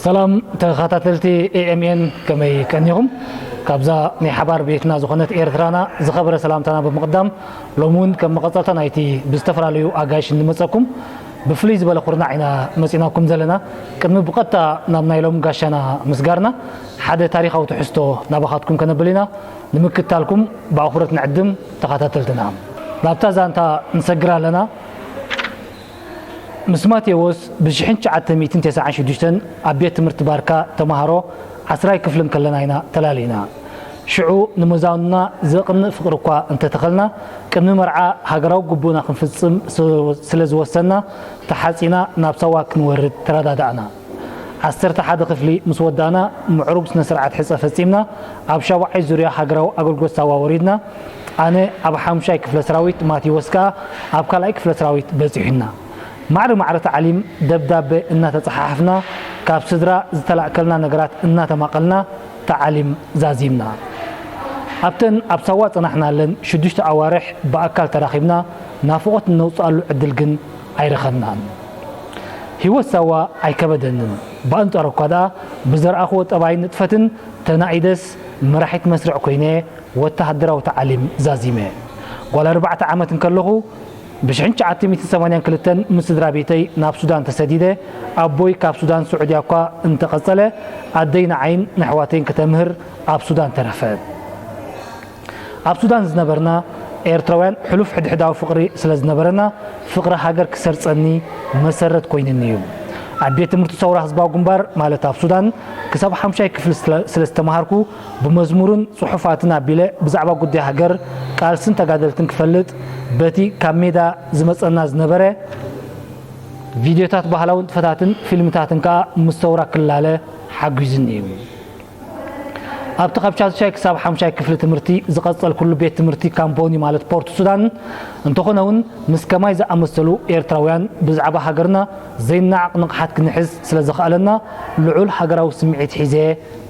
ሰላም ተኸታተልቲ ኤ ኤም ኤን፣ ከመይ ቀኒኹም? ካብዛ ናይ ሓባር ቤትና ዝኾነት ኤርትራና ዝኸበረ ሰላምታና ብምቕዳም፣ ሎሚ እውን ከም መቐጸልታ ናይቲ ብዝተፈላለዩ ኣጋይሽ እንመጸኩም ብፍልይ ዝበለ ኩርናዕ ኢና መጺናኩም ዘለና። ቅድሚ ብቐጥታ ናብ ናይ ሎሚ ጋሻና ምስጋርና፣ ሓደ ታሪኻዊ ትሕዝቶ ናባኻትኩም ከነብል ኢና። ንምክትታልኩም ብኣኽብሮት ንዕድም ተኸታተልትና። ናብታ ዛንታ ንሰግር ኣለና። ምስ ማቴዎስ ብ ሽሕን ትሽዓተ ሚእትን ተስዓን ሽዱሽተን ኣብ ቤት ትምህርቲ ባርካ ተማሃሮ ዓስራይ ክፍሊ እንከለና ኢና ተላሊና። ሽዑ ንመዛኑና ዘቕንእ ፍቕሪ እኳ እንተተኸልና፣ ቅድሚ መርዓ ሃገራዊ ግቡእና ክንፍጽም ስ-፣ ስለ ዝወሰንና፣ ተሓጺና ናብ ሳዋ ክንወርድ ተረዳዳእና። ዓሰርተ ሓደ ክፍሊ ምስ ወዳእና፣ ምዕሩግ ስነ ስርዓት ሕጸ ፈጺምና፣ ኣብ ሻውዓይ ዙርያ ሃገራዊ ኣገልግሎት ሳዋ ወሪድና። ኣነ ኣብ ሓሙሻይ ክፍለ ሰራዊት፣ ማቴዎስ ከኣ ኣብ ካልኣይ ክፍለ ሰራዊት በጺሑና። ማዕረ ማዕረ ታዕሊም ደብዳበ እናተጸሓሓፍና፣ ካብ ስድራ ዝተላእከልና ነገራት እናተማቐልና ታዕሊም ዛዚምና። ኣብተን ኣብ ሳዋ ጸናሕናለን ሽዱሽተ ኣዋርሕ ብኣካል ተራኺብና ናፍቖት እነውጽኣሉ ዕድል ግን ኣይረኸብናን። ህይወት ሳዋ ኣይከበደንን። ብኣንጻሩ እኳ ደኣ ብዘርኣኽዎ ጠባይን ንጥፈትን ተናኢደስ መራሒት መስርዕ ኮይነ ወተሃደራዊ ታዕሊም ዛዚመ። ጓል ኣርባዕተ ዓመት እንከለኹ ብ ሽሕን ትሽዓተ ሚእትን ሰማንያን ክልተን ምስ ስድራ ቤተይ ናብ ሱዳን ተሰዲደ። ኣቦይ ካብ ሱዳን ስዑድያ እኳ እንተቐጸለ፣ ኣደይ ንዓይን ንኣሕዋተይን ከተምህር ኣብ ሱዳን ተረፈት። ኣብ ሱዳን ዝነበርና ኤርትራውያን ሕሉፍ ሕድሕዳዊ ፍቕሪ ስለ ዝነበረና፣ ፍቕሪ ሃገር ክሰርጸኒ መሰረት ኮይንኒ እዩ። ኣብ ቤት ትምህርቲ ሰውራ ህዝባዊ ግንባር፣ ማለት ኣብ ሱዳን፣ ክሳብ ሓምሻይ ክፍሊ ስለ፣ ስለ ዝተመሃርኩ፣ ብመዝሙርን ጽሑፋትን ኣቢለ ብዛዕባ ጉዳይ ሃገር፣ ቃልስን ተጋደልትን ክፈልጥ፣ በቲ ካብ ሜዳ ዝመጸና ዝነበረ ቪድዮታት፣ ባህላዊ ንጥፈታትን ፊልምታትን ከኣ ምስ ሰውራ ክላለ ሓጒዝኒ እዩ። ኣብቲ ካብ ሻድሻይ ክሳብ ሓምሻይ ክፍሊ ትምህርቲ ዝቐጸልኩሉ ቤት ትምህርቲ ካምቦኒ፣ ማለት ፖርት ሱዳን፣ እንተኾነ እውን ምስ ከማይ ዝኣመሰሉ ኤርትራውያን ብዛዕባ ሃገርና ዘይነዓቕ ንቕሓት ክንሕዝ ስለ ዘኽኣለና፣ ልዑል ሃገራዊ ስምዒት ሒዘ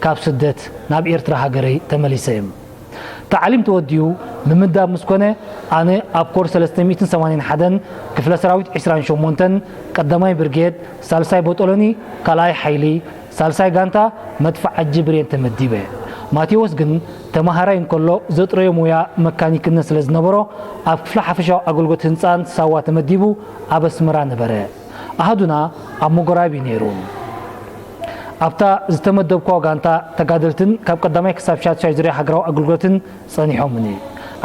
ካብ ስደት ናብ ኤርትራ ሃገረይ ተመሊሰ። ታዕሊም ተወዲኡ ምምዳብ ምስ ኮነ፣ ኣነ ኣብ ኮር ሰለስተ ሚእትን ሰማንያን ሓደን ክፍለ ሰራዊት ዕስራን ሸሞንተን ቀዳማይ ብርጌድ፣ ሳልሳይ ቦጦሎኒ፣ ካልኣይ ሓይሊ፣ ሳልሳይ ጋንታ መድፍዓጂ ብሬን ተመዲበ። ማቴዎስ ግን ተመሃራይ እንከሎ ዘጥረዮ ሞያ መካኒክነት ስለ ዝነበሮ፣ ኣብ ክፍሊ ሓፈሻዊ ኣገልግሎት ህንጻን ሳዋ ተመዲቡ ኣብ ኣስመራ ነበረ። ኣሃዱና ኣብ መጎራቢ ነይሩ። ኣብታ ዝተመደብኳ ጋንታ ተጋደልትን ካብ ቀዳማይ ክሳብ ሻድሻይ ዙርያ ሃገራዊ ኣገልግሎትን ጸኒሖምኒ።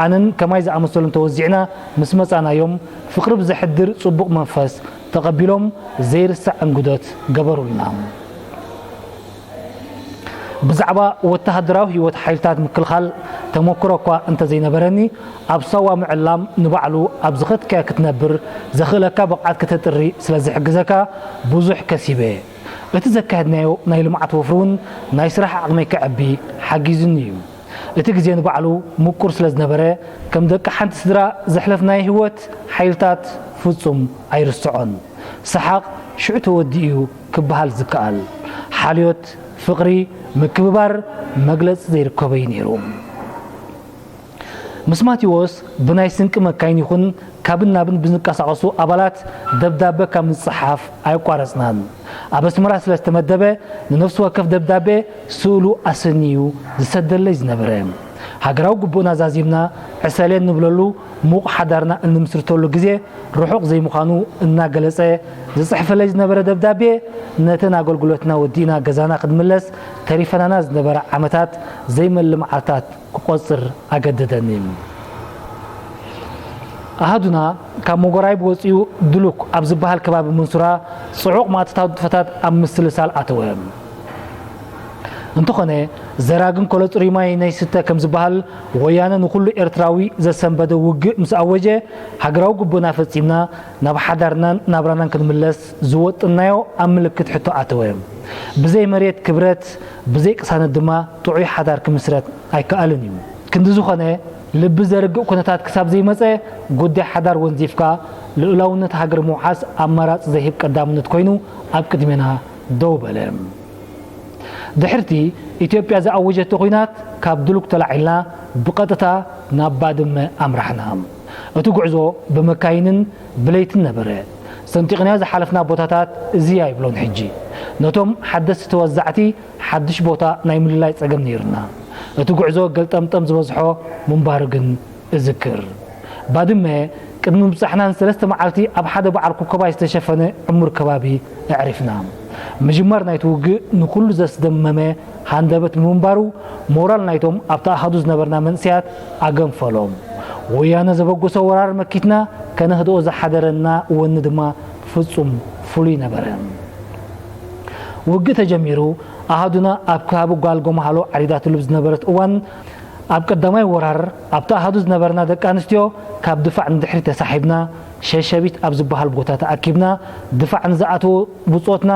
ኣነን ከማይ ዝኣመሰሉን ተወዚዕና ምስ መጻናዮም፣ ፍቕሪ ብዘሕድር ጽቡቕ መንፈስ ተቐቢሎም ዘይርሳዕ እንግዶት ገበሩልና። ብዛዕባ ወተሃደራዊ ህይወት ሓይልታት ምክልኻል ተመክሮ እኳ እንተዘይነበረኒ፣ ኣብ ሳዋ ምዕላም ንባዕሉ ኣብ ዝኸድካዮ ክትነብር ዘኽእለካ ብቕዓት ከተጥሪ ስለ ዝሕግዘካ ብዙሕ ከሲበ። እቲ ዘካየድናዮ ናይ ልምዓት ወፍሪ እውን ናይ ስራሕ ዓቕመይ ከዕቢ ሓጊዙኒ እዩ። እቲ ግዜ ንባዕሉ ምቁር ስለ ዝነበረ፣ ከም ደቂ ሓንቲ ስድራ ዘሕለፍናዮ ህይወት ሓይልታት ፍጹም ኣይርስዖን። ሰሓቕ ሽዑ ተወዲኡ እዩ ክበሃል ዝከኣል። ሓልዮት፣ ፍቕሪ፣ ምክብባር መግለጺ ዘይርከቦ እዩ ነይሩ። ምስ ማቴዎስ ብናይ ስንቂ መካይን ይኹን ካብን ናብን ብዝንቀሳቐሱ ኣባላት ደብዳበ ካብ ምጽሓፍ ኣየቋረጽናን። ኣብ ኣስመራ ስለ ዝተመደበ፣ ንነፍሲ ወከፍ ደብዳበ ስእሉ ኣሰንዩ ዝሰደለይ ዝነበረ። ሃገራዊ ግቡእና ዛዚምና ዕሰሌ እንብለሉ፣ ምዉቕ ሓዳርና እንምስርተሉ ግዜ ርሑቕ ዘይምዃኑ እናገለጸ ዝጽሕፈለይ ዝነበረ ደብዳቤ፣ ነተን ኣገልግሎትና ወዲእና ገዛና ክንምለስ ተሪፈናና ዝነበራ ዓመታት ዘይመሊ መዓልታት ክቆጽር ኣገደደኒ። ኣሃዱና ካብ መጎራይብ ወጺኡ ድሉክ ኣብ ዝበሃል ከባቢ መንሱራ ጽዑቕ ማእቶታዊ ንጥፈታት ኣብ ምስልሳል ኣተወ። እንተኾነ፣ ዘራግን ኮለጽሩይ ማይ ነይስተ ከም ዝበሃል፣ ወያነ ንኹሉ ኤርትራዊ ዘሰንበደ ውግእ ምስ ኣወጀ፣ ሃገራዊ ግቡእና ፈጺምና ናብ ሓዳርናን ናብራናን ክንምለስ ዝወጥናዮ ኣብ ምልክት ሕቶ ኣተወ። ብዘይ መሬት ክብረት፣ ብዘይ ቅሳነት ድማ ጥዑይ ሓዳር ክምስረት ኣይከኣልን እዩ። ክንዲ ዝኾነ፣ ልቢ ዘርግእ ኩነታት ክሳብ ዘይመጸ፣ ጉዳይ ሓዳር ወንዚፍካ ልኡላውነት ሃገር ምውሓስ ኣማራጺ ዘይህብ ቀዳምነት ኮይኑ ኣብ ቅድሜና ደው በለ። ድሕርቲ ኢትዮጵያ ዝኣወጀቶ ኲናት፣ ካብ ድሉክ ተላዒልና ብቐጥታ ናብ ባድመ ኣምራሕና። እቲ ጉዕዞ ብመካይንን ብለይትን ነበረ። ሰንጢቕናዮ ዝሓለፍና ቦታታት እዚ ኣይብሎን ሕጂ። ነቶም ሓደስቲ ተወዛዕቲ ሓድሽ ቦታ ናይ ምልላይ ጸገም ነይሩና። እቲ ጉዕዞ ገልጠምጠም ዝበዝሖ ምንባሩ ግን እዝክር። ባድመ ቅድሚ ምብጻሕናን ሰለስተ መዓልቲ ኣብ ሓደ በዓል ኮከባይ ዝተሸፈነ ዕሙር ከባቢ ኣዕሪፍና። ምጅማር ናይቲ ውግእ ንኹሉ ዘስደመመ ሃንደበት ብምንባሩ፣ ሞራል ናይቶም ኣብቲ ኣሃዱ ዝነበርና መንእሰያት ኣገንፈሎም። ወያነ ዘበገሶ ወራር መኪትና ከነህድኦ ዝሓደረና ወኒ ድማ ፍጹም ፍሉይ ነበረ። ውግእ ተጀሚሩ፣ ኣሃዱና ኣብ ከባቢ ጓል ጎማሃሎ ዓሪዳትሉ ብዝነበረት እዋን፣ ኣብ ቀዳማይ ወራር ኣብቲ ኣሃዱ ዝነበርና ደቂ ኣንስትዮ ካብ ድፋዕ ንድሕሪት ተሳሒብና፣ ሸሸቢት ኣብ ዝበሃል ቦታ ተኣኪብና፣ ድፋዕ ንዝኣተወ ብጾትና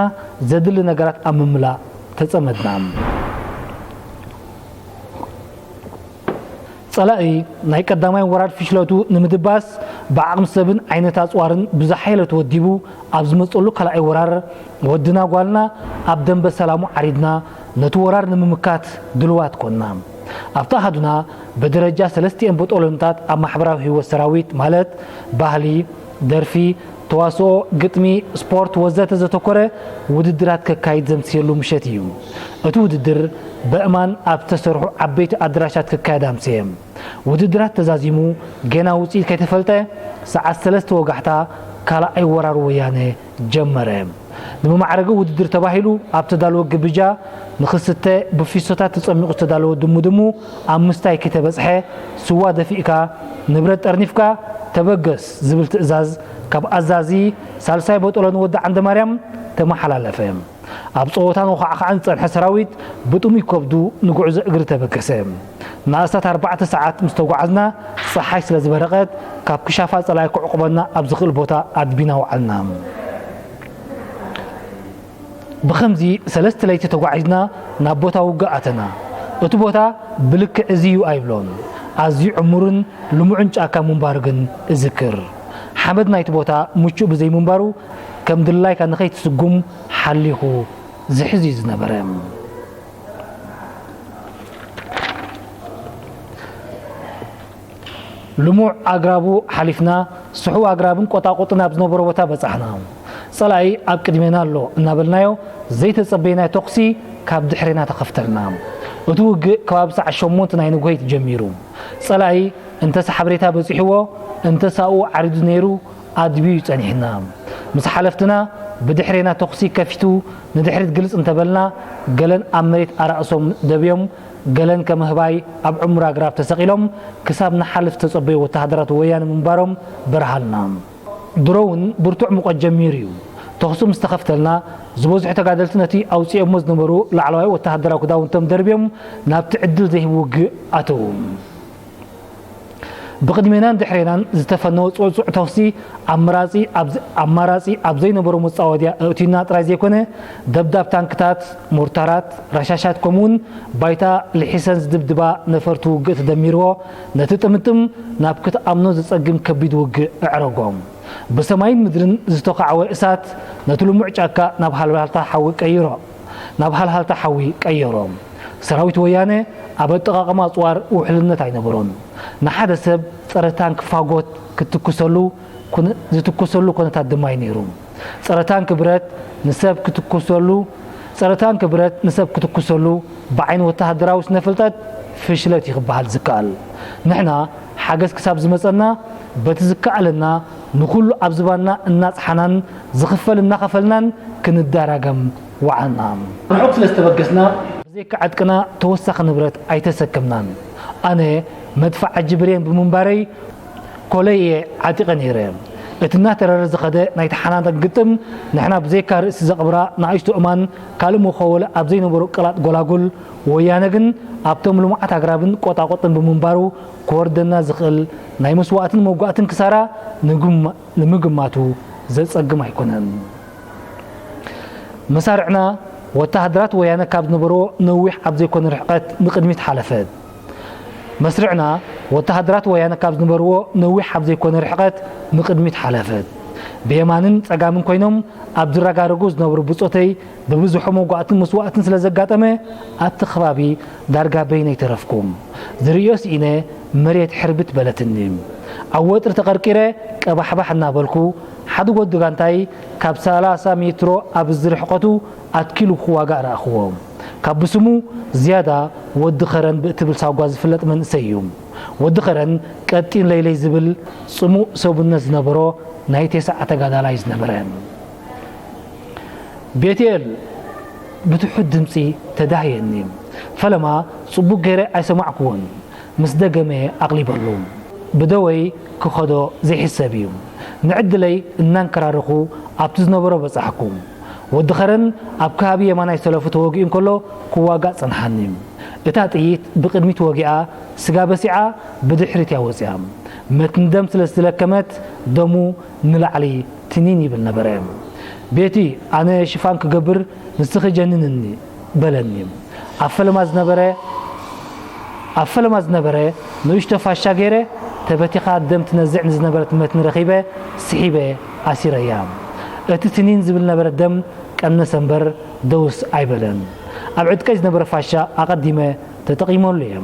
ዘድሊ ነገራት ኣብ ምምላእ ተጸመድና። ጸላኢ ናይ ቀዳማይ ወራር ፍሽለቱ ንምድባስ፣ ብዓቕሚ ሰብን ዓይነት ኣጽዋርን ብዝሓየለ ተወዲቡ ኣብ ዝመጸሉ ካልኣይ ወራር፣ ወድና ጓልና ኣብ ደንበ ሰላሙ ዓሪድና ነቲ ወራር ንምምካት ድልዋት ኮንና። ኣብቲ ኣሃዱና ብደረጃ ሰለስቲኤን በጦሎንታት ኣብ ማሕበራዊ ህይወት ሰራዊት፣ ማለት ባህሊ፣ ደርፊ፣ ተዋስኦ፣ ግጥሚ፣ ስፖርት ወዘተ ዘተኮረ ውድድራት ከካይድ ዘምስየሉ ምሸት እዩ። እቲ ውድድር በእማን ኣብ ዝተሰርሑ ዓበይቲ ኣደራሻት ክካየድ ኣምስየ። ውድድራት ተዛዚሙ ገና ውጽኢት ከይተፈልጠ፣ ሰዓት ሰለስተ ወጋሕታ ካልኣይ ወራር ወያነ ጀመረ። ንመማዕረጊ ውድድር ተባሂሉ ኣብ ተዳለወ ግብጃ ንኽስተ ብፊሶታት ተጸሚቑ ዝተዳለወ ድሙ ድሙ ኣብ ምስታይ ከይተበጽሐ፣ ስዋ ደፊእካ፣ ንብረት ጠርኒፍካ ተበገስ ዝብል ትእዛዝ ካብ ኣዛዚ ሳልሳይ በጦሎን ወዲ ዓንደማርያም ተመሓላለፈ። ኣብ ጸወታን ወኻዕኻዕን ዝጸንሐ ሰራዊት ብጥሙይ ከብዱ ንጉዕዞ እግሪ ተበገሰ። ንኣስታት ኣርባዕተ ሰዓት ምስ ተጓዓዝና፣ ጸሓይ ስለ ዝበረቐት፣ ካብ ክሻፋ ጸላኢ ክዕቑበና ኣብ ዝኽእል ቦታ ኣድቢና ወዓልና። ብኸምዚ ሰለስተ ለይቲ ተጓዒዝና ናብ ቦታ ውግእ ኣተና። እቲ ቦታ ብልክዕ እዚ እዩ ኣይብሎን። ኣዝዩ ዕሙርን ልሙዕን ጫካ ምንባሩ ግን እዝክር። ሓመድ ናይቲ ቦታ ምቹእ ብዘይምንባሩ፣ ከም ድላይካ ንኸይትስጉም ሓሊኹ ዝሕዝ እዩ ዝነበረ። ልሙዕ ኣግራቡ ሓሊፍና፣ ስሑው ኣግራብን ቆጣቆጥን ኣብ ዝነበሮ ቦታ በጻሕና። ጸላኢ ኣብ ቅድሜና ኣሎ እናበልናዮ፣ ዘይተጸበይናዮ ተኹሲ ካብ ድሕሬና ተኸፍተልና። እቲ ውግእ ከባቢ ሰዓት ሸሞንተ ናይ ንግሆ እዩ ተጀሚሩ። ጸላኢ እንተስ ሓበሬታ በጺሕዎ፣ እንተስ ኣብኡ ዓሪዱ ነይሩ፣ ኣድብዩ ጸኒሕና። ምስ ሓለፍትና ብድሕሬና ተኹሲ ከፊቱ ንድሕሪት ግልጽ እንተበልና፣ ገለን ኣብ መሬት ኣራእሶም ደብዮም፣ ገለን ከም ኣህባይ ኣብ ዕሙር ኣግራብ ተሰቒሎም ክሳብ ንሓልፍ ዝተጸበዩ ወተሃደራት ወያነ ምንባሮም በርሃልና። ድሮ እውን ብርቱዕ ሙቐት ጀሚሩ እዩ። ተኹሲ ምስ ተኸፍተልና፣ ዝበዝሑ ተጋደልቲ ነቲ ኣውጺኦሞ ዝነበሩ ላዕለዋይ ወተሃደራዊ ክዳውንቶም ደርብዮም ናብቲ ዕድል ዘይህብ ውግእ ኣተዉ። ብቕድሜናን ድሕሬናን ዝተፈነወ ጽዑጽዕ ተኹሲ ኣመራጺ ኣብ ዘ-፣ ኣማራጺ ኣብ ዘይነበሮ መጻወድያ ኣእትዩና ጥራይ ዘይኮነ፣ ደብዳብ ታንክታት፣ ሞርታራት፣ ረሻሻት፣ ከምኡውን ባይታ ልሒሰን ዝድብድባ ነፈርቲ ውግእ ተደሚርዎ፣ ነቲ ጥምጥም ናብ ክትኣምኖ ዘጸግም ከቢድ ውግእ ኣዕረጎ። ብሰማይን ምድርን ዝተኻዕወ እሳት ነቲ ልሙዕ ጫካ ናብ ሃልሃልታ ሓዊ ቀይሮ። ናብ ሃልሃልታ ሓዊ ቀየሮ። ሰራዊት ወያነ ኣብ ኣጠቓቕማ ኣጽዋር ውሕልነት ኣይነበሮን። ንሓደ ሰብ ጸረ ታንክ ፋጎት ክትትኩሰሉ ኩነ-፣ ዝትኩሰሉ ኩነታት ድማ እዩ ነይሩ። ጸረ ታንክ ብረት ንሰብ ክትኩሰሉ፣ ጸረ ታንክ ብረት ንሰብ ክትኩሰሉ ብዓይኒ ወተሃደራዊ ስነ ፍልጠት ፍሽለት እዩ ክበሃል ዝከኣል። ንሕና ሓገዝ ክሳብ ዝመጸና በቲ ዝከኣለና ንኹሉ ኣብ ዝባንና እናጽሓናን ዝኽፈል እናኸፈልናን ክንደራገም ወዓልና። ርሑቕ ስለ ዝተበገስና፣ ብዘይካ ዕጥቅና ተወሳኺ ንብረት ኣይተሰከምናን። ኣነ መድፍዕ ኣጅብሬን ብምንባረይ፣ ኮለይ እየ ዓጢቐ ነይረ። እቲ እናተረረ ዝኸደ ናይ ተሓናነቕ ግጥም፣ ንሕና ብዘይካ ርእሲ ዘቕብራ ንኣሽቱ እማን፣ ካልእ መኸወሊ ኣብ ዘይነበሮ ቀላጥ ጎላጉል፣ ወያነ ግን ኣብቶም ልሙዓት ኣግራብን ቆጣቆጥን ብምንባሩ፣ ክወርደና ዝኽእል ናይ መስዋእትን መጓእትን ክሳራ ንግማ-፣ ንምግማቱ ዘጸግም ኣይኮነን። መሳርዕና ወተሃደራት ወያነ ካብ ዝነበርዎ ነዊሕ ኣብ ዘይኮነ ርሕቀት ንቕድሚት ሓለፈት። መስርዕና ወተሃደራት ወያነ ካብ ዝነበርዎ ነዊሕ ኣብ ዘይኮነ ርሕቀት ንቕድሚት ሓለፈት። ብየማንን ጸጋምን ኮይኖም ኣብ ዝረጋረጉ ዝነበሩ ብጾተይ ብብዝሑ መጓእትን መስዋእትን ስለ ዘጋጠመ፣ ኣብቲ ከባቢ ዳርጋ በይነይ ተረፍኩ። ዝርእዮ ስኢነ፣ መሬት ሕርብት በለትኒ። ኣብ ወጥሪ ተቐርቂረ፣ ቀባሕባሕ እናበልኩ፣ ሓደ ወዲ ጋንታይ ካብ ሰላሳ ሜትሮ ኣብ ዝርሕቐቱ ኣትኪሉ ክዋጋእ ረኣኽዎ። ካብ ብስሙ ዝያዳ ወዲ ኸረን ብእትብል ሳጓ ዝፍለጥ መንእሰይ እዩ። ወዲ ኸረን ቀጢን ለይለይ ዝብል ጽሙእ ሰብነት ዝነበሮ ናይ ቴስዓ ተጋዳላይ ዝነበረ። ቤትኤል ብትሑት ድምጺ ተዳህየኒ። ፈለማ ጽቡቕ ገይረ ኣይሰማዕኩዎን። ምስ ደገመ ኣቕሊበሉ። ብደወይ ክኸዶ ዘይሕሰብ እዩ። ንዕድለይ እናንከራረኹ ኣብቲ ዝነበሮ በጻሕኩ። ወዲ ኸረን ኣብ ከባቢ የማናይ ሰለፉ ተወጊኡ እንከሎ ክዋጋእ ጸንሓኒ። እታ ጥይት ብቕድሚት ወጊኣ ስጋ በሲዓ ብድሕሪት እያ ወጺኣ። መትኒ ደም ስለ ዝተለከመት ደሙ ንላዕሊ ትኒን ይብል ነበረ። ቤቲ፣ ኣነ ሽፋን ክገብር ንስኺ ጀንንኒ በለኒ። ኣብ ፈለማ ዝነበረ ኣብ ፈለማ ዝነበረ ንእሽቶ ፋሻ ገይረ ተበቲኻ ደም ትነዝዕ ንዝነበረት መትኒ ረኺበ ስሒበ ኣሲረያ። እቲ ትኒን ዝብል ነበረ ደም ቀነሰ እምበር ደውስ ኣይበለን። ኣብ ዕጥቀይ ዝነበረ ፋሻ ኣቐዲመ ተጠቒመሉ እየ።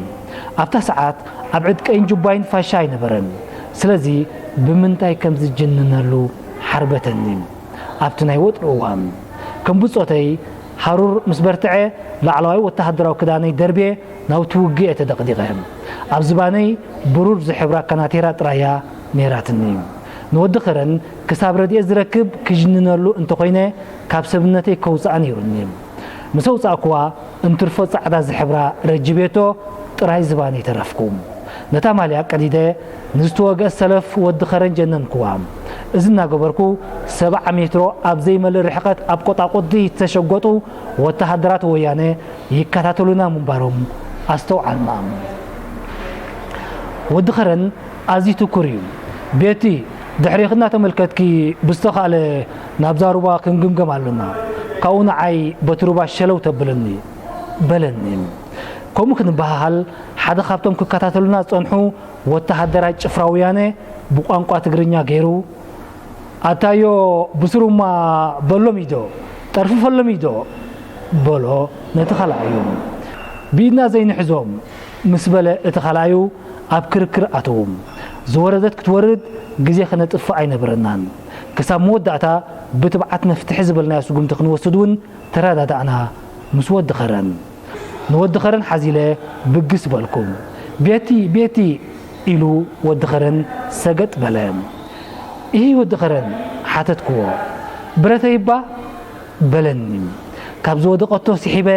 ኣብታ ሰዓት ኣብ ዕጥቀይን ጁባይን ፋሻ ኣይነበረን። ስለዚ ብምንታይ ከም ዝጅንነሉ ሓርበተኒ። ኣብቲ ናይ ወጥሪ እዋን ከም ብጾተይ ሃሩር ምስ በርትዐ ላዕለዋይ ወተሃደራዊ ክዳነይ ደርብየ ናብቲ ውግእ እየ ተደቕዲቐ። ኣብ ዝባነይ ብሩር ዝሕብራ ካናቴራ ጥራይ እያ ነይራትኒ። ንወዲ ኸረን ክሳብ ረድኤት ዝረክብ ክጅንነሉ እንተኾይነ ካብ ሰብነተይ ከውፅኣ ነይሩኒ። ምስ ኣውፃእኩዋ እንትርፎ ፃዕዳ ዝሕብራ ረጅቤቶ ጥራይ ዝባነይ ተረፍኩ። ነታ ማልያ ቀዲደ ንዝተወግአ ሰለፍ ወዲ ኸረን ጀነንኩዋ። እዚ እናገበርኩ ሰብዓ ሜትሮ ኣብ ዘይመልእ ርሕቐት ኣብ ቆጣቁጢ ዝተሸጎጡ ወተሃደራት ወያነ ይከታተሉና ምንባሮም ኣስተውዓልና። ወዲ ኸረን ኣዝዩ ትኩር እዩ። ቤቲ፣ ድሕሪኺ እናተመልከትኪ ብዝተኻእለ ናብዛ ሩባ ክንግምገም ኣለና። ካብኡ ንዓይ በቲ ሩባ ሸለው ተብለኒ በለኒ። ከምኡ ክንበሃሃል ሓደ ካብቶም ክከታተሉና ዝጸንሑ ወተሃደራት ጭፍራ ወያነ ብቋንቋ ትግርኛ ገይሩ ኣታዮ ብስሩማ በሎሚዶ ጠርፍፈሎሚዶ በሎ ነቲ ኻልኣዩ። ብኢድና ዘይንሕዞም ምስ በለ እቲ ኻልኣዩ ኣብ ክርክር ኣተዉ። ዝወረደት ክትወርድ ግዜ ከነጥፍእ ኣይነበረናን። ክሳብ መወዳእታ ብትብዓት መፍትሒ ዝበልናዮ ስጉምቲ ክንወስድ እውን ተረዳዳእና ምስ ወዲ ኸረን። ንወዲ ኸረን ሓዚለ ብግስ በልኩ። ቤቲ፣ ቤቲ ኢሉ ወዲ ኸረን ሰገጥ በለ። ኢሂ ወዲ ኸረን ሓተትክዎ። ብረተይባ በለኒ። ካብ ዝወደቐቶ ስሒበ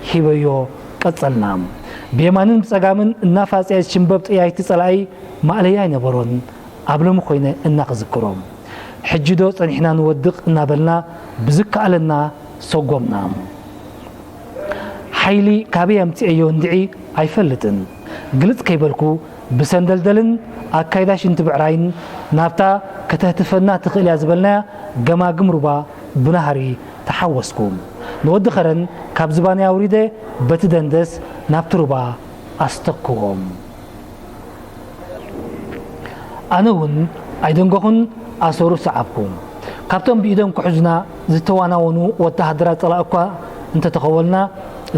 ሂበዮ ቀጸልና። ብየማንን ብጸጋምን እናፋጸየ ዝሽምበብ ጠያይቲ ጸላኢ ማእለያ ኣይነበሮን። ኣብ ሎሚ ኮይነ እና ክዝክሮም። ሕጂ ዶ ጸኒሕና ንወድቕ እናበልና ብዝከኣለና ሰጎምና። ሓይሊ ካበይ ኣምጺኤዮ እንድዒ ኣይፈልጥን። ግልጽ ከይበልኩ ብሰንደልደልን ኣካይዳ ሽንቲ ብዕራይን ናብታ ከተህትፈና ትኽእል እያ ዝበልናያ ገማግም ሩባ ብናህሪ ተሓወስኩ። ንወዲ ኸረን ካብ ዝባነይ ኣውሪደ በቲ ደንደስ ናብቲ ሩባ ኣስተክዎም። ኣነ እውን ኣይደንጎኹን ኣሰሩ ሰዓብኩ። ካብቶም ብኢዶም ክሕዙና ዝተዋናወኑ ወተሃደራት ጸላእ እኳ እንተተኸወልና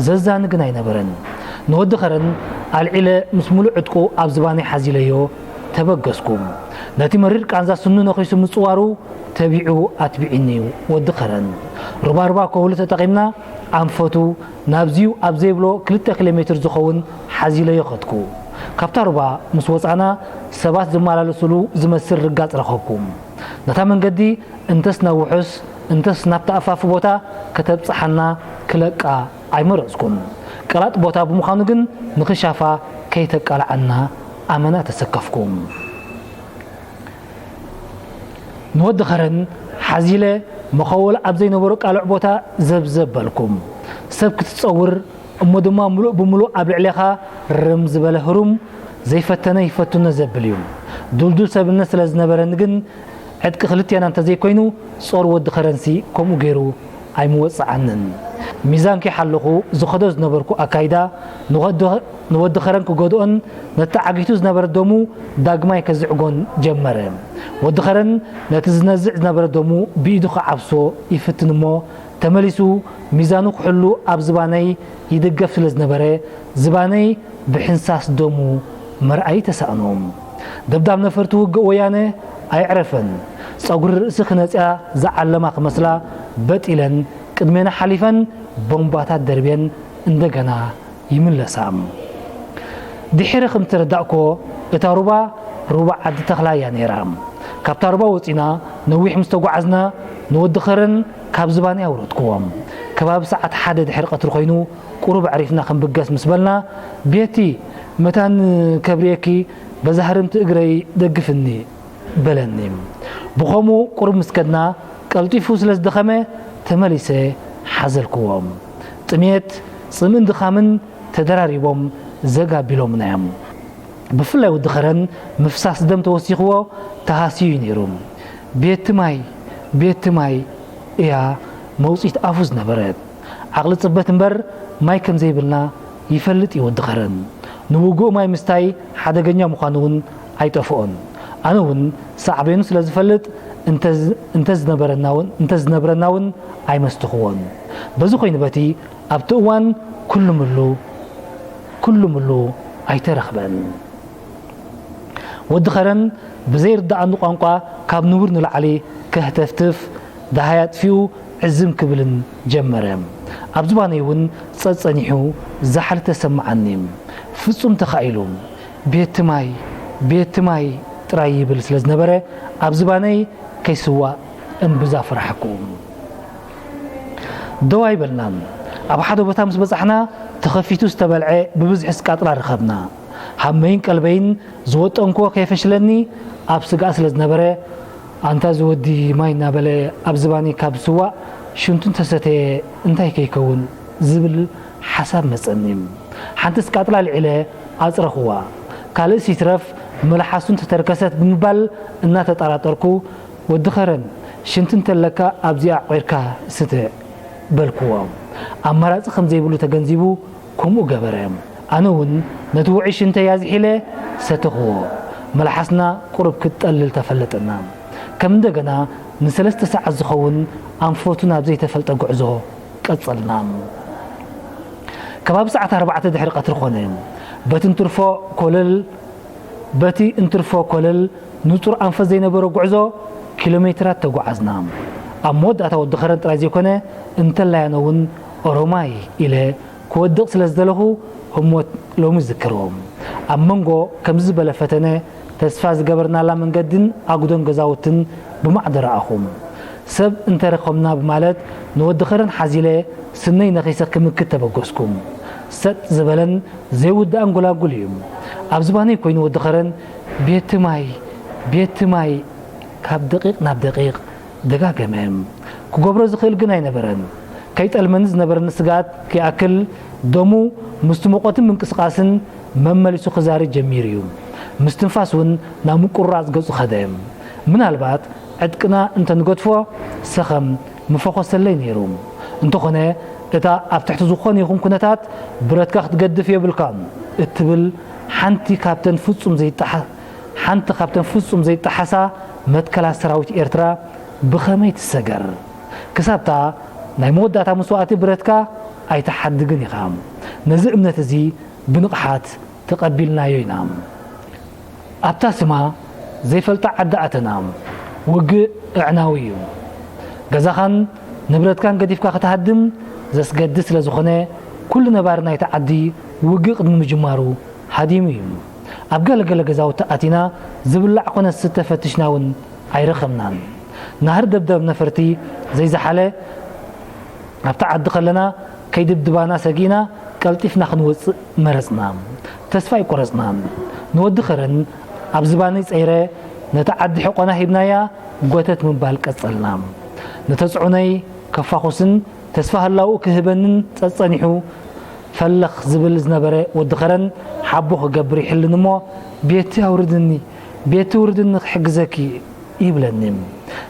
ዘዛኒ ግን ኣይነበረን። ንወዲ ኸረን ኣልዒለ ምስ ሙሉእ ዕጥቁ ኣብ ዝባነይ ሓዚለዮ ተበገስኩ። ነቲ መሪር ቃንዛ ስኑ ነኺሱ ምጽዋሩ ተቢዑ ኣትቢዒኒ እዩ ወዲ ኸረን። ሩባሩባ ከውሊ ተጠቒምና ኣንፈቱ ናብዚዩ ኣብ ዘይብሎ ክልተ ኪሎ ሜትር ዝኸውን ሓዚለዮ ኸድኩ። ካብታ ሩባ ምስ ወጻና ሰባት ዝመላለሱሉ ዝመስል ርጋጽ ረኸብኩ። ነታ መንገዲ እንተስ ናብ ውሑስ እንተስ ናብታ ኣፋፊ ቦታ ከተብጽሓና ክለቃ ኣይመረጽኩን። ቀላጥ ቦታ ብምዃኑ ግን ንኽሻፋ ከይተቃልዓና ኣመና ተሰከፍኩ። ንወዲ ኸረን ሓዚለ መኸወል ኣብ ዘይነበሮ ቃልዕ ቦታ ዘብዘብ በልኩ። ሰብ ክትጸውር እሞ ድማ ምሉእ ብምሉእ ኣብ ልዕሌኻ ርም ዝበለ ህሩም ዘይፈተነ ይፈትኖ ዘብል እዩ። ዱልዱል ሰብነት ስለ ዝነበረኒ ግን ዕጥቂ ክልቴና እንተዘይኮይኑ ጾር ወዲ ኸረንሲ ከምኡ ገይሩ ኣይምወጽዓንን። ሚዛን ከይሓለኹ ዝኸዶ ዝነበርኩ ኣካይዳ ንወዲ ንወዲ ኸረን ክጎድኦን ነቲ ዓጊቱ ዝነበረ ደሙ ዳግማይ ከዝዕጎን ጀመረ። ወዲ ኸረን ነቲ ዝነዝዕ ዝነበረ ደሙ ብኢዱ ክዓብሶ ይፍትን እሞ ተመሊሱ ሚዛኑ ክሕሉ ኣብ ዝባነይ ይድገፍ ስለ ዝነበረ ዝባነይ ብሕንሳስ ደሙ መርኣዪ ተሳእኖ። ደብዳብ ነፈርቲ ውግእ ወያነ ኣየዕረፈን። ጸጉሪ ርእሲ ክነጽያ ዝዓለማ ክመስላ በጥ ኢለን ቅድሜና ሓሊፈን ቦምባታት ደርብየን እንደገና ይምለሳ። ድሒረ ከም ተረዳእኮ እታ ሩባ ሩባ ዓዲ ተኽላ እያ ነይራ። ካብታ ሩባ ወጺና ነዊሕ ምስ ተጓዓዝና ንወዲ ኸረን ካብ ዝባነይ ኣውረድክዎ። ከባቢ ሰዓት ሓደ ድሕሪ ቀትሪ ኮይኑ ቁሩብ ኣዕሪፍና ክንብገስ ምስ በልና ቤቲ መታን ከብርየኪ በዛ ህርምቲ እግረይ ደግፍኒ በለኒ። ብኸምኡ ቁሩብ ምስ ከድና ቀልጢፉ ስለ ዝደኸመ ተመሊሰ ሓዘልክዎ። ጥሜት፣ ጽምእን ድኻምን ተደራሪቦም ዘጋቢሎምና እዮም። ብፍላይ ወዲ ኸረን ምፍሳስ ደም ተወሲኽዎ ተሃስዩ እዩ ነይሩ። ቤት ማይ ቤት ማይ እያ መውፅኢት ኣፉ ዝነበረት። ዓቕሊ ፅበት እምበር ማይ ከም ዘይብልና ይፈልጥ እዩ ወዲ ኸረን። ንውጉእ ማይ ምስታይ ሓደገኛ ምዃኑ እውን ኣይጠፍኦን። ኣነ እውን ሳዕቤኑ ስለ ዝፈልጥ እንተዝነብረና እውን ኣይመስትኽዎን። በዚ ኮይኑ በቲ ኣብቲ እዋን ኩሉ ምሉ ኩሉ ምሉ ኣይተረኽበን። ወዲ ኸረን ብዘይርድኣኒ ቋንቋ ካብ ንቡር ንላዕሊ ከህተፍትፍ፣ ደሃይ ኣጥፊኡ ዕዝም ክብልን ጀመረ። ኣብ ዝባነይ እውን ጸጸኒሑ ዛሕሊ ተሰምዓኒ። ፍጹም ተኻኢሉ፣ "ቤት ማይ፣ ቤት ማይ" ጥራይ ይብል ስለ ዝነበረ፣ ኣብ ዝባነይ ከይስዋእ እምብዛ ፈራሕኩ። ደው ኣይበልናን። ኣብ ሓደ ቦታ ምስ በጻሕና፣ ተኸፊቱ ዝተበልዐ ብብዝሒ ስቃጥላ ረኸብና። ሃመይን ቀልበይን ዝወጠንክዎ ከይፈሽለኒ ኣብ ስግኣት ስለ ዝነበረ፣ "ኣንታ እዚ ወዲ ማይ እናበለ ኣብ ዝባነይ ካብ ዝስዋእ፣ ሽንቱ እንተሰተየ እንታይ ከይከውን?" ዝብል ሓሳብ መጸኒ። ሓንቲ ስቃጥላ ኣልዒለ ኣጽረኽዋ። ካልእስ ይትረፍ መልሓሱ እንተተርከሰት ብምባል እናተጠራጠርኩ፣ "ወዲ ኸረን፣ ሽንቲ እንተለካ ኣብዚኣ ኣዕቒርካ ስተ" በልክዎ። ኣማራጺ ከም ዘይብሉ ተገንዚቡ ከምኡ ገበረ። ኣነ እውን ነቲ ውዑይ ሽንተይ ኣዝሒለ ሰተኽዎ። መልሓስና ቁሩብ ክትጠልል ተፈለጠና። ከም እንደገና ንሰለስተ ሰዓት ዝኸውን ኣንፈቱ ናብ ዘይተፈልጠ ጉዕዞ ቀጸልና። ከባቢ ሰዓት ኣርባዕተ ድሕሪ ቀትሪ ኾነ። በቲ እንትርፎ ኮለል በቲ እንትርፎ ኮለል ንጹር ኣንፈት ዘይነበሮ ጉዕዞ ኪሎ ሜትራት ተጓዓዝና። ኣብ መወዳእታ ወዲ ኸረን ጥራይ ዘይኮነ፣ እንተላይ ኣነ እውን ኦሮማይ ኢለ ክወድቕ ስለ ዝደለኹ ህሞት ሎሚ ዝዝክሮ። ኣብ መንጎ ከምዚ ዝበለ ፈተነ ተስፋ ዝገበርናላ መንገድን ኣጉዶን ገዛውትን ብማዕዶ ረኣኹ። ሰብ እንተረኸብና ብማለት ንወዲ ኸረን ሓዚለ ስነይ ነኺሰ ክምክት ተበገስኩ። ሰጥ ዝበለን ዘይውዳእ ኣንጎላጉል እዩ። ኣብ ዝባነይ ኮይኑ ወዲ ኸረን "ቤት ማይ፣ ቤት ማይ" ካብ ደቂቕ ናብ ደቂቕ ደጋገመ። ክገብሮ ዝኽእል ግን ኣይነበረን። ከይጠልመኒ ዝነበረኒ ስግኣት ከይኣክል ደሙ ምስቲ ሙቐትን ምንቅስቓስን መመሊሱ ክዛሪ ጀሚሩ እዩ። ምስትንፋስ እውን ናብ ምቁርራጽ ገጹ ከደ። ምናልባት ዕጥቅና እንተንገድፎ ሰኸም ምፈኾሰለይ ነይሩ። እንተኾነ እታ ኣብ ትሕቲ ዝኾነ ይኹን ኩነታት ብረትካ ክትገድፍ የብልካን እትብል ሓንቲ ካብተን ፍጹም ዘይጠሓ-፣ ሓንቲ ካብተን ፍጹም ዘይጠሓሳ መትከላት ሰራዊት ኤርትራ ብኸመይ ትሰገር? ክሳብታ ናይ መወዳእታ መስዋእቲ ብረትካ ኣይትሓድግን ኢኻ። ነዚ እምነት እዚ ብንቕሓት ተቐቢልናዮ ኢና። ኣብታ ስማ ዘይፈልጣ ዓዲ ኣተና። ውግእ ኣዕናዊ እዩ። ገዛኻን ንብረትካን ገዲፍካ ክትሃድም ዘስገድድ ስለ ዝኾነ፣ ኩሉ ነባሪ ናይቲ ዓዲ ውግእ ቅድሚ ምጅማሩ ሃዲሙ እዩ። ኣብ ገለ ገለ ገዛውቲ ኣቲና ዝብላዕ ኮነ ዝስተ ፈቲሽና እውን ኣይረኸብናን። ናህሪ ደብዳብ ነፈርቲ ዘይዘሓለ ኣብቲ ዓዲ ከለና ከይድብድባና ሰጊእና ቀልጢፍና ክንወጽእ መረጽና። ተስፋ ኣይቆረጽናን። ንወዲ ኸረን ኣብ ዝባነይ ጸይረ ነታ ዓዲ ሕቆና ሂብናያ ጎተት ምባል ቀጸልና። ንተጽዕኖይ ከፋኹስን ተስፋ ህላውኡ ክህበንን ጸጸኒሑ ፈለኽ ዝብል ዝነበረ ወዲ ኸረን ሓቦ ክገብር ይሕልን እሞ፣ "ቤቲ ኣውርድኒ፣ ቤቲ ውርድኒ ክሕግዘኪ" ይብለኒ።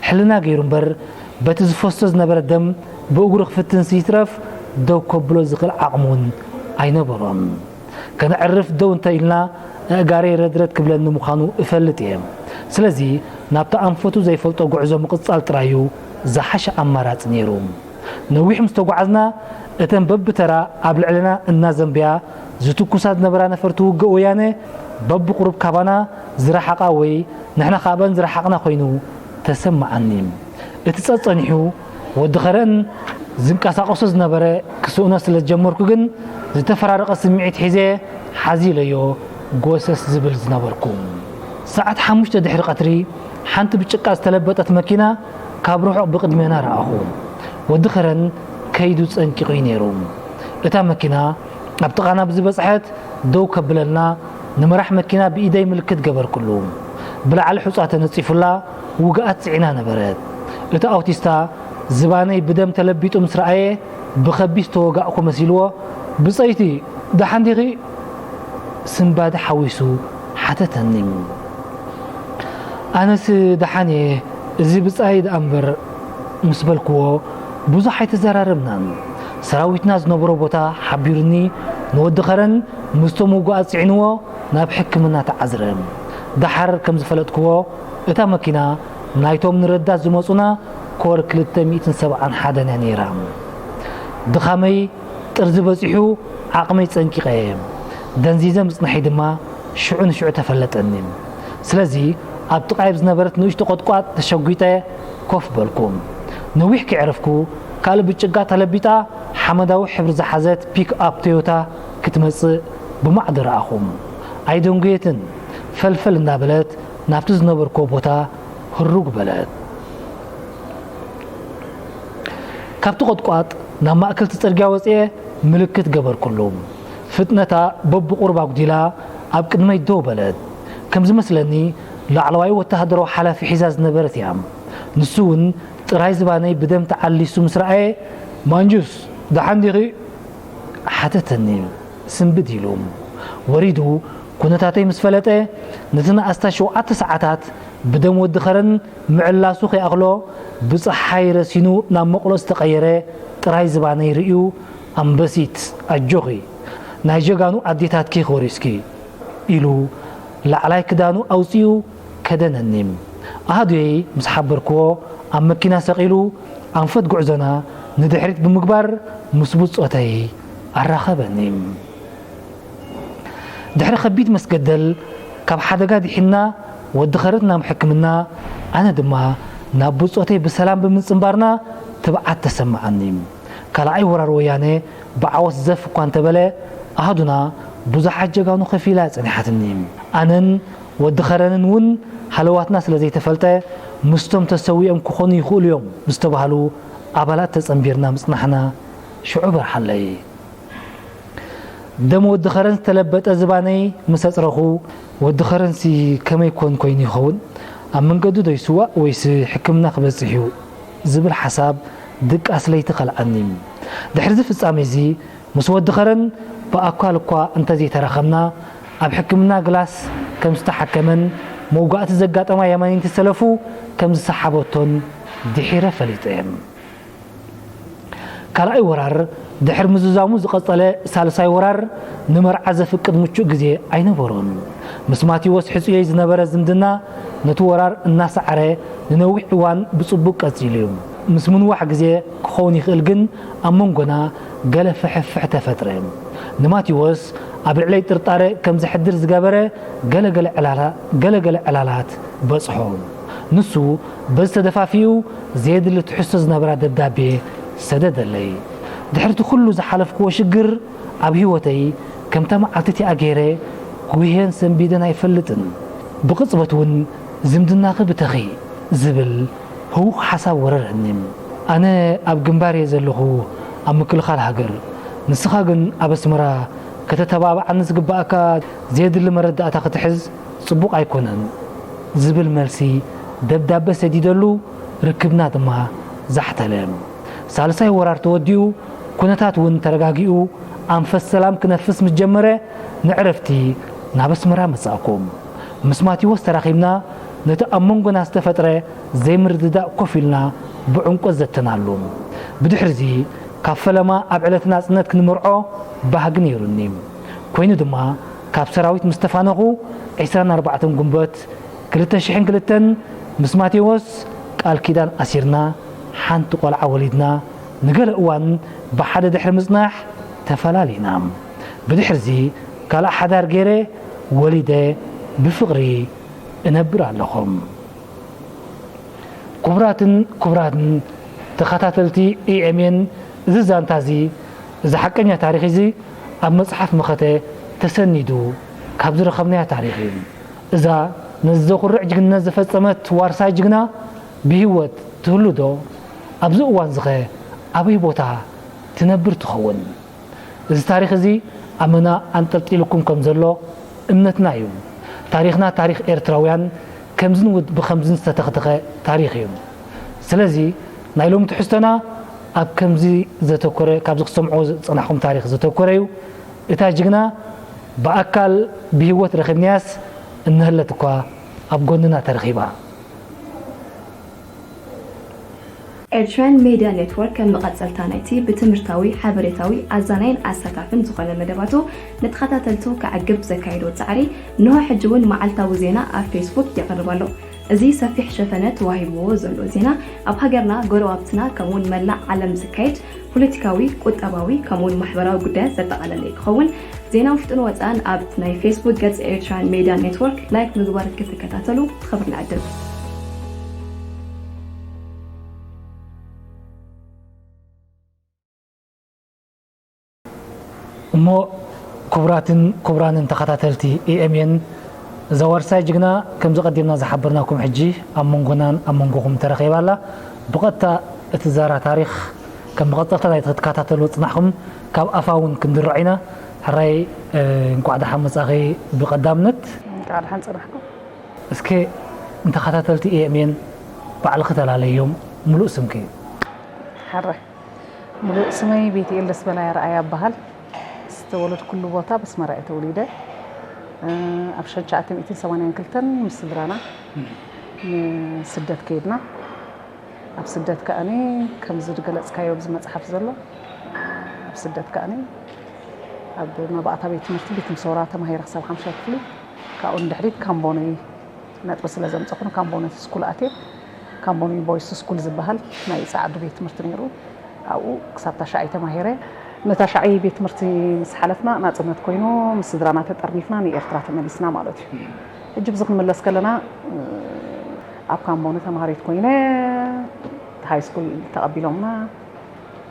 ሕልና ገይሩ እምበር፣ በቲ ዝፈሶ ዝነበረ ደም ብእግሩ ክፍትንሲ ይትረፍ ደው ከብሎ ዝኽእል ዓቕሚ እውን ኣይነበሮን። ከነዕርፍ ደው እንተ ኢልና፣ ኣእጋረይ ረድረድ ክብለኒ ምዃኑ እፈልጥ እየ። ስለዚ፣ ናብቲ ኣንፈቱ ዘይፈልጦ ጉዕዞ ምቕጻል ጥራይ እዩ ዝሓሸ ኣማራጺ ነይሩ። ነዊሕ ምስ ተጓዓዝና፣ እተን በብተራ ኣብ ልዕለና እናዘንበያ ዝትኩሳ ዝነበራ ነፈርቲ ውግእ ወያነ፣ በብቑሩብ ካባና ዝረሓቓ ወይ ንሕና ካብኣን ዝረሓቕና ኮይኑ ተሰማዓኒ። እቲ ጸጸኒሑ ወዲ ኸረን ዝንቀሳቐሶ ዝነበረ ክስእኖ ስለ ዝጀመርኩ ግን፣ ዝተፈራረቐ ስምዒት ሒዘ ሓዚለዮ ጎሰስ ዝብል ዝነበርኩ። ሰዓት ሓሙሽተ ድሕሪ ቀትሪ ሓንቲ ብጭቃ ዝተለበጠት መኪና ካብ ርሑቕ ብቕድሜና ረኣኹ። ወዲ ኸረን ከይዱ ጸንቂቑ እዩ ነይሩ። እታ መኪና ኣብ ጥቓና ብዝበጽሐት ደው ከብለልና ንመራሕ መኪና ብኢደይ ምልክት ገበርኩሉ። ብላዕሊ ሑጻ ተነጺፉላ ውግኣት ጽዒና ነበረት። እቲ ኣውቲስታ ዝባነይ ብደም ተለቢጡ ምስ ረኣየ ብኸቢድ ዝተወጋእኩ መሲልዎ፣ "ብጸይቲ ደሓን ዲኺ?" ስንባደ ሓዊሱ ሓተተኒ። ኣነስ ደሓን እየ፣ እዚ ብጻይ ደኣ እምበር ምስ በልክዎ ብዙሕ ኣይተዘራረብናን። ሰራዊትና ዝነበሮ ቦታ ሓቢሩኒ ንወዲ ኸረን ምስቶም ውጉኣት ጽዒንዎ ናብ ሕክምና ተዓዝረ። ደሓር ከም ዝፈለጥክዎ እታ መኪና ናይቶም ንረዳት ዝመጹና ኮር ክልተ ሚእትን ሰብዓን ሓደን እያ ነይራ። ድኻመይ ጥርዚ በጺሑ ዓቕመይ ጸንቂቐ እየ። ደንዚዘ ምጽናሐይ ድማ ሽዑ ንሽዑ ተፈለጠኒ። ስለዚ ኣብ ጥቓይ ኣብ ዝነበረት ንእሽቶ ቁጥቋጥ ተሸጒጠ ኮፍ በልኩ። ነዊሕ ከይዕረፍኩ ካልእ ብጭቃ ተለቢጣ ሓመዳዊ ሕብሪ ዝሓዘት ፒክ ኣፕ ቶዮታ ክትመጽእ ብማዕዶ ረኣኹ። ኣይደንጎየትን፣ ፈልፈል እናበለት ናብቲ ዝነበርኩዎ ቦታ ህሩግ በለት። ካብቲ ቁጥቋጥ ናብ ማእከል እቲ ጽርግያ ወጺኤ ምልክት ገበርኩሉ። ፍጥነታ በብቑሩብ ኣጉዲላ ኣብ ቅድመይ ደው በለት። ከም ዝመስለኒ ላዕለዋይ ወተሃደራዊ ሓላፊ ሒዛ ዝነበረት እያ። ንሱ እውን ጥራይ ዝባነይ ብደም ተዓሊሱ ምስ ረኣየ፣ "ማንጁስ፣ ደሓን ዲኺ?" ሓተተኒ ስንብድ ኢሉ። ወሪዱ ኩነታተይ ምስ ፈለጠ፣ ነቲ ንኣስታት ሸውዓተ ሰዓታት ብደም ወዲ ኸረን ምዕላሱ ከይኣኽሎ፣ ብጸሓይ ረሲኑ ናብ መቕሎ ዝተቐየረ ጥራይ ዝባነይ ርእዩ፣ "ኣምበሲት፣ ኣጆኺ፣ ናይ ጀጋኑ ኣዴታትኪ ክወሪስኪ" ኢሉ ላዕላይ ክዳኑ ኣውጺኡ ከደነኒ። ኣሃዱየይ ምስ ሓበርክዎ፣ ኣብ መኪና ሰቒሉ ኣንፈት ጉዕዞና ንድሕሪት ብምግባር ምስ ብጾተይ ኣራኸበኒ። ድሕሪ ከቢድ መስገደል ካብ ሓደጋ ድሒንና፣ ወዲ ኸረን ናብ ሕክምና፣ ኣነ ድማ ናብ ብጾተይ ብሰላም ብምጽንባርና ትብዓት ተሰማዓኒ። ካልኣይ ወራር ወያነ ብዓወት ዘፍ እኳ እንተበለ፣ ኣሃዱና ብዙሓት ጀጋኑ ከፊላ እያ ጸኒሓትኒ። ኣነን ወዲ ኸረንን እውን ሃለዋትና ስለ ዘይተፈልጠ፣ ምስቶም ተሰዊኦም ክኾኑ ይኽእሉ እዮም ዝተባህሉ ኣባላት ተጸንቢርና ምጽናሕና ሽዑ በርሃለይ። ደም ወዲ ኸረን ዝተለበጠ ዝባነይ ምስ ኣጽረኹ፣ "ወዲ ኸረንሲ ከመይ ኮን ኮይኑ ይኸውን? ኣብ መንገዱ ዶ ይስዋእ ወይስ ሕክምና ክበጽሕ እዩ?" ዝብል ሓሳብ ድቃስ ለይቲ ከልኣኒ። ድሕሪ እዚ ፍጻሜ እዚ፣ ምስ ወዲ ኸረን ብኣካል እኳ እንተዘይተራኸብና፣ ኣብ ሕክምና ግላስ ከም ዝተሓከመን መውጋእቲ ዘጋጠማ የማነይቲ ሰለፉ ከም ዝሰሓበቶን ድሒረ ፈሊጠ። ካልኣይ ወራር ድሕሪ ምዝዛሙ ዝቐጸለ ሳልሳይ ወራር ንመርዓ ዘፍቅድ ምቹእ ግዜ ኣይነበሮን። ምስ ማቴዎስ ሕጹየይ ዝነበረ ዝምድና ነቲ ወራር እናሰዓረ ንነዊሕ እዋን ብጽቡቕ ቀጺሉ እዩ። ምስ ምንዋሕ ግዜ ክኸውን ይኽእል ግን ኣብ መንጎና ገለ ፍሕፍሕ ተፈጥረ። ንማቴዎስ ኣብ ልዕለይ ጥርጣረ ከም ዘሕድር ዝገበረ ገለገለ ዕላላ-፣ ገለገለ ዕላላት በጽሖ። ንሱ በዚ ተደፋፊኡ ዘየድሊ ትሕዝቶ ዝነበራ ደብዳቤ ሰደደለይ። ድሕሪ እቲ ኩሉ ዝሓለፍክዎ ሽግር ኣብ ህይወተይ ከምታ መዓልቲ እቲኣ ገይረ ጉህየን ሰንቢደን ኣይፈልጥን። ብቕጽበት እውን ዝምድናኺ ብተኺ ዝብል ህዉኽ ሓሳብ ወረረኒ። ኣነ ኣብ ግንባር እየ ዘለኹ፣ ኣብ ምክልኻል ሃገር። ንስኻ ግን ኣብ ኣስመራ ከተተባብዓኒ ዝግብኣካ ዘየድሊ መረዳእታ ክትሕዝ ጽቡቕ ኣይኮነን ዝብል መልሲ ደብዳበ ሰዲደሉ፣ ርክብና ድማ ዛሕተለ። ሳልሳይ ወራር ተወዲኡ፣ ኩነታት እውን ተረጋጊኡ፣ ኣንፈት ሰላም ክነፍስ ምስ ጀመረ፣ ንዕረፍቲ ናብ ኣስመራ መጻእኩ። ምስ ማቴዎስ ተራኺብና፣ ነቲ ኣብ መንጎና ዝተፈጥረ ዘይምርድዳእ ኮፍ ኢልና ብዕምቆት ዘተናሉ። ብድሕርዚ፣ ካብ ፈለማ ኣብ ዕለተ ናጽነት ክንመርዖ ባህጊ ነይሩኒ። ኮይኑ ድማ፣ ካብ ሰራዊት ምስ ተፋነኹ፣ ዕስራን ኣርባዕተን ጉንበት ክልተ ሽሕን ክልተን ምስ ማቴዎስ ቃል ኪዳን ኣሲርና፣ ሓንቲ ቆልዓ ወሊድና፣ ንገለ እዋን ብሓደ ድሕሪ ምጽናሕ ተፈላሊና። ብድሕርዚ ካልእ ሓዳር ገይረ ወሊደ ብፍቕሪ እነብር ኣለኹ። ክቡራትን ክቡራትን ተኸታተልቲ ኤ ኤም ኤን፣ እዚ ዛንታ እዚ፣ እዚ ሓቀኛ ታሪኽ እዚ ኣብ መጽሓፍ መኸተ ተሰኒዱ ካብ ዝረኸብናያ ታሪኽ እዩ። እዛ ነዚ ዘኹርዕ ጅግንነት ዝፈጸመት ዋርሳይ ጅግና ብህይወት ትህሉ ዶ? ኣብዚ እዋን ዝኸ ኣበይ ቦታ ትነብር ትኸውን? እዚ ታሪኽ እዚ ኣመና ኣንጠልጢሉኩም ከም ዘሎ እምነትና እዩ። ታሪኽና ታሪኽ ኤርትራውያን ከምዝን ውድ ብኸምዝን ዝተተኽተኸ ታሪኽ እዩ። ስለዚ ናይ ሎሚ ትሕዝቶና ኣብ ከምዚ ዘተኮረ፣ ካብዚ ክሰምዖ ዝጸናሕኩም ታሪኽ ዘተኮረ እዩ። እታ ጅግና ብኣካል ብህይወት ረኺብናያስ እንሀለት እኳ ኣብ ጎንና ተረኺባ። ኤርትራን ሜድያ ኔትወርክ ከም መቐጸልታ ናይቲ ብትምህርታዊ፣ ሓበሬታዊ፣ ኣዛናይን ኣሳታፍን ዝኾነ መደባቱ ንተኸታተልቱ ከዕግብ ዘካየዶ ጻዕሪ፣ እንሆ ሕጂ እውን መዓልታዊ ዜና ኣብ ፌስቡክ የቕርብ ኣሎ። እዚ ሰፊሕ ሸፈነ ተዋሂብዎ ዘሎ ዜና፣ ኣብ ሃገርና፣ ጎረባብትና፣ ከምኡውን መላእ ዓለም ዝካየድ ፖለቲካዊ፣ ቁጠባዊ፣ ከምኡውን ማሕበራዊ ጉዳያት ዘጠቓለለ ክኸውን፣ ዜና ውሽጥን ወጻእን ኣብ ናይ ፌስቡክ ገጽ ኤርትራን ሜድያ ኔትወርክ ላይክ ምግባር ክትከታተሉ ብኽብሪ ንዕድም። እሞ ክቡራትን ክቡራንን ተኸታተልቲ ኤ ኤም ኤን፣ እዛ ዋርሳይ ጅግና ከምዚ ቀዲምና ዝሓበርናኩም ሕጂ ኣብ መንጎናን ኣብ መንጎኹም ተረኺባ ኣላ። ብቐጥታ እቲ ዛራ ታሪኽ ከም መቐጸልታ ናይቲ ክትከታተልዎ ዝጽናሕኩም ካብ ኣፋ እውን ክንድርዖ ኢና። ሕራይ፣ እ፣ እንቋዕ ደሓን መጻኺ ብቐዳምነት። እንቋዕ ደሓን ጸናሕኩም። እስከ ንተኸታተልቲ ኤ ኤም ኤን ባዕልኺ ተላለዮም፣ ምሉእ ስምኪ። ሕራይ። ምሉእ ስመይ ቤትኤል ደስበላይ ኣርኣያ እበሃል። ዝተወለድኩሉ ቦታ በስመራ እየ ተወሊደ። እ፣ ኣብ ሸንሸዓተ ሚእትን ሰማንያን ክልተን ምስ ስድራና ንስደት ከይድና። ኣብ ስደት ከኣኒ ከምዚ ዝገለጽካዮ ኣብዚ መጽሓፍ ዘሎ፣ ኣብ ስደት ከኣኒ ኣብ መባእታ ቤት ትምህርቲ ቤት ምሶራ ተማሂረ ክሳብ ሓምሻይ ክፍሊ። ካብኡ ንድሕሪት ካምቦኒ ነጥቢ ስለ ዘምጸኹ ንካምቦኒ ስኩል ኣትየ። ካምቦኒ ቦይስ ስኩል ዝበሃል ናይ ጸዓዱ ቤት ትምህርቲ ነይሩ። ኣብኡ ክሳብ ታሽዓይ ተማሂረ። ንታሽዓይ ቤት ትምህርቲ ምስ ሓለፍና ናጽነት ኮይኑ ምስ ስድራና ተጠርኒፍና ንኤርትራ ተመሊስና ማለት እዩ። ሕጂ ብዚ ክንምለስ ከለና፣ እ፣ ኣብ ካምቦኒ ተማሃሪት ኮይነ፣ ሃይ ስኩል ተቐቢሎምና።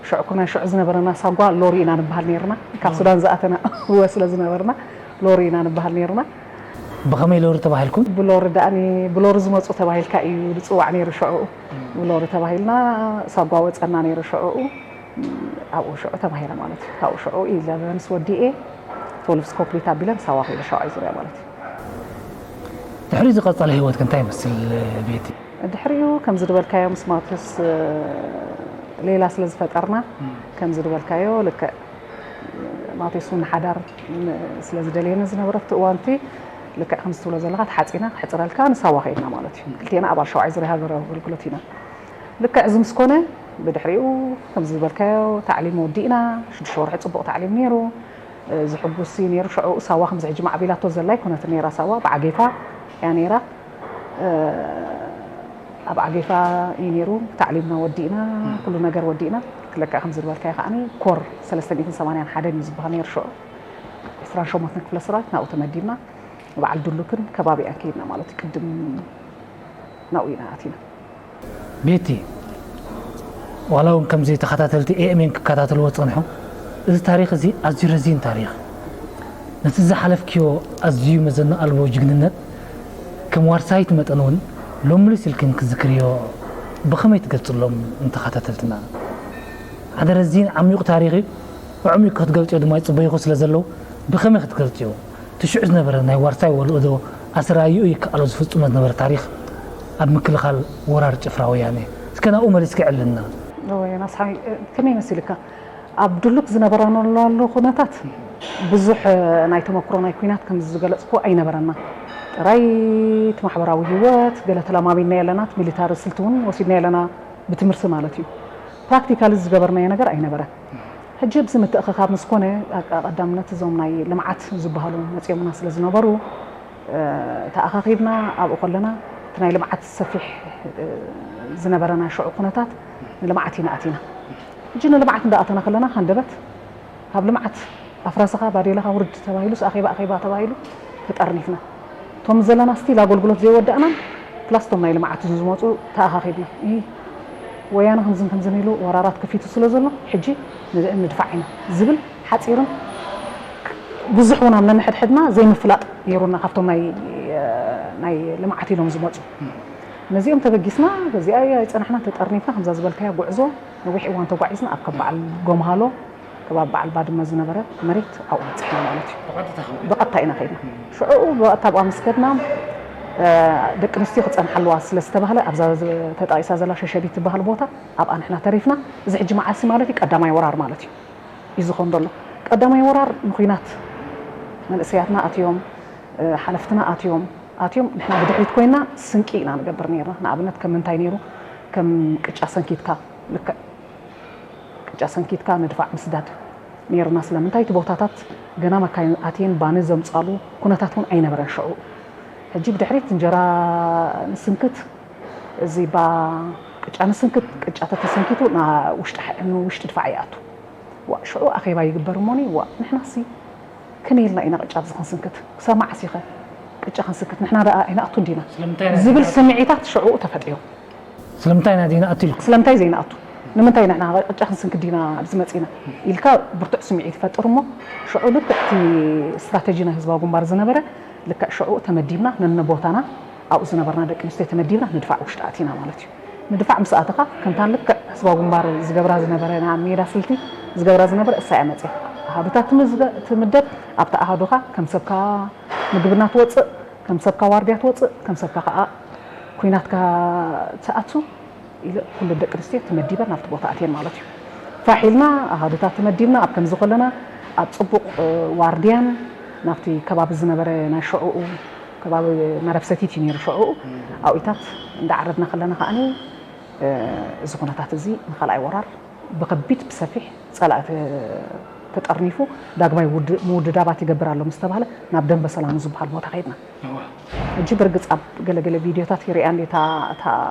ሽዑ እኮ ናይ ሽዑ ዝነበረና ሳጓ ሎሪ ኢና ንበሃል ነይርና። ካብ ሱዳን ዝኣተና እወ ስለ ዝነበርና ሎሪ ኢና ንበሃል ነይርና። ብኸመይ ሎሪ ተባሂልኩም? ብሎሪ ደኣኒ፣ ብሎሪ ዝመጹ ተባሂልካ እዩ ዝጽዋዕ ነይሩ ሽዑ። ብሎሪ ተባሂልና ሳጓ ወጸና ነይሩ ሽዑ። ኣብኡ ሽዑ ተማሂረ ማለት እዩ። ካብኡ ሽዑ ኢለቨንስ ወዲኤ ትወልቭስ ኮፕሊት ኣቢለ ንሳዋ ከይደ ሻውዓይ ዙርያ ማለት እዩ። ድሕሪ ዝቐጸለ ህይወትኪ እንታይ ይመስል ቤቲ? ድሕሪኡ ከምዚ ዝበልካዮ ምስ ማቴዎስ ሌላ ስለ ዝፈጠርና ከምዚ ዝበልካዮ ልክዕ ማቴዎስ እውን ሓዳር ስለ ዝደለየኒ ዝነበረ ኣብቲ እዋንቲ ልክዕ ከምዚ ትብሎ ዘለኻ ተሓፂና ክሕፅረልካ ንሳዋ ከይድና ማለት እዩ። ክልቴና ኣባል ሻውዓይ ዙርያ ሃገራዊ ኣገልግሎት ኢና። ልክዕ እዚ ምስ ኮነ ብድሕሪኡ ከምዚ ዝበልካዮ ታዕሊም ወዲእና ሽዱሽተ ወርሒ ፅቡቕ ታዕሊም ነይሩ። ዝሕጉስ እዩ ነይሩ። ሽዑ ሳዋ ከምዚ ሕጂ ማዕቢላቶ ዘላ ኣይኮነትን ነይራ። ሳዋ ብዓጌፋ እያ ነይራ። ኣብ ዓጌፋ እዩ ነይሩ። ታዕሊምና ወዲእና፣ ኩሉ ነገር ወዲእና። ልክዕ ከምዚ ዝበልካዮ ከዓኒ ኮር ሰለስተ ሚእትን ሰማንያን ሓደን እዩ ዝበሃል ነይሩ ሽዑ። ዕስራን ሸሞንተን ክፍለ ሰራዊት ናብኡ ተመዲብና። በዓል ድሉክን ከባቢኣን ከይድና ማለት እዩ። ቅድም ናብኡ ኢና ኣቲና። ቤቲ፣ ዋላ እውን ከምዚ ተኸታተልቲ ኤ ኤም ኤን ክከታተልዎ ጸንሖም፣ እዚ ታሪኽ እዚ ኣዝዩ ረዚን ታሪኽ፣ ነቲ ዝሓለፍክዮ ኣዝዩ መዘና ኣልቦ ጅግንነት፣ ከም ዋርሳይት መጠን እውን ሎሚ ምልስ ኢልክን ክትዝክርዮ ብኸመይ ትገልጽሎም ንተኸታተልትና? ሓደ ረዚን ዓሚቕ ታሪኽ እዩ። ኣዕሚቑ ክትገልጽዮ ድማ ይጽበዩኹ ስለ ዘለዉ ብኸመይ ክትገልጽዮ? እቲ ሽዑ ዝነበረ ናይ ዋርሳይ ወልእዶ ኣሰራይኡ ይከኣሎ ዝፍጽሞ ዝነበረ ታሪኽ ኣብ ምክልኻል ወራር ጭፍራ ወያነ። እስከ ናብኡ መሊስኪ ኣዕልልና። እወ ዮናስ ሓወይ፣ ከመይ መሲልካ? ኣብ ድሉክ ዝነበረናሉ ኩነታት ብዙሕ ናይ ተመክሮ ናይ ኲናት ከምዚ ዝገለጽኩ ኣይነበረና። ጥራይ እቲ ማሕበራዊ ህይወት ገለ ተለማሚድናዮ ኣለና፣ እቲ ሚሊታሪ ስልቲ እውን ወሲድናዮ ኣለና ብትምህርቲ ማለት እዩ። ፕራክቲካሊ ዝገበርናዮ ነገር ኣይነበረን። ሕጂ ኣብዚ ምትእኽኻብ ምስ ኮነ፣ ቀዳምነት እዞም ናይ ልምዓት ዝበሃሉ መፂኦምና ስለ ዝነበሩ፣ ተኣኻኺብና ኣብኡ ከለና፣ እቲ ናይ ልምዓት ሰፊሕ ዝነበረ ናይ ሽዑ ኩነታት ንልምዓት ኢና ኣቲና። ሕጂ ንልምዓት እንዳኣተና ከለና፣ ሃንደበት ካብ ልምዓት ኣፍራስኻ ባዴላኻ ውርድ ተባሂሉስ፣ ኣኼባ ኣኼባ ተባሂሉ ተጠርኒፍና። እቶም ዘለና ስቲል ኣገልግሎት ዘይወዳእናን ፕላስ እቶም ናይ ልምዓት ዝመፁ ተኣኻኺብና፣ እ፣ ወያነ ከምዝን ከምዝን ኢሉ ወራራት ከፊቱ ስለ ዘሎ፣ ሕጂ ን-፣ ንድፋዕ ኢና ዝብል ሓፂርን ብዙሕ እውን ኣብ ነንሕድሕድና ዘይምፍላጥ ነይሩና። ካብቶም ናይ፣ ናይ ልምዓት ኢሎም ዝመፁ፣ ነዚኦም ተበጊስና፣ በዚኣ ኣይፀናሕና፣ ተጠርኒፍና። ከምዛ ዝበልካያ ጉዕዞ ነዊሕ እዋን ተጓዒዝና፣ ኣብ ከም በዓል ጎምሃሎ፣ ከባቢ በዓል ባድመ ዝነበረ መሬት ኣብኡ በፂሕና ማለት እዩ። ብቐጥታ ኢና ከይድና። ሽዑ ብቐጥታ ኣብኣ ምስ ከድና፣ እ፣ ደቂ ኣንስትዮ ክፀንሓ ኣለዋ ስለ ዝተባህለ፣ ኣብዛ ተጠቒሳ ዘላ ሸሸቢት ትበሃል ቦታ፣ ኣብኣ ንሕና ተሪፍና። እዚ ሕጂ መዓስ ማለት እዩ? ቀዳማይ ወራር ማለት እዩ። እዩ ዝኸውን ዘሎ። ቀዳማይ ወራር ንኹናት መንእሰያትና ኣትዮም፣ እ፣ ሓለፍትና ኣትዮም፣ ኣትዮም፣ ንሕና ብድሕሪት ኮይና ስንቂ ኢና ንገብር ነይርና። ንኣብነት ከም ምንታይ ነይሩ? ከም ቅጫ ሰንኪትካ፣ ልክዕ ቅጫ ሰንኪትካ ንድፋዕ ምስዳድ ነይርና። ስለምንታይ? እቲ ቦታታት ገና መካይን ኣትየን ባኒ ዘምጻሉ ኩነታት እውን ኣይነበረን ሽዑ። ሕጂ ብድሕሪት እንጀራ ንስንክት፣ እዚ ባ ቅጫ ንስንክት፣ ቅጫ ተተሰንኪቱ ና ውሽጢ ሕ-፣ ንውሽጢ ድፋዕ ይኣቱ። ዋ፣ ሽዑ ኣኼባ ይግበር እሞኒ፣ ዋ፣ ንሕናሲ ከመይ ኢልና ኢና ቅጫ ኣብዚ ክንስንክት? ክሳብ መዓስ ኢኸ ቅጫ ክንስንክት? ንሕና ደኣ ኣይንኣቱን ዲና? ስለምንታይ ኢና ዝብል ዘይንኣቱ? ስምዒታት ሽዑ ተፈጢሩ። ስለምንታይ ኢና ዘይንኣቱ ኢልኩም? ስለምንታይ ዘይንኣቱ? ንምንታይ ንሕና ቅጫ ክንስንክት ዲና ኣብዚ መጺና? ኢልካ ብርቱዕ ስምዒት ይፈጥር እሞ፣ ሽዑ ልክዕ እቲ ስትራተጂ ናይ ህዝባዊ ግንባር ዝነበረ፣ ልክዕ ሽዑ ተመዲብና ነንቦታና ኣብኡ ዝነበርና ደቂ ኣንስትዮ ተመዲብና ንድፋዕ ውሽጢ ኣቲና ማለት እዩ። ንድፋዕ ምስ ኣተኻ፣ ከምታ ልክዕ ህዝባዊ ግንባር ዝገብራ ዝነበረ፣ ናይ ሜዳ ስልቲ ዝገብራ ዝነበረ፣ እሳ እያ መፅያ። ኣሃዱታት ትምዝገ-፣ ትምደብ፣ ኣብቲ ኣሃዱኻ ከም ሰብካ ምግብና ትወፅእ፣ ከም ሰብካ ዋርድያ ትወፅእ፣ ከም ሰብካ ከዓ ኩናትካ ትኣቱ ኢለ ኩለን ደቂ ኣንስትዮ ተመዲበን ናብቲ ቦታ ኣትየን ማለት እዩ። ፋሕ ኢልና ኣሃዱታት ተመዲብና ኣብ ከምዚ ከለና ኣብ ፅቡቕ፣ እ፣ ዋርድያን ናብቲ ከባቢ ዝነበረ ናይ ሽዕኡ ከባቢ መረብ ሰቲት እዩ ነይሩ ሽዕኡ። ኣብኢታት እንዳዓረድና ከለና ከዓኒ፣ እ፣ እዚ ኩነታት እዚ ንኻልኣይ ወራር ብኸቢድ ብሰፊሕ ጸላኢ ተ-፣ ተጠርኒፉ ዳግማይ ውድ-፣ ምውድዳባት ይገብር ኣሎ ምስ ተባህለ ናብ ደንበ ሰላሙ ዝበሃል ቦታ ከይድና። እዋ። ሕጂ ብርግጽ ኣብ ገለገለ ቪድዮታት ይርኣ እንዴ እታ፣ እታ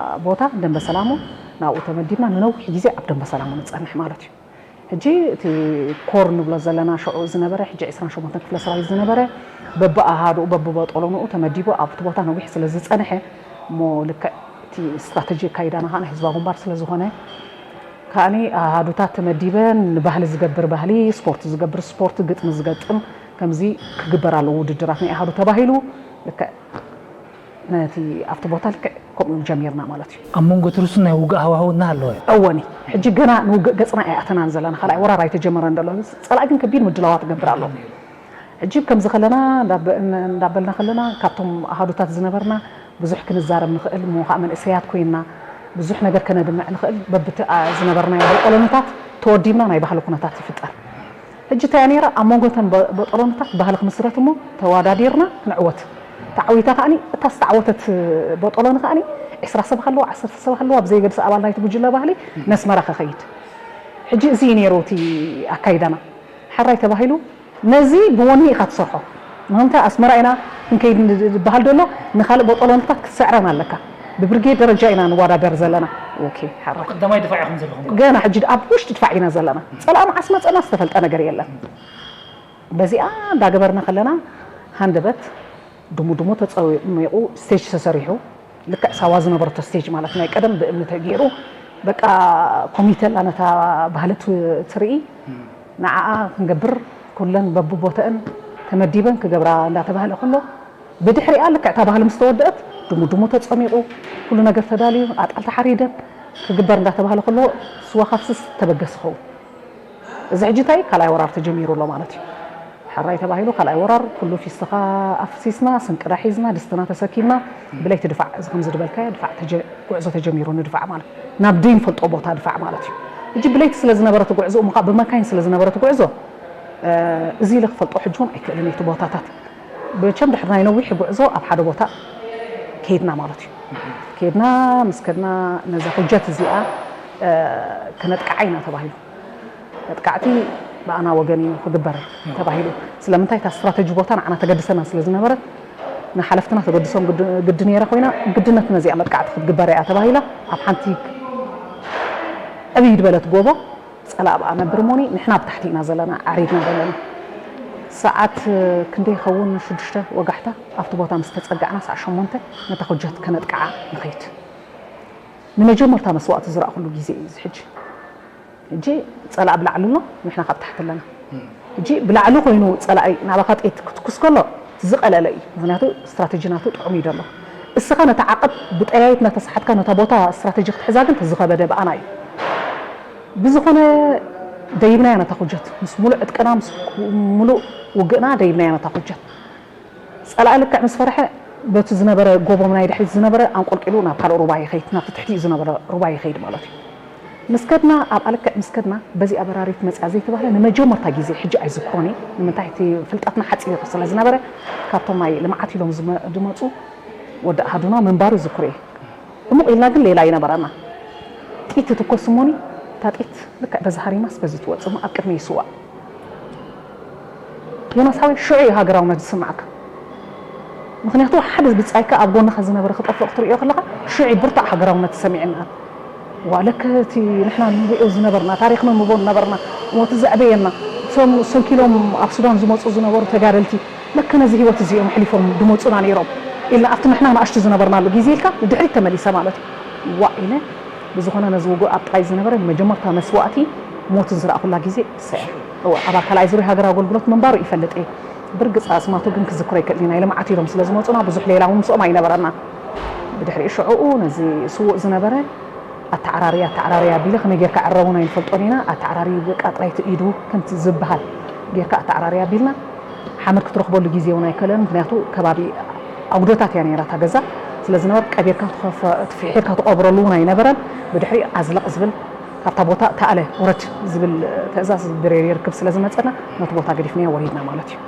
ቦታ ደንበ ሰላሙ፣ ናብኡ ተመዲብና ንነዊሕ ግዜ ኣብ ደንበ ሰላሙ ንጸንሕ ማለት እዩ። ሕጂ እቲ ኮር ንብሎ ዘለና ሽዑ ዝነበረ፣ ሕጂ ዕስራን ሸሞንተን ክፍለ ሰራዊት ዝነበረ፣ በብኣሃዱኡ በብቦጦሎንኡ ተመዲቡ ኣብቲ ቦታ ነዊሕ ስለ ዝጸንሐ፣ እሞ ልክዕ እቲ ስትራተጂ ኣካይዳና ከኣ ናይ ህዝባዊ ግንባር ስለ ዝኾነ፣ ከኣኒ ኣሃዱታት ተመዲበን ንባህሊ ዝገብር ባህሊ፣ ስፖርት ዝገብር ስፖርት፣ ግጥሚ ዝገጥም ከምዚ ክግበር ኣለዎ ውድድራት ናይ ኣሃዱ ተባሂሉ። ልክዕ ነቲ ኣብቲ ቦታ ልክዕ ከምኡ ጀሚርና ማለት እዩ። ኣብ መንጎ እቲ ርሱን ናይ ውግእ ሃዋህው እናሃለወ። እወኒ፣ ሕጂ ገና ንውግእ ገጽና ኣይኣተናን ዘለና፣ ካልኣይ ወራር ኣይተጀመረን ዘሎ። ጸላኢ ግን ከቢድ ምድላዋት ይገብር ኣሎ። ሕጂ ከምዚ ከለና፣ እንዳበ-፣ እንዳበልና ከለና፣ ካብቶም ኣሃዱታት ዝነበርና ብዙሕ ክንዛረብ ንኽእል፣ እሞ ከዓ መንእሰያት ኮይንና ብዙሕ ነገር ከነድምዕ ንኽእል፣ በብቲ፣ ኣ፣ ዝነበርናዮ በጦሎንታት ተወዲብና ናይ ባህሊ ኩነታት ይፍጠር። ሕጂ እንታይ እያ ነይራ? ኣብ መንጎ እተን በ-፣ በጦሎንታት ባህሊ ክምስረት እሞ ተወዳዲርና ክንዕወት። ተዓዊታ ከኣኒ፣ እታ ዝተዓወተት በጦሎኒ ከኣኒ ዕስራ ሰብ ሃለዋ፣ ዓሰርተ ሰብ ሃለዋ፣ ብዘየገድስ ኣባል ናይቲ ጉጅለ ባህሊ ነስመራ ክኸይድ። ሕጂ እዚ እዩ ነይሩ እቲ ኣካይዳና። ሕራይ ተባሂሉ፣ ነዚ ብወኒ ኢኻ ትሰርሖ። ምኽንያቱ ኣስመራ ኢና ክንከይድ ን-፣ ዝበሃል ዘሎ፣ ንኻልእ በጦሎንታት ክትስዕረን ኣለካ። ብብርጌድ ደረጃ ኢና ንወዳደር ዘለና። ኦኬ፣ ሕራይ። ኣብ ቀዳማይ ድፋዕ ኢኹም ዘለኹም። ገና ሕጂ ኣብ ውሽጢ ድፋዕ ኢና ዘለና። ጸላኢ መዓስ መጸና ዝተፈልጠ ነገር የለን። በዚኣ እንዳገበርና ከለና ሃንደበት ድሙ ድሙ ተጸሚቑ ስቴጅ ተሰሪሑ፣ ልክዕ ሳዋ ዝነበረቶ ስቴጅ ማለት ናይ ቀደም ብእምኒ ተገይሩ፣ በቃ ኮሚቴ ኣላ ነታ ባህሊ ት-፣ ትርኢ፣ ንዓኣ ክንገብር ኩለን በብቦተአን ተመዲበን ክገብራ እንዳተባህለ ከሎ፣ ብድሕሪኣ ልክዕ እታ ባህሊ ምስ ተወደአት ድሙ ድሙ ተጸሚቑ፣ ኩሉ ነገር ተዳልዩ፣ ኣጣል ተሓሪደን ክግበር እንዳተባህለ ከሎ፣ ስዋ ካብ ስስ ተበገስ ይኸውን። እዚ ሕጂ እንታይ ካልኣይ ወራር ተጀሚሩ ኣሎ ማለት እዩ። ሕራይ ተባሂሉ ካልኣይ ወራር ኩሉ ፊስትኻ ኣፍሲስና፣ ስንቅና ሒዝና፣ ድስትና ተሰኪምና፣ ብለይቲ ድፋዕ፣ እዚ ከምዚ ዝበልካዮ ድፋዕ ተጀ-፣ ጉዕዞ ተጀሚሩ፣ ንድፋዕ ማለት ናብ ደይንፈልጦ ቦታ ድፋዕ ማለት እዩ። ሕጂ ብለይቲ ስለ ዝነበረ እቲ ጉዕዞ፣ እሞ ከዓ ብመካይን ስለ ዝነበረ እቲ ጉዕዞ፣ እ፣ እዚ ኢለ ክፈልጦ ሕጂ እውን ኣይክእልን እየ እቲ ቦታታት። መቸም ድሕሪ ናይ ነዊሕ ጉዕዞ ኣብ ሓደ ቦታ ከይድና ማለት እዩ። ከይድና፣ ምስ ከድና ነዛ ሁጀት እዚኣ፣ እ፣ ከነጥቅዓ ኢና ተባሂሉ። መጥቃዕቲ ብኣና ወገን እዩ ክግበር ተባሂሉ። ስለምንታይ እታ ስትራተጂ ቦታ ንዓና ተገድሰና ስለ ዝነበረት፣ ንሓለፍትና ተገድሶም ግድ-፣ ግዲ ነይራ ኮይና፣ ግድነት ነዚኣ መጥቃዕቲ ክትግበር እያ ተባሂላ፣ ኣብ ሓንቲ ዕብይ ዝበለት ጎቦ ጸላእ ብኣ ነብር እሞኒ፣ ንሕና ኣብ ታሕቲ ኢና ዘለና፣ ዓሪድና ዘለና። ሰዓት ክንደይ ይኸውን? ሽዱሽተ ወጋሕታ ኣብቲ ቦታ ምስ ተጸጋዕና፣ ሰዓት ሸሞንተ ነታ ኩጀት ከነጥቅዓ ንኸይድ። ንመጀመርታ መስዋእቲ ዝረኣኹሉ ግዜ እዩ እዚ። ሕጂ ሕጂ ጸላኢ ብላዕሊ ኣሎ፣ ንሕና ካብ ታሕቲ ኣለና። ሕጂ ብላዕሊ ኮይኑ ጸላኢ ናባኻ ጥይት ክትኩስ ከሎ፣ እቲ ዝቐለለ እዩ። ምኽንያቱ ስትራተጂ ናቱ ጥዑም እዩ ዘሎ። እስኻ ነታ ዓቐብ ብጠያይት እናተሰሓትካ ነታ ቦታ ስትራተጂ ክትሕዛ ግን እቲ ዝኸበደ ብኣና እዩ። ብዝኾነ ደይብናያ ነታ ኩጀት፣ ምስ ሙሉእ ዕጥቅና፣ ምስ ሙሉእ ውግእና ደይብናያ ነታ ኩጀት። ጸላኢ ልክዕ ምስ ፈርሐ፣ በቲ ዝነበረ ጎቦም ናይ ድሕሪት ዝነበረ ኣንቆልቂሉ ናብ ካልእ ሩባ ይኸይድ፣ ናብቲ ትሕቲኡ ዝነበረ ሩባ ይኸይድ ማለት እዩ። ምስ ከድና፣ ኣብኣ ልክዕ ምስ ከድና፣ በዚኣ በራሪት መጽያ ዘይተባህለ ንመጀመርታ ግዜ፣ ሕጂ ኣይዝክሮን እየ፣ ንምንታይ እቲ ፍልጠትና ሓጺር ስለ ዝነበረ፣ ካብቶም ናይ ልምዓት ኢሎም ዝመ-፣ ዝመጹ ወዲ ኣሃዱና ምንባሩ ይዝክሮ እየ። ዕሙቕ ኢልና ግን ሌላ ኣይነበረና። ጢት ትትኮስ እሞኒ፣ እታ ጢት ልክዕ በዚ ሃሪማስ በዚ ትወጽእ እሞ ኣብ ቅድመይ ይስዋእ። ዮናስ ሓወይ፣ ሽዑ እዩ ሃገራውነት ዝስምዓካ። ምኽንያቱ ሓደ ብጻይካ ኣብ ጎንኻ ዝነበረ ክጠፍእ ክትርእዮ ከለኻ፣ ሽዑ እዩ ብርቱዕ ሃገራውነት ተሰሚዕና። ዋ፣ ለከ እቲ ንሕና ንሪኦ ዝነበርና፣ ታሪኽና ንቦ ዝነበርና፣ እሞ እቲ ዘዕበየና፣ እቶም ሰንኪሎም ኣብ ሱዳን ዝመጹ ዝነበሩ ተጋደልቲ፣ ለከ ነዚ ህይወት እዚ እዮም ኣሕሊፎም ዝመጹና ነይሮም ኢልና ኣብቲ ንሕና ንኣሽቱ ዝነበርናሉ ግዜ ኢልካ ንድሕሪት ተመሊሰ ማለት እዩ። ዋእ ኢለ፣ ብዝኾነ ነዚ ውግእ ኣብ ጥቓይ ዝነበረ ንመጀመርታ መስዋእቲ ሞትን ዝረኣኹላ ግዜ እሳ እያ። እወ፣ ኣባል ካልኣይ ዙርያ ሃገራዊ ኣገልግሎት ምንባሩ ይፈልጥ እየ። ብርግጽ ኣስማቱ ግን ክዝክሮ ኣይክእልን እየ። ናይ ልምዓት ኢሎም ስለ ዝመጹና ብዙሕ ሌላ እውን ምስኦም ኣይነበረናን። ብድሕሪኡ ሽዑኡ ነዚ ስዉእ ዝነበረ ኣተዓራርያ፣ ኣተዓራርያ ኣቢለ ከመይ ጌርካ ዕረቡን ኣይንፈልጦን ኢና። ኣተዓራርዩ በቃ ጥራይ እቲ ኢዱ ከምቲ ዝበሃል ጌርካ ኣተዓራርያ ኣቢልና። ሓመድ ክትረኽበሉ ግዜ እውን ኣይከለን። ምኽንያቱ ከባቢ ኣጉዶታት እያ ነይራ እታ ገዛ ስለ ዝነበረት ቀቢርካ ትኸፈ-፣ ትፍሒርካ ትቐብረሉ እውን ኣይነበረን። ብድሕሪኡ ኣዝለቕ ዝብል ካብታ ቦታ ተኣለ ውረድ ዝብል ትእዛዝ ብሬድዮ ርክብ ስለ ዝመጸና ነቲ ቦታ ገዲፍናዮ ወሪድና ማለት እዩ።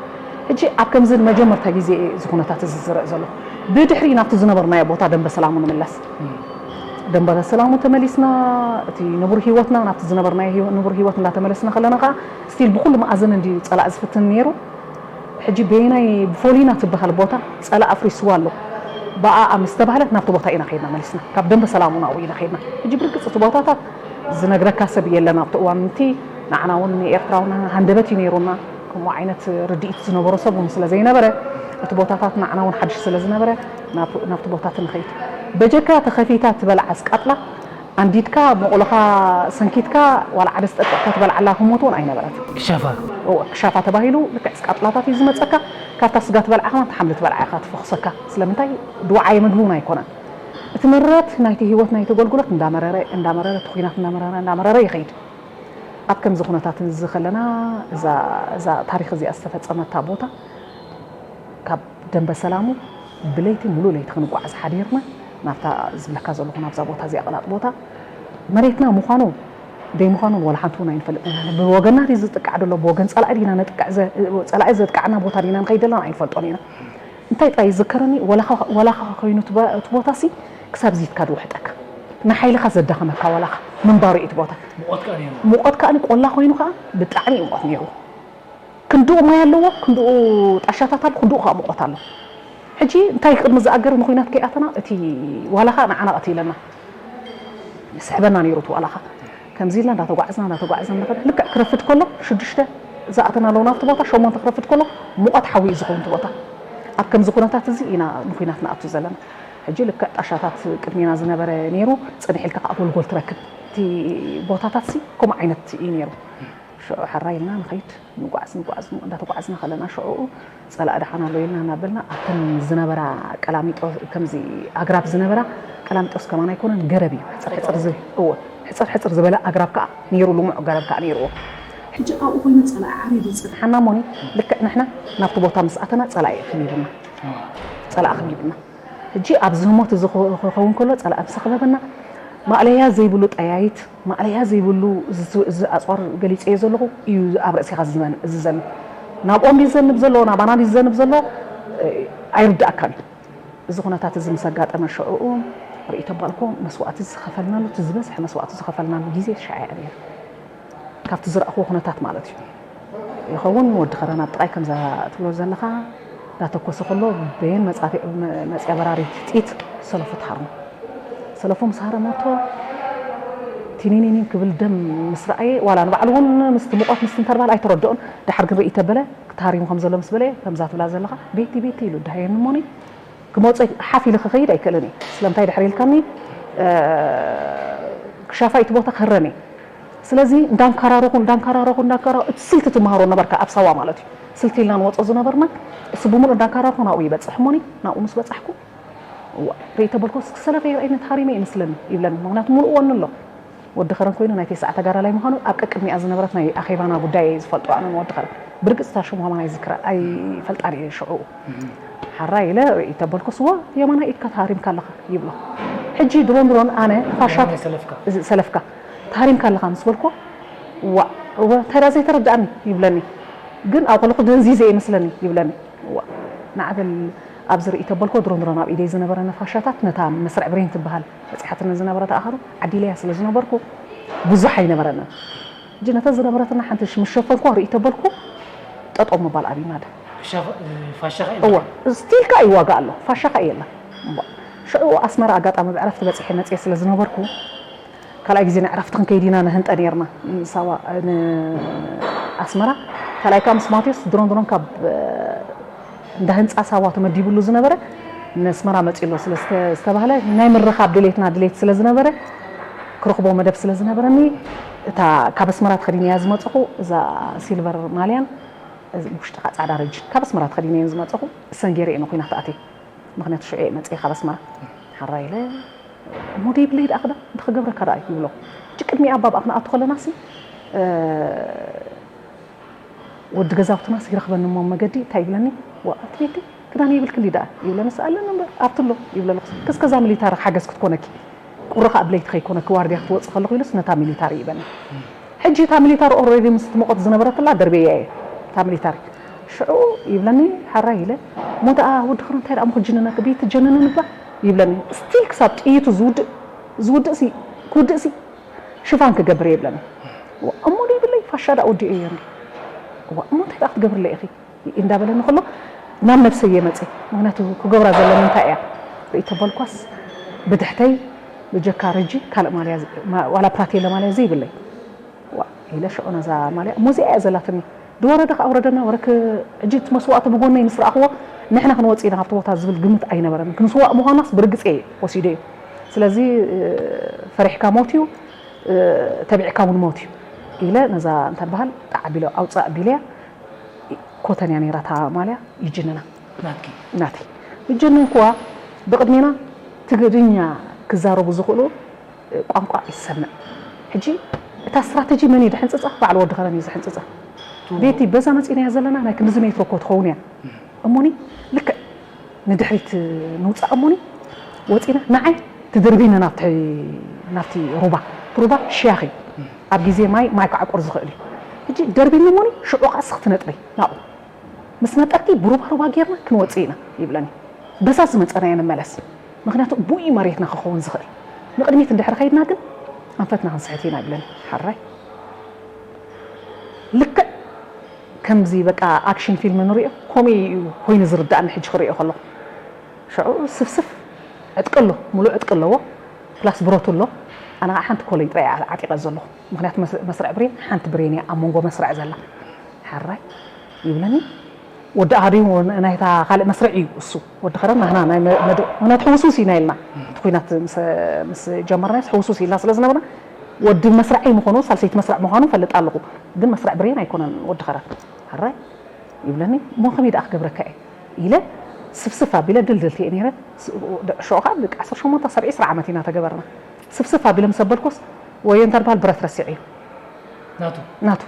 ሕጂ ኣብ ከምዚ ንመጀመርታ ግዜ እዩ እዚ ኩነታት እዚ ዝረአ ዘሎ። ብድሕሪ ናብቲ ዝነበርናዮ ቦታ ደንበ ሰላሙ ንምለስ። ደንበ ሰላሙ ተመሊስና፣ እቲ ንቡር ህይወትና፣ ናብቲ ዝነበርናዮ ህይወ-፣ ንቡር ህይወት እንዳተመለስና ከለና ከኣ ስቲል ብኹሉ መኣዝን እንድዩ ጸላኢ ዝፍትን ነይሩ። ሕጂ በየናይ ብፎሊና ትበሃል ቦታ ጸላኢ ኣፍሪስዋ ኣሎ። ብኣኣ ምስ ተባህለት ናብቲ ቦታ ኢና ከይድና መሊስና። ካብ ደንበ ሰላሙ ናብኡ ኢና ከይድና። ሕጂ ብርግጽ እቲ ቦታታት ዝነግረካ ሰብ የለን ኣብቲ እዋን እቲ ንዓና እውን ንኤርትራውና ሃንደበት እዩ ነይሩና። ከምኡ ዓይነት ርድኢት ዝነበሮ ሰብ እውን ስለ ዘይነበረ፣ እቲ ቦታታት ንዓና እውን ሓድሽ ስለ ዝነበረ ናብ-፣ ናብቲ ቦታ እቲ ንኸይድ። በጀካ ተኸፊታ ትበልዓ ኣስቃጥላ ኣንዲድካ መቑሎኻ ሰንኪትካ ዋላ ዓደስ ጠጢቕካ ትበልዓላ ህሞት እውን ኣይነበረትን። ክሻፋ። እወ፣ ክሻፋ ተባሂሉ ልክዕ ኣስቃጥላታት እዩ ዝመጸካ። ካብታ ስጋ ትበልዓ ከማን ትሓምሊ ትበልዓ ኢኻ ትፈኹሰካ። ስለምንታይ? ድውዓይ ምግቢ እውን ኣይኮነን። እቲ መረረት ናይቲ ህይወት ናይቲ ኣገልግሎት እንዳመረረ፣ እንዳመረረ፣ እቲ ኹናት እንዳመረረ፣ እንዳመረረ ይኸይድ። ኣብ ከምዚ ኩነታት እዚ ከለና እዛ፣ እዛ ታሪኽ እዚኣ ዝተፈጸመታ ቦታ ካብ ደንበ ሰላሙ ብለይቲ ሙሉእ ለይቲ ክንጓዓዝ ሓዲርና ናብታ ዝብለካ ዘለኹ ናብዛ ቦታ እዚኣ ቅላጥ ቦታ መሬትና ምዃኑ ደይ ምዃኑ ወላ ሓንቲ እውን ኣይንፈልጥን ኢና። ብወገንና ድዩ ዝጥቃዕ ዘሎ፣ ብወገን ጸላኢ ዲና ነጥቅዕ ዘ-፣ ጸላኢ ዘጥቅዓና ቦታ ዲና ንኸይድ ዘለና ኣይንፈልጦን ኢና። እንታይ ጥራይ ይዝከረኒ፣ ወላኻ፣ ወላኻ ኮይኑ እቲ በ-፣ እቲ ቦታሲ ክሳብ ዚትካ ድውሕጠካ፣ ንሓይልኻ ዘዳኸመካ ወላኻ ምንባሩ እዩ እቲ ቦታ። ሙቐት ከኣ ነይሩ። ሙቐት ከኣ ቆላ ኮይኑ ከኣ ብጣዕሚ እዩ ሙቐት ነይሩ። ክንድኡ ማይ ኣለዎ፣ ክንድኡ ጣሻታት ኣሎ፣ ክንድኡ ከኣ ሙቐት ኣሎ። ሕጂ እንታይ ቅድሚ ዝኣገር ንኹናት ከይኣተና እቲ ዋላኻ ንዓና ቀቲለና። ይስሕበና ነይሩ እቲ ዋላኻ። ከምዚ ኢልና እንዳተጓዕዝና፣ እንዳተጓዕዝና እንዳኸድና ልክዕ ክረፍድ ከሎ ሽዱሽተ ዝኣተናሉ ናብቲ ቦታ፣ ሸሞንተ ክረፍድ ከሎ ሙቐት ሓዊ እዩ ዝኸውን እቲ ቦታ። ኣብ ከምዚ ኩነታት እዚ ኢና ንኹናት ንኣቱ ዘለና። ሕጂ ልክዕ ጣሻታት ቅድሜና ዝነበረ ነይሩ፣ ጽንሕ ኢልካ ከኣ ጎልጎል ትረክብ። እቲ ቦታታትሲ ከምኡ ዓይነት እዩ ነይሩ። ሽዑ ሕራይ ኢልና ንኸይድ፣ ንጓዓዝ፣ ንጓዓዝ፣ እንዳተጓዓዝና ከለና ሽዑኡ ጸላኢ ደሓን ኣሎ ኢልና እናበልና ኣብተን ዝነበራ ቀላሚጦ-፣ ከምዚ ኣግራብ ዝነበራ፣ ቀላሚጦስ ከማን ኣይኮነን፣ ገረብ እዩ። ሕጽር ሕጽር ዝ-፣ እወ፣ ሕጽር ሕጽር ዝበለ ኣግራብ ከኣ ነይሩ፣ ልሙዕ ገረብ ከኣ ነይርዎ። ሕጂ ኣብኡ ኮይኑ ጸላኢ ዓሪዱ ይጸንሓና እሞኒ፣ ልክዕ ንሕና ናብቲ ቦታ ምስ ኣተና ጸላኢ ከቢቡና። ጸላኢ ከቢቡና። ሕጂ ኣብዚ ህሞት እዚ ክኸውን ከሎ ጸላኢ ምስ ኣኽበበና፣ ማእለያ ዘይብሉ ጠያይት፣ ማእለያ ዘይብሉ እዚ፣ እዚ ኣጽዋር ገሊጸዮ ዘለኹ እዩ ኣብ ርእሲኻ ዝዘን-፣ ዝዘንብ። ናብኦም ድዩ ዝዘንብ ዘሎ፣ ናባና ድዩ ዝዘንብ ዘሎ፣ እ፣ ኣይርድኣካን እዩ። እዚ ኩነታት እዚ ምስ ኣጋጠመ ሽዕኡ ርእይቶ ኣባልኮ መስዋእቲ ዝኸፈልናሉ፣ እቲ ዝበዝሐ መስዋእቲ ዝኸፈልናሉ ግዜ ሽዓ እያ ነይራ። ካብቲ ዝረኣኽዎ ኩነታት ማለት እዩ። ይኸውን ወዲ ኸረን ኣብ ጥቓይ ከምዛ ትብሎ ዘለኻ እንዳተኮሰ ከሎ በየን መጻ-፣ መ-፣ መጽያ በራሪት ጥይት ሰለፉ ትሃርሞ። ሰለፉ ምስ ሃረመቶ ቲኒኒኒን ክብል ደም ምስ ረኣየ፣ ዋላ ንባዕሉ እውን ምስቲ ሙቐት ምስቲ እንተርባል ኣይተረድኦን። ድሓር ግን ርእይ ተበለ፣ ተሃሪሙ ከም ዘሎ ምስ በለ፣ ከምዛ ትብላ ዘለኻ ቤቲ ቤቲ ኢሉ ደሃየኒ እሞኒ፣ ክመጾ ሓፍ ኢሉ ክኸይድ ኣይክእልን እዩ። ስለምንታይ ድሕሪ ኢልካኒ፣ እ፣ ክሻፋ እቲ ቦታ ክህረኒ። ስለዚ እንዳንከራረኹ፣ እንዳንከራረኹ፣ እንዳንከራረኹ፣ እቲ ስልቲ ትመሃሮ ነበርካ ኣብ ሳዋ ማለት እዩ። ስልቲ ኢልና ንወጾ ዝነበርና፣ እሱ ብምሉእ እንዳንከራረኹ ናብኡ ይበጽሕ እሞኒ፣ ናብኡ ምስ በጻሕኩ፣ እዋ፣ ርእይ ተበልኮ፣ እስኪ ሰለፈ ይርኣይኒ፣ ተሃሪመ ይመስለኒ ይብለኒ። ምኽንያቱ ምሉእ ወኒ ኣሎ። ወዲ ኸረን ኮይኑ ናይ ቴስዓ ተጋዳላይ ምዃኑ ኣብ ቀቅድሚኣ ዝነበረት ናይ ኣኼባና ጉዳይ እየ ዝፈልጦ ኣነ ንወዲ ኸረን። ብርግጽ እታ ሽሙ ከማን ኣይዝክራ፣ ኣይፈልጣን እየ ሽዑ። ሓራይ ኢለ ርእይ ተበልኩስ፣ እዋ፣ የማናይ ኢድካ ተሃሪምካ ኣለኻ ይብሎ። ሕጂ ድሮን ድሮን ኣነ ፋሻ የማናይ ሰለፍካ። እዚ ሰለፍካ ተሃሪምካ ኣለኻ ምስ በልኮ፣ እዋ፣ እወ፣ እንታይ ደኣ ዘይተረድኣኒ ይብለኒ። ግን ኣብ ከለኹ ደንዚዘ እየ መስለኒ ይብለኒ። እዋ፣ ንዓ በል ኣብዚ ርእይ ተበልኮ፣ ድሮን ድሮን ኣብ ኢደይ ዝነበረ ነፋሻታት ነታ መስርዕ ብሬን ትበሃል በጺሓትኒ ዝነበረት ኣኻሉ ዓዲለያ ስለ ዝነበርኩ ብዙሕ ኣይነበረንን። ሕጂ ነተን ዝነበረትና ሓንቲ ሽ-፣ ምስ ሸፈንኩዋ ርእይ ተበልኩ፣ ጠጠው ምባል ኣብዩና ደ። ፋሻ-፣ ፋሻኻ እዩ? እወ፣ ስቲል ከኣ ይዋጋእ ኣሎ፣ ፋሻ ከኣ የለን። እምቧ። ሽዑ ኣስመራ ኣጋጣሚ ብዕረፍቲ በጺሐ መጽየ ስለ ዝነበርኩ፣ ካልኣይ ግዜ ንዕረፍቲ ክንከይድ ኢና ንህንጠ ነይርና። ንሳዋ-፣ ንኣስመራ። ካልኣይ ከኣ ምስ ማቴዎስ ድሮን ድሮን ካብ፣ እ፣ እንዳ ህንጻ ሳዋ ተመዲቡሉ ዝነበረ ነስመራ መጺኡ ኣሎ ስለ ዝተ-፣ ዝተባህለ ናይ ምርኻብ ድሌትና ድሌት ስለ ዝነበረ ክረኽቦ መደብ ስለ ዝነበረኒ እታ ካብ ኣስመራ ተኸዲነያ ዝመጽኹ እዛ ሲልቨር ማልያን እዚ ውሽጢ ከኣ ጻዕዳ ረጅን ካብ ኣስመራ ተኸዲነየን ዝመጽኹ እሰን ገይረ እየ ንኹናት ኣትየ። ምኽንያቱ ሽዑ እየ መጽየ ካብ ኣስመራ። ሓራይ ኢለ እሞ ደይብለይ ደኣ ክዳ እንታይ ክገብረካ ደኣ ይብሎ። ሕጂ ቅድሚ ኣባብኣ ክንኣቱ ከለናሲ፣ እ፣ ወዲ ገዛውትናስ ይረኽበኒ እሞ መገዲ እንታይ ይብለኒ? "ዋ፣ ኣቲ ቤቲ፣ ክዳን የብልክን ድዩ ደኣ?" ይብለኒ። "ስኣለኒ እምበር፣ ኣብቲ ኣሎ" ይብለኒ። "ክስከዛ ሚሊታሪ ሓገዝ ክትኮነኪ፣ ቁሪ ከኣ ብለይቲ ከይኮነኪ ዋርድያ ክትወጺ ከለኹ" ኢሉስ ነታ ሚሊታሪ ይበኒ። ሕጂ እታ ሚሊታሪ ኦልሬዲ ምስ እቲ ሙቐት ዝነበረትላ ደርበያ እየ፣ እታ ሚሊታሪ። ሽዑ ይብለኒ፣ ሓራይ ኢለ፣ "እሞ ደኣ ወዲ ኸረን እንታይ ደኣ እሞ ክጅንነኪ፣ ብይት ትጀንንን እባ?" ይብለኒ። ስቲል ክሳብ ጥይቱ ዝውድእ፣ ዝውድእሲ፣ ክውድእሲ፣ ሽፋን ክገብር እየ ይብለኒ። "ዋ፣ እሞ ደይብለይ ፋሻ ደኣ ወዲኤዮ እንዲ። ዋ፣ እሞ እንታይ ደኣ ክትገብርለይ ኢኺ?" እንዳበለኒ ከሎ ናብ ነብሰይ እየ መጽየ። ምኽንያቱ ክገብራ ዘለኒ እንታይ እያ? ርእይ ተበልኳስ ብድሕተይ ብጀካ ረጂ ካልእ ማልያ ዝ-፣ ማ-፣ ዋላ ፕራቴለ ማልያ ዘይብለይ። ዋ፣ ኢለ ሽዑ ነዛ ማልያ፣ እሞ እዚኣ እያ ዘላትኒ። ድወረደ ከኣ ውረደና፣ ወረ ክ-፣ ሕጂ እቲ መስዋእቲ ብጎነይ ምስ ረኣኽዎ፣ ንሕና ክንወጽእ ኢና ካብቲ ቦታ ዝብል ግምት ኣይነበረን። ክንስዋእ ምዃናስ ብርግጽ እየ ወሲደዮ። ስለዚ፣ እ፣ ፈሪሕካ ሞት እዩ፣ እ፣ ተቢዕካ እውን ሞት እዩ ኢለ ነዛ እንታይ በሃል ጣዕ ኣቢለ ኣውፅእ ኣቢለያ። ኮተን እያ ነይራ እታ ማልያ፣ ይጅንና። ናትኪ? ናተይ። ይጀነንኩዋ፣ ብቕድሜና ትግርኛ ክዛረቡ ዝኽእሉ ቋንቋ ይሰምዕ። ሕጂ እታ ስትራተጂ መን እዩ ዝሕንጽጻ? ባዕሉ ወዲ ኸረን እዩ ዝሕንጽጻ። ቱ- ቤቲ፣ በዛ መጺእናያ ዘለና ናይ ክንድዚ ሜትሮ እኮ ትኸውን እያ። እሞኒ ልክዕ ንድሕሪት ንውጻእ እሞኒ ወጺና፣ ንዓይ ትድርቢኒ ናብቲ፣ ናብቲ ሩባ። እቲ ሩባ ሽያኽ እዩ። ኣብ ግዜ ማይ፣ ማይ ክዓቁር ዝኽእል እዩ። ሕጂ ደርቢኒ እሞኒ ሽዑ ከኣ ስኽ ትነጥሪ ናብኡ። ምስ ነጠርኪ ብሩባ ሩባ ጌርና ክንወጽእ ኢና ይብለኒ። በዛ ዝመጸናዮ ንመለስ። ምኽንያቱ ብኡ እዩ መሬትና ክኸውን ዝኽእል። ንቕድሚት እንድሕር ኸይድና ግን ኣንፈትና ክንስሕት ኢና ይብለኒ። ሓራይ። ልክዕ ከምዚ በቃ ኣክሽን ፊልም ንሪኦ፣ ከምኡ እዩ ኮይኑ ዝርድኣኒ ሕጂ ክሪኦ ከለኹ። ሽዑ ስፍስፍ ዕጥቂ ኣሎ፣ ሙሉእ ዕጥቂ ኣለዎ፣ ፕላስ ብረቱ ኣሎ። ኣነ ኸዓ ሓንቲ ኮለይ ጥራይ እየ ዓጢቐ ዘለኹ። ምኽንያቱ መስ-፣ መስርዕ ብሬን፣ ሓንቲ ብሬን እያ ኣብ መንጎ መስርዕ ዘላ። ሓራይ ይብለኒ። ወዲ ኣሃዱ ናይታ ካልእ መስርዕ እዩ እሱ። ወዲ ኸረን ናህና ናይ መ-፣ መድ-፣ ምኽንያቱ ሕውስውስ ኢና ኢልና። እቲ ኲናት ምስ፣ ምስ ጀመርናስ ሕውስውስ ኢልና ስለ ዝነበርና፣ ወዲ መስርዐይ ምዃኑ፣ ሳልሰይቲ መስርዕ ምዃኑ እፈልጥ ኣለኹ። ግን መስርዕ ብሬን ኣይኮነን ወዲ ኸረን። ሓራይ ይብለኒ። እሞ ከመይ ደኣ ክገብረካ እየ? ኢለ ስፍስፍ ኣቢለ ድልድልቲ እየ ነይረ። ስ-፣ ሽዑ ከዓ ደቂ ዓሰርተ ሸሞንተ፣ ዓሰርተ፣ ዕስራ ዓመት ኢና ተገበርና። ስፍስፍ ኣቢለ ምስ ኣበልኩስ፣ ወዮ እንተ በሃል ብረት ረሲዐ እዩ። ናቱ? ናቱ።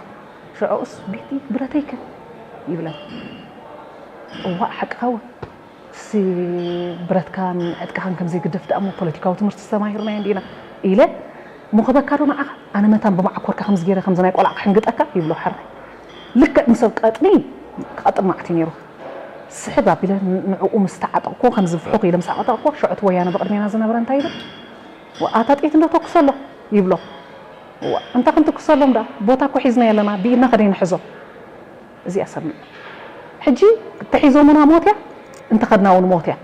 ሽዑስ፣ "ቤቲ፣ ብረተይከ?" ይብለኒ። እዋእ፣ ሓቅኻ እውን። ሲ-፣ ብረትካን ዕጥቅኻን ከም ዘይግደፍ ደኣ እሞ ፖለቲካዊ ትምህርቲ ዝተማሂርናዮ እንዲና ኢለ፣ "ምኽበካ ዶ ንዓኻ? ኣነ መታን ብመዓኮርካ ከምዚ ገይረ ከምዚ ናይ ቆልዓ ክሕንግጠካ?" ይብሎ ሓራይ። ልክዕ ንሰብ ቀጥኒ ክቐጥን መዓት እዩ ነይሩ። ስሕብ ኣቢለ ን-፣ ንዕኡ ምስ ተዓጠቕኩ፣ ከምዚ ፍሑኽ ኢለ ምስ ዓጠቕኩ፣ ሽዑ እቲ ወያነ ብቕድሜና ዝነበረ እንታይ ይብል? "ዋ፣ ኣታ ጥይት እንዶ ተኩስ ኣሎ" ይብሎ። "ዋ፣ እንታይ ክንትኩሰሎም ደኣ? ቦታ እኮ ሒዝና ኣለና፣ ብኢድና ከደይ ንሕዞ?" እዚኣ ሰምዕ። ሕጂ ተሒዞምና ሞት እያ፣ እንተኸድና እውን ሞት እያ።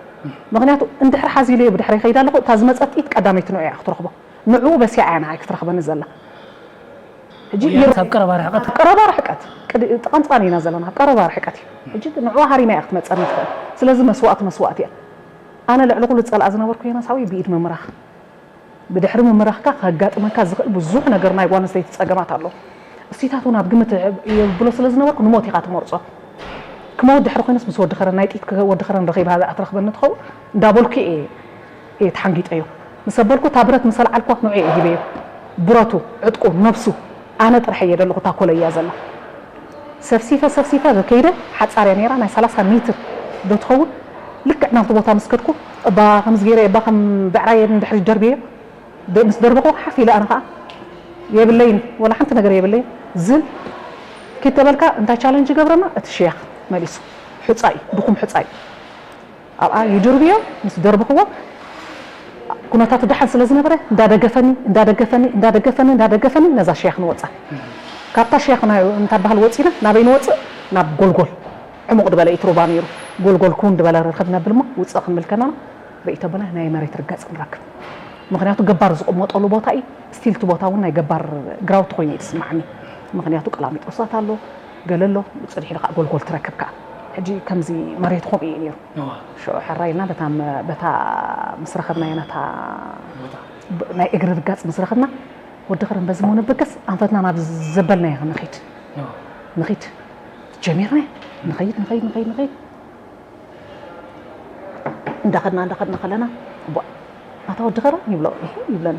ምኽንያቱ እንድሕር ሓዚለዮ ብድሕረይ ከይድ ኣለኹ፣ እታ ዝመጸት ጥይት ቀዳመይቲ ንዑ እያ ክትረኽቦ። ንዕኡ በሲዓ እያ ንዓይ ክትረኽበኒ ዘላ። ሕጂ ወያነ ይር- ኣብ ቀረባ ርሕቀት። ኣብ ቀረባ ርሕቀት፣ ቅድ-፣ ጥቓ ንጥቓ ኢና ዘለና፣ ኣብ ቀረባ ርሕቀት እዩ። ሕጂ ንዕኡ ሃሪማ እያ ክትመጸኒ ትኽእል። ስለዚ መስዋእቲ መስዋእቲ እያ። ኣነ ልዕሊ ኩሉ ዝጸልኣ ዝነበርኩ ዮናስ ሓወይ ብኢድ ምምራኽ። ብድሕሪ ምምራኽካ ከጋጥመካ ዝኽእል ብዙሕ ነገር ናይ ጓል ኣንስተይቲ ጸገማት ኣሎ። እሲታት እውን ኣብ ግምት የብሎ ስለ ዝነበርኩ ንሞት ኢኻ ትመርጾ። ክመውት ድሕሪ ኮይነስ ምስ ወዲ ኸረን ናይ ጢት ወዲ ኸረን ረኺባ ኣትረኽበኒ ትኸውን እንዳበልኩ እየ እየ ተሓንጊጠዮ። ምስ ኣበልኩ እታ ብረት ምስ ኣልዓልኳ ንዑ እየ ሂበዮ። ብረቱ፣ ዕጥቁ፣ ነብሱ ኣነ ጥራሕ እየ ደለኹ እታ ኮለያ ዘላ። ሰፍሲፈ ሰፍሲፈ ከይደ ሓጻር እያ ነይራ ናይ ሰላሳ ሜትር ዶ ትኸውን። ልክዕ ናብቲ ቦታ ምስ ከድኩ እባ ከምዚ ገይረ እባ ከም ብዕራይ ንድሕሪ ደርብዮ። ደ-፣ ምስ ደርበኹ ሓፍ ኢለ ኣነ ኸዓ የብለይን ወላ ሓንቲ ነገር የብለይን። ዝም ኪተበልካ እንታይ ቻለንጅ ይገብረና እቲ ሽያኽ መሊሱ ሕጻ እዩ ድኹም ሕጻ እዩ። ኣብኣ ይድርብዮ ምስ ደርብኽዎ ኩነታቱ ደሓን ስለ ዝነበረ እንዳደገፈኒ እንዳደገፈኒ እንዳደገፈኒ እንዳደገፈኒ ነዛ ሽያኽ ንወጻ። ካብታ ሽያኽ እንታይ በሃል ወጺና ናበይ ንወጽእ ናብ ጎልጎል ዕሙቕ ድበለ ኢትሩባ ነይሩ። ጎልጎል ኩን ድበለ ርክብ ነብል እሞ ውጽእ ክንብል ከለና ርእይቶ ብና ናይ መሬት ርጋጽ ንረክብ። ምኽንያቱ ገባር ዝቕመጠሉ ቦታ እዩ። ስቲል እቲ ቦታ እውን ናይ ገባር ግራውቲ ኮይኑ እዩ ዝስማዓኒ። ምኽንያቱ ቀላሚጦሳት ኣሎ ገለ ኣሎ። ጽድሒ ኢልካ ጎልጎል ትረክብ ከኣ ሕጂ ከምዚ መሬት ከምኡ እዩ ነይሩ። ሽዑ ሕራይ ኢልና በታ መ-፣ በታ ምስ ረኸብናዮ ነታ ናይ እግሪ ርጋጽ ምስ ረኸብና ወዲ ኸረን በዚ መሆነ በገስ ኣንፈትና ናብ ዘበልናዮ ንኺድ ንኺድ ጀሚርና ንኸይድ ንኸይድ ንኸይድ ንኸይድ እንዳኸድና እንዳኸድና ከለና ቧ ኣታ ወዲ ኸረን ይብሎ ይብለኒ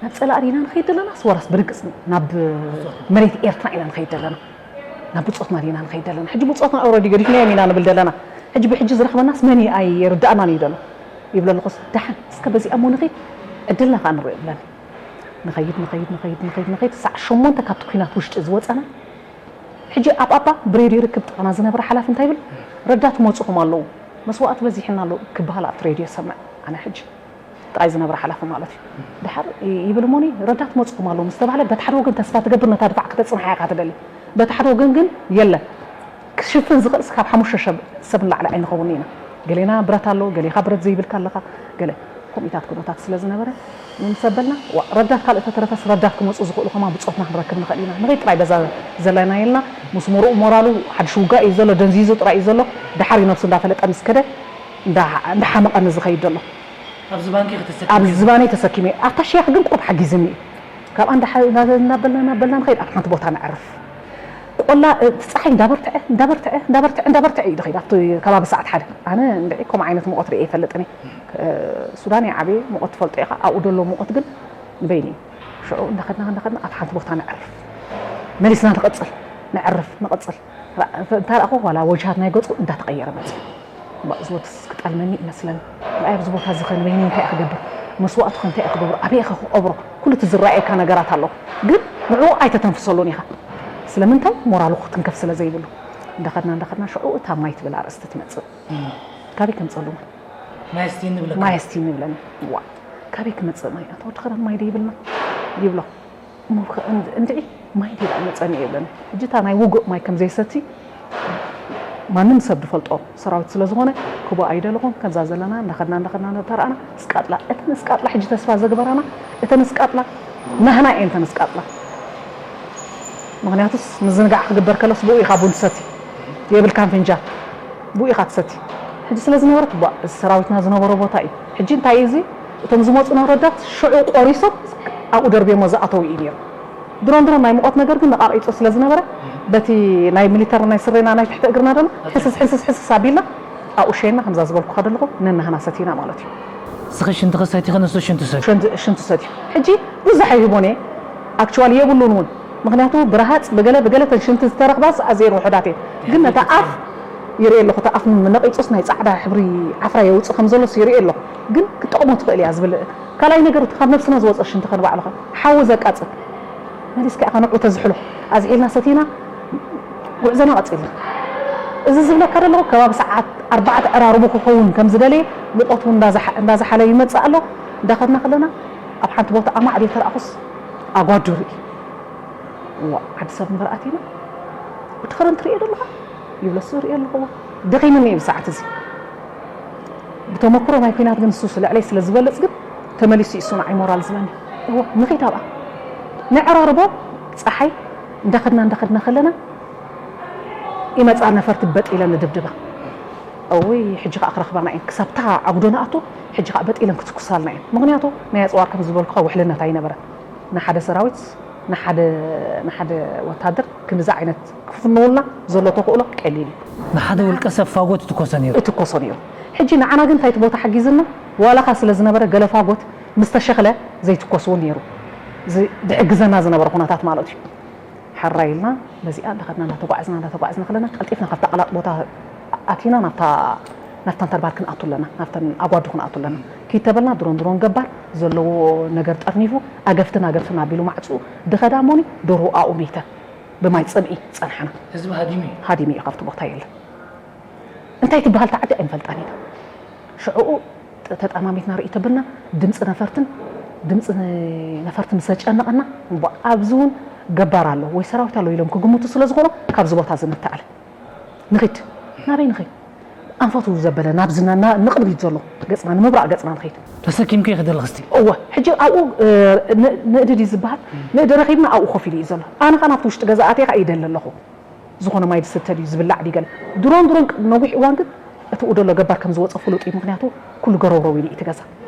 ናብ ጸላእ ዲና ንኸይድ ዘለና ስወራስ ብርግጽ ናብ መሬት ኤርትራ ኢና ንኸይድ ዘለና ናብ ብጾትና ዲና ንኸይድ ዘለና ሕጂ ብጾትና ኦረዲ ገዲፍናዮም ኢና ንብል ዘለና ሕጂ ብሕጂ ዝረኽበናስ መን ኣይ ርዳእናን እዩ ደሎ ይብለልኹስ ደሓን እስከ በዚኣ እሞ ንኸይድ ዕድልና ከኣ ንርኢ ይብለኒ ንኸይድ ንኸይድ ንኸይድ ንኸይድ ንኸይድ ሳዕ ሸሞንተ ካብቲ ኩናት ውሽጢ ዝወጸና ሕጂ ኣብ ኣባ ብሬድዮ ርክብ ጥቕና ዝነበረ ሓላፊ እንታይ ይብል ረዳት መጽኹም ኣለዉ መስዋእቲ በዚሕና ኣለዉ ክበሃል ኣብቲ ሬድዮ ሰምዕ ኣነ ሕጂ ጥራይ ዝነብረ ሓላፊ ማለት እዩ። ድሓር ይብል እሞኒ ረዳት መፅኹም ኣለዉ ምስ ተባህለ በቲ ሓደ ወገን ተስፋ ትገብር ነታ ድፋዕ ክተፅንሓ ኢኻ ትደሊ በቲ ሓደ ወገን ግን የለን ክሽፍን ዝኽእል ስካብ ሓሙሽተ ሰብ ንላዕሊ ኣይንኸውን ኢና ገሌና ብረት ኣሎ ገሌኻ ብረት ዘይብልካ ኣለኻ ገለ ከምኢታት ኩነታት ስለ ዝነበረ ንምሰበልና ረዳት ካልእ ተተረፈስ ረዳት ክመፁ ዝኽእሉ ከማ ብፆትና ክንረክብ ንኽእል ኢና ንኸይ ጥራይ በዛ ዘለና የልና ምስ መርኡ ሞራሉ ሓድሽ ውጋእ እዩ ዘሎ ደንዚዙ ጥራይ እዩ ዘሎ ድሓር እዩ ነብሱ እንዳፈለጠ ምስ ከደ እንዳሓመቐኒ ዝኸይድ ዘሎ ኣብዚ ባንኪ ክትስከም ኣብዚ ዝባነይ ተሰኪመ ኣብታ ሸያኽ ግን ቁሩብ ሓጊዝኒ እዩ ካብኣ እንዳበልና እንዳበልና ንኸይድ ኣብ ሓንቲ ቦታ ነዕርፍ ቆላ እቲ ፀሓይ እንዳበርትዐ እንዳበርትዐ እንዳበርትዐ እንዳበርትዐ እዩ ድኸይድ ኣብቲ ከባቢ ሰዓት ሓደ ኣነ እንድዒ ከምኡ ዓይነት ሙቐት ርእየ ይፈልጥን እየ ሱዳን እየ ዓብየ ሙቐት ትፈልጦ ኢኻ ኣብኡ ደሎ ሙቐት ግን ንበይኒ እዩ ሽዑ እንዳኸድና እንዳኸድና ኣብ ሓንቲ ቦታ ነዕርፍ መሊስና ንቐፅል ነዕርፍ ንቐፅል እንታ ደኣ ዋላ ወጅሃት ናይ ገፁ እንዳተቐየረ መፅእ እምባእ እዚ ወድስ ክጠልመኒ ይመስለኒ ንኣይ ኣብዚ ቦታ እዚ ከንበይኒ እንታይ እየ ክገብር መስዋእቱ ከ እንታይ እየ ክገብሮ ኣበይ እየ ክቐብሮ ኩሉ እቲ ዝረኣየካ ነገራት ኣሎ ግን ንዕኡ ኣይተተንፍሰሉን ኢኻ ስለምንታይ ሞራሉ ክትንከፍ ስለ ዘይብሉ እንዳኸድና እንዳኸድና ሽዑ እታ ማይ ትብል ኣርእስቲ ትመፅእ ካበይ ከምፀሉ ማይ ማየስቲ ንብለካ ማየስቲ ንብለኒ ዋ ካበይ ክመፅእ ማይ ኣቶ ወዲ ኸረን ማይ ደይብልና ይብሎ እንድዒ ማይ ዲላ መፀኒ የብለኒ ሕጂ እታ ናይ ውጉእ ማይ ከም ዘይሰቲ ማንም ሰብ ዝፈልጦ ሰራዊት ስለ ዝኾነ ክቦ ኣይደለኹን ከምዛ ዘለና እንዳኸድና እንዳኸድና ተረኣና ስቃጥላ እተን ስቃጥላ ሕጂ ተስፋ ዘግበራና እተን ስቃጥላ ናህና እየን እተን ስቃጥላ ምኽንያቱስ ምዝንጋዕ ክግበር ከሎስ ብኡ ኢኻ ቡን ትሰቲ የብልካን ፍንጃል ብኡ ኢኻ ትሰቲ ሕጂ ስለ ዝነበረት ባ እዚ ሰራዊትና ዝነበሮ ቦታ እዩ ሕጂ እንታይ እዩ እዚ እቶም ዝመፁ ናብ ረዳት ሽዑ ቆሪሶም ኣብኡ ደርብዮሞ ዝኣተው እዩ ነይሩ ድሮን ድሮን ናይ ሙቐት ነገር ግን ነቓቒፁ ስለ ዝነበረ በቲ ናይ ሚሊተር ናይ ስሬና ናይ ትሕቲ እግርና ደሎ ሕስስ ሕስስ ሕስስ ኣቢልና ኣብኡ ሸይና ከምዛ ዝበልኩኻ ደለኹ ነናህና ሰቲና ማለት እዩ ስኺ ሽንትኺ ሰቲኺ ንሱ ሽንቱ ሰትዩ ሽንቱ ሰትዩ ሕጂ ብዙሕ ኣይህቦን እየ ኣክቹዋሊ የብሉን እውን ምኽንያቱ ብረሃፅ ብገለ ብገለ ተን ሽንቲ ዝተረኽባስ ኣዝየን ውሑዳት እየን ግን ነታ ኣፍ ይርኢ ኣለኹ እቲ ኣፍ ነቒፁስ ናይ ፃዕዳ ሕብሪ ዓፍራ የውፅእ ከም ዘሎስ ይርኢ ኣለኹ ግን ክጠቕሞ ትኽእል እያ ዝብል ካልኣይ ነገር እቲ ካብ ነብስና ዝወፀ ሽንቲ ከንባዕልኻ ሓዊ ዘቃፅል መሊስካ ኢኻ ንዕኡ ተዝሕሎ ኣዝሒልና ሰቲና ጉዕዞና ቀፂልና እዚ ዝብለካ ዘለኹ ከባቢ ሰዓት ኣርባዕተ ዕራርቡ ክኸውን ከም ዝደለየ ሙቐቱ እንዳዝሓለ ይመፅእ ኣሎ እንዳኸድና ከለና ኣብ ሓንቲ ቦታ ኣማዕድየ ተረኣኹስ ኣጓዱሪ እዩ ዋ ዓዲ ሰብ እምበር ኣቲና ወዲ ኸረን ትርእዮ ዘለኻ ይብለሱ ርእዮ ኣለኹ ደኺምኒ እዩ ብሰዓት እዚ ብተመክሮ ናይ ኩናት ግን ንሱ ልዕለይ ስለ ዝበልፅ ግን ተመሊሱ እዩ እሱ ንዓይ ሞራል ዝህበኒ እወ ንኺድ ኣብኣ ነዕራርቦ ጸሓይ እንዳኸድና እንዳኸድና ከለና ይመጻ ነፈርቲ በጥ ኢለን ንድብድባ። እውይ ሕጂ ከኣ ክረኽባና እየን ክሳብታ ኣጉዶ ንኣቱ። ሕጂ ከኣ በጥ ኢለን ክትኩሳልና እየን። ምኽንያቱ ናይ ኣጽዋር ከም ዝበልኩኻ ውሕልነት ኣይነበረን። ንሓደ ሰራዊት ንሓደ ንሓደ ወታደር ክንዚ ዓይነት ክፍንውልና ዘሎ ተኽእሎ ቀሊል እዩ። ንሓደ ውልቀ ሰብ ፋጎት ትኮሰ ነይሩ። እትኮሶ ነይሩ። ሕጂ ንዓና ግን እንታይ እቲ ቦታ ሓጊዝና ዋላኻ ስለ ዝነበረ ገለ ፋጎት ምስ ተሸኽለ ዘይትኮስ እውን ነይሩ። ዝ- ዝሕግዘና ዝነበረ ኩነታት ማለት እዩ። ሕራይ ኢልና በዚኣ እንዳኸድና እንዳተጓዕዝና እንዳተጓዕዝና ከለና ቀልጢፍና ካብታ ቀላጥ ቦታ ኣቲና ናብታ ናብታ ንተርባር ክንኣቱ ኣለና፣ ናብተን ኣጓዱ ክንኣቱ ኣለና። ኪተበልና ድሮን ድሮን ገባር ዘለዎ ነገር ጠርኒፉ ኣገፍትን ኣገፍትን ኣቢሉ ማዕፅኡ ድኸዳ እሞኒ ደርሁ ኣብኡ መይተ። ብማይ ፅምኢ ፀንሐና። ህዝቢ ሃዲሙ እዩ። ሃዲሙ እዩ፣ ካብቲ ቦታ የለን። እንታይ ትበሃል ተዓዲ ኣይንፈልጣን ኢና። ሽዕኡ ተጠማሚትና ርእይ ተብልና ድምፂ ነፈርትን ድምፂ ነፈርቲ ምስ ዘጨነቐና እምቦ ኣብዚ እውን ገባር ኣሎ ወይ ሰራዊት ኣሎ ኢሎም ክግምቱ ስለ ዝኾኑ ካብዚ ቦታ እዚ ንተኣለ ንኺድ። ናበይ ንኺድ? ኣንፈቱ ዘበለ ናብዚ ና- ና- ንቕድሚት ዘሎ ገፅና ንምብራቕ ገፅና ንኺድ። ተሰኪምኪ ክደልኽስቲ? እወ። ሕጂ ኣብኡ እ፣ ን- ንእድድ እዩ ዝበሃል። ንእዲ ረኺብና ኣብኡ ኮፍ ኢሉ እዩ ዘሎ። ኣነ ኸ ናብቲ ውሽጢ ገዛ ኣትየ ኸዓ ይደሊ ኣለኹ። ዝኾነ ማይ ዝስተ ድዩ ዝብላዕ ድዩ ገለ። ድሮን ድሮን ነዊሕ እዋን ግን እቲ ኡ ዘሎ ገባር ከም ዝወፀ ፍሉጥ እዩ። ምኽንያቱ ኩሉ ገረውረው ኢሉ እዩ እቲ ገዛ።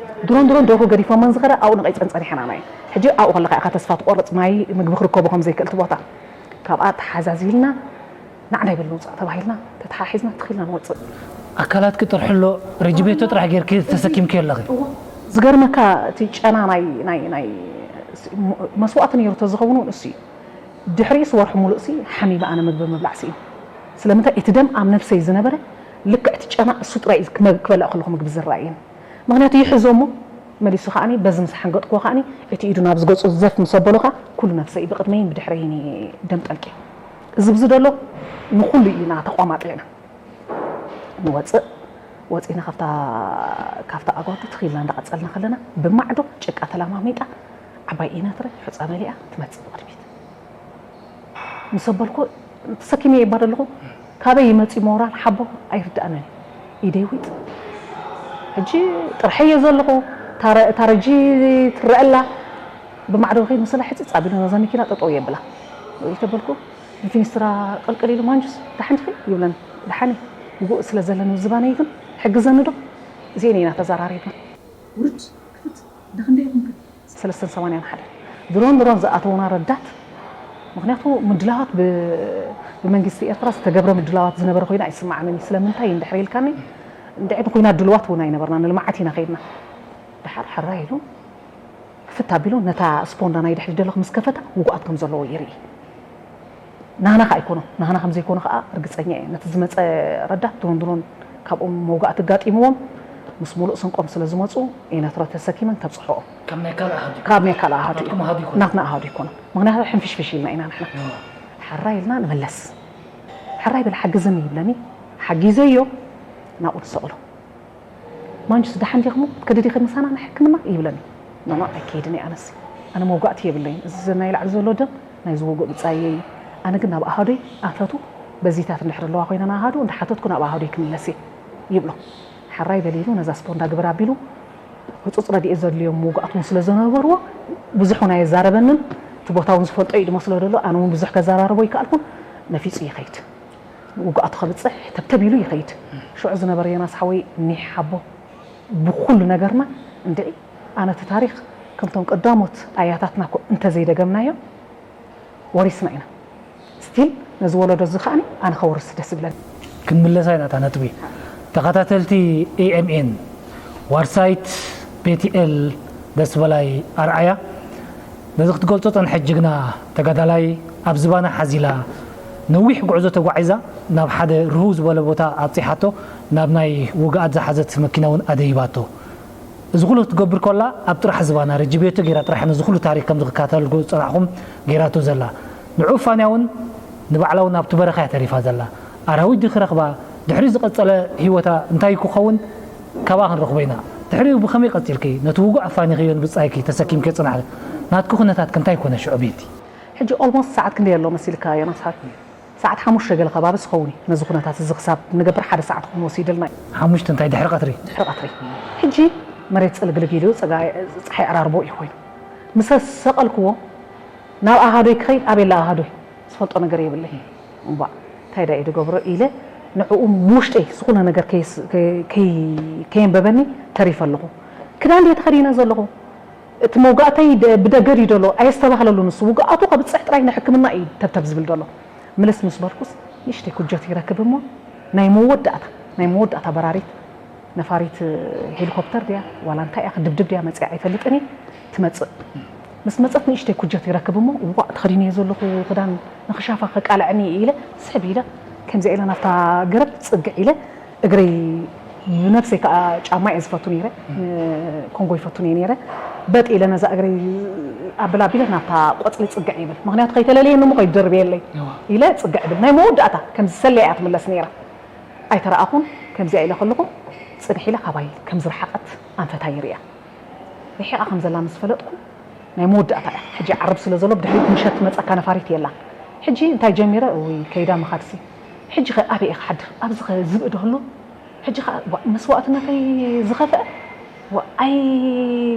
ድሮን ድሮን ደርሁ ገዲፎመን ዝኸዳ ኣብኡ ንቐይፀን ፀኒሐን ኣና እየን። ሕጂ ኣብኡ ከለኻ ኢኻ ተስፋ ትቆርፅ ማይ ምግቢ ክርከቦ ከም ዘይክእል እቲ ቦታ። ካብኣ ተሓዛዚልና ንዓና ይብል ንውፃእ ተባሂልና ተተሓሒዝና ትኺልና ንወፅእ። ኣካላትኪ ጥርሑ ኣሎ፣ ሬጅቤቶ ጥራሕ ጌርኪ ተሰኪምኪ ኣለኺ። ዝገርመካ እቲ ጨና ናይ ናይ ናይ መስዋእቲ ነይሩ ተዝኸውን እውን እሱ እዩ። ድሕሪኡስ ወርሒ ሙሉእ ሲ ሓሚመ ኣነ ምግቢ ምብላዕ ስኢነ። ስለምንታይ እቲ ደም ኣብ ነብሰይ ዝነበረ ልክዕ እቲ ጨና እሱ ጥራይ እዩ ክመ- ክበልዕ ከለኹ ምግቢ ዝረኣየኒ። ምኽንያቱ ይሕዞ እሞ መሊሱ ከዓኒ በዚ ምስ ሓንገጥክዎ ከዓኒ እቲ ኢዱ ናብዚ ገጹ ዘፍ ምስ ኣበሎ ከኣ ኩሉ ነብሰይ ብቕድመይን ብድሕረይን እዩ ደም ጠልቅዩ። እዚ ብዚ ደሎ ንኹሉ ኢና ተቋማጢዕና። ንወፅእ ወፂና ካብታ ካብታ ኣጓዱ ትኺልና እንዳቐፀልና ከለና ብማዕዶ ጭቃ ተላማሚጣ ዓባይ ኢነትረ ሑፃ መሊኣ ትመፅእ ብቕድሚት። ምስ ኣበልኩ ተሰኪመ እየ እባ ዘለኹ። ካበይ ይመፅእ ሞራል ሓቦ ኣይርድኣንን እዩ። ኢደይ ዊጥ። ሕጂ ጥርሐ እየ ዘለኹ። ታረ- ታረጂ ትረአ ኣላ። ብማዕዶ ከይድ ምስላ ሕፅፅ ኣቢሉ ነዛ መኪና ጠጠው የብላ። ርእይ ተበልኩ ንፊኒስትራ ቅልቅል ኢሉ ማንጁስ ደሓን ዲኺ ይብለን። ደሓን እየ። ውጉእ ስለ ዘለኒ ዝባነይ ግን ሕግዘኒ ዶ? እዚኤን ኢና ተዘራሪብና። ውርድ ክፍት ደኽንደ ኢኹም ከ? ሰለስተን ሰማንያን ሓደ ድሮን ድሮን ዝኣተውና ረዳት። ምክንያቱ ምድላዋት ብ- ብመንግስቲ ኤርትራ ዝተገብረ ምድላዋት ዝነበረ ኮይኑ ኣይስማዓንን እዩ። ስለምንታይ እንድሕር ኢልካኒ እንድዒ ንኩናት ድልዋት እውን ኣይነበርና ንልምዓት ኢና ከይድና። ድሓር ሕራይ ኢሉ ክፍት ኣቢሉ ነታ ስፖንዳ ናይ ድሕሪት ደለኹ ምስ ከፈታ ውጉኣት ከም ዘለዎ ይርኢ። ናህና ከኣ ኣይኮኖ ናህና ከም ዘይኮኑ ከኣ ርግጸኛ እየ። ነቲ ዝመጸ ረዳት ድሮን ድሮን ካብኦም መውጋእቲ ኣጋጢምዎም ምስ ሙሉእ ስንቆም ስለ ዝመጹ ኢነትሮ ተሰኪመን ተብጽሖኦም። ካብ ናይ ካልእ ኣሃዱ ካብ ናይ ካልእ ኣሃዱ እዩ። ናትኩም ኣሃዱ ይኮነ። ናትና ኣሃዱ ይኮነ። ምክንያቱ ሕንፍሽፍሽ ኢልና ኢና ንሕና። ሕራይ ኢልና ንመለስ። ሕራይ በል ሓግዝኒ ይብለኒ። ሓጊዘዮ ናብኡ ንሰቕሎ። ማንጁስ ደሓን ዲኹም? ክትከዲ ዲኺ ምሳና ንሕክምና? ይብለኒ። ኖኖ ኣይከይድን እየ ኣነስ። ኣነ መውጋእቲ የብለይን። እዚ ናይ ላዕሊ ዘሎ ደም ናይ ዝወግእ ብጻየይ እዩ። ኣነ ግን ናብ ኣሃዱይ ኣንፈቱ በዚታት እንድሕር ኣለዋ ኮይነን ኣሃዱ እንዳሓተትኩ ናብ ኣሃዱይ ክምለስ እየ ይብሎ። ሕራይ በል ኢሉ ነዛ ስፖንዳ ግብር ኣቢሉ ህጹጽ ረድኤት ዘድልዮም ውጉኣት እውን ስለ ዝነበርዎ ብዙሕ እውን ኣየዛረበንን። እቲ ቦታ እውን ዝፈልጦ እዩ ዝመስሎ ዘሎ። ኣነ እውን ብዙሕ ከዘራርቦ ኣይከኣልኩን። ነፊጹ ይኸይድ። ውግኣቱ ከብጽሕ ተብተብ ኢሉ ይኸይድ። ሽዑ ዝነበረ ዮናስ ሓወይ ኒሕ ሓቦ ብኹሉ ነገርና እንድዒ ኣነ እቲ ታሪኽ ከምቶም ቀዳሞት ኣያታትና እኮ እንተዘይደገምናዮ ወሪስና ኢና። ስቲል ነዚ ወለዶ እዚ ከዓኒ ኣነ ከወርስ ደስ ይብለኒ። ክንምለሳ ኢና እታ ነጥቢ። ተኸታተልቲ ኤ ኤም ኤን ዋርሳይት ቤትኤል ደስ በላይ ኣርኣያ ነዚ ክትገልጾ ጸንሐት ጅግና ተጋዳላይ ኣብ ዝባና ሓዚላ ነዊሕ ጉዕዞ ተጓዒዛ ናብ ሓደ ርህው ዝበለ ቦታ ኣብጺሓቶ ናብ ናይ ውግኣት ዝሓዘት መኪና እውን ኣደይባቶ። እዚ ኩሉ ክትገብር ከላ ኣብ ጥራሕ ዝባና ረጅቤቶ ጌራ ጥራሕ ነዚ ኩሉ ታሪክ ከም ዝክታተል ዝጸናሕኹም ጌራቶ ዘላ ንዑ ፋንያ እውን ንባዕላ እውን ኣብቲ በረኻ እያ ተሪፋ ዘላ ኣራዊት ድዩ ክረኽባ ድሕሪ ዝቐጸለ ህይወታ እንታይ ክኸውን ካባኣ ክንረኽቦ ኢና ድሕሪኡ ብኸመይ ቀጺልኪ ነቲ ውጉእ ኣፋኒኽዮን ብጻይኪ ተሰኪምኪ ጽናሕኪ ናትኪ ኩነታትኪ እንታይ ኮነ ሽዑ ቤቲ ሕጂ ኦልሞስት ሰዓት ክንደይ ኣሎ መሲልካ ዮናስ ሓወይ ሰዓት ሓሙሽተ ገለ ከባቢ ዝኸውን እዩ ነዚ ኩነታት እዚ ክሳብ ንገብር ሓደ ሰዓት ክኸውን ወሲድልና እዩ ሓሙሽተ እንታይ ድሕሪ ቀትሪ ድሕሪ ቀትሪ ሕጂ መሬት ጽልግልግ ኢሉ ጸጋ- ጸሓይ ኣራርቦ እዩ ኮይኑ ምስ ሰቐልክዎ ናብ ኣሃዶይ ክኸይድ ኣበላ ኣሃዶይ ዝፈልጦ ነገር የብለይ። እምባእ እንታይ ዳ እየ ዝገብሮ ኢለ ንዕኡ ውሽጠይ ዝኾነ ነገር ከይስ- ከይ- ከይ- ከየንበበኒ ተሪፈ ኣለኹ። ክዳን ድየ ተኸዲነ ዘለኹ? እቲ መውጋእተይ ደ- ብደገ ድዩ ዘሎ? ኣየስተባህለሉን እሱ። ውግኣቱ ከብፅሕ ጥራይ ንሕክምና እዩ ተብተብ ዝብል ዘሎ። ምልስ ምስ በልኩስ ንእሽተይ ኩጀት ይረክብ እሞ ናይ መወዳእታ ናይ መወዳእታ በራሪት ነፋሪት ሄሊኮፕተር ድያ ዋላ እንታይ እያ ክድብድብ ድያ መፅያ ኣይፈልጥን እየ። ትመፅእ። ምስ መፀት ንእሽተይ ኩጀት ይረክብ እሞ ዋእ ተኸዲነዮ ዘለኹ ክዳን ንኽሻፋ ከቃልዐኒ ኢለ ስሕብ ኢለ ከምዚኣ ኢለ ናብታ ገረብ ፅግዕ ኢለ እግረይ ብነብሰይ ከዓ ጫማ እየ ዝፈቱ ነይረ። ኮንጎ ይፈቱን እየ ነይረ። በጥ ኢለ ነዛ እግረይ ኣብል ኣቢለ ናብታ ቆፅሊ ፅግዕ ይብል። ምክንያቱ ከይተለለየኒ እሞ ከይደርብየለይ ኢለ ፅግዕ ብል። ናይ መወዳእታ ከምዚ ሰለያ እያ ትምለስ ነይራ። ኣይተረኣኹን። ከምዚኣ ኢለ ከለኹ ፅንሕ ኢለ ካባይ ከም ዝረሓቐት ኣንፈታ ይርእያ። ርሒቓ ከም ዘላ ምስ ፈለጥኩ ናይ መወዳእታ እያ። ሕጂ ዓርብ ስለ ዘሎ ብድሕሪት ምሸት ትመፀካ ነፋሪት የላን። ሕጂ እንታይ ጀሚረ? እውይ ከይዳ ምኻድሲ። ሕጂ ኸ ኣበይ እየ ክሓድር? ኣብዚ ኸ ዝብኢ ዶ ህሉ? ሕጂ ኸ ዋ- መስዋእትነተይ ዝኸፍአ ዋ- ኣይ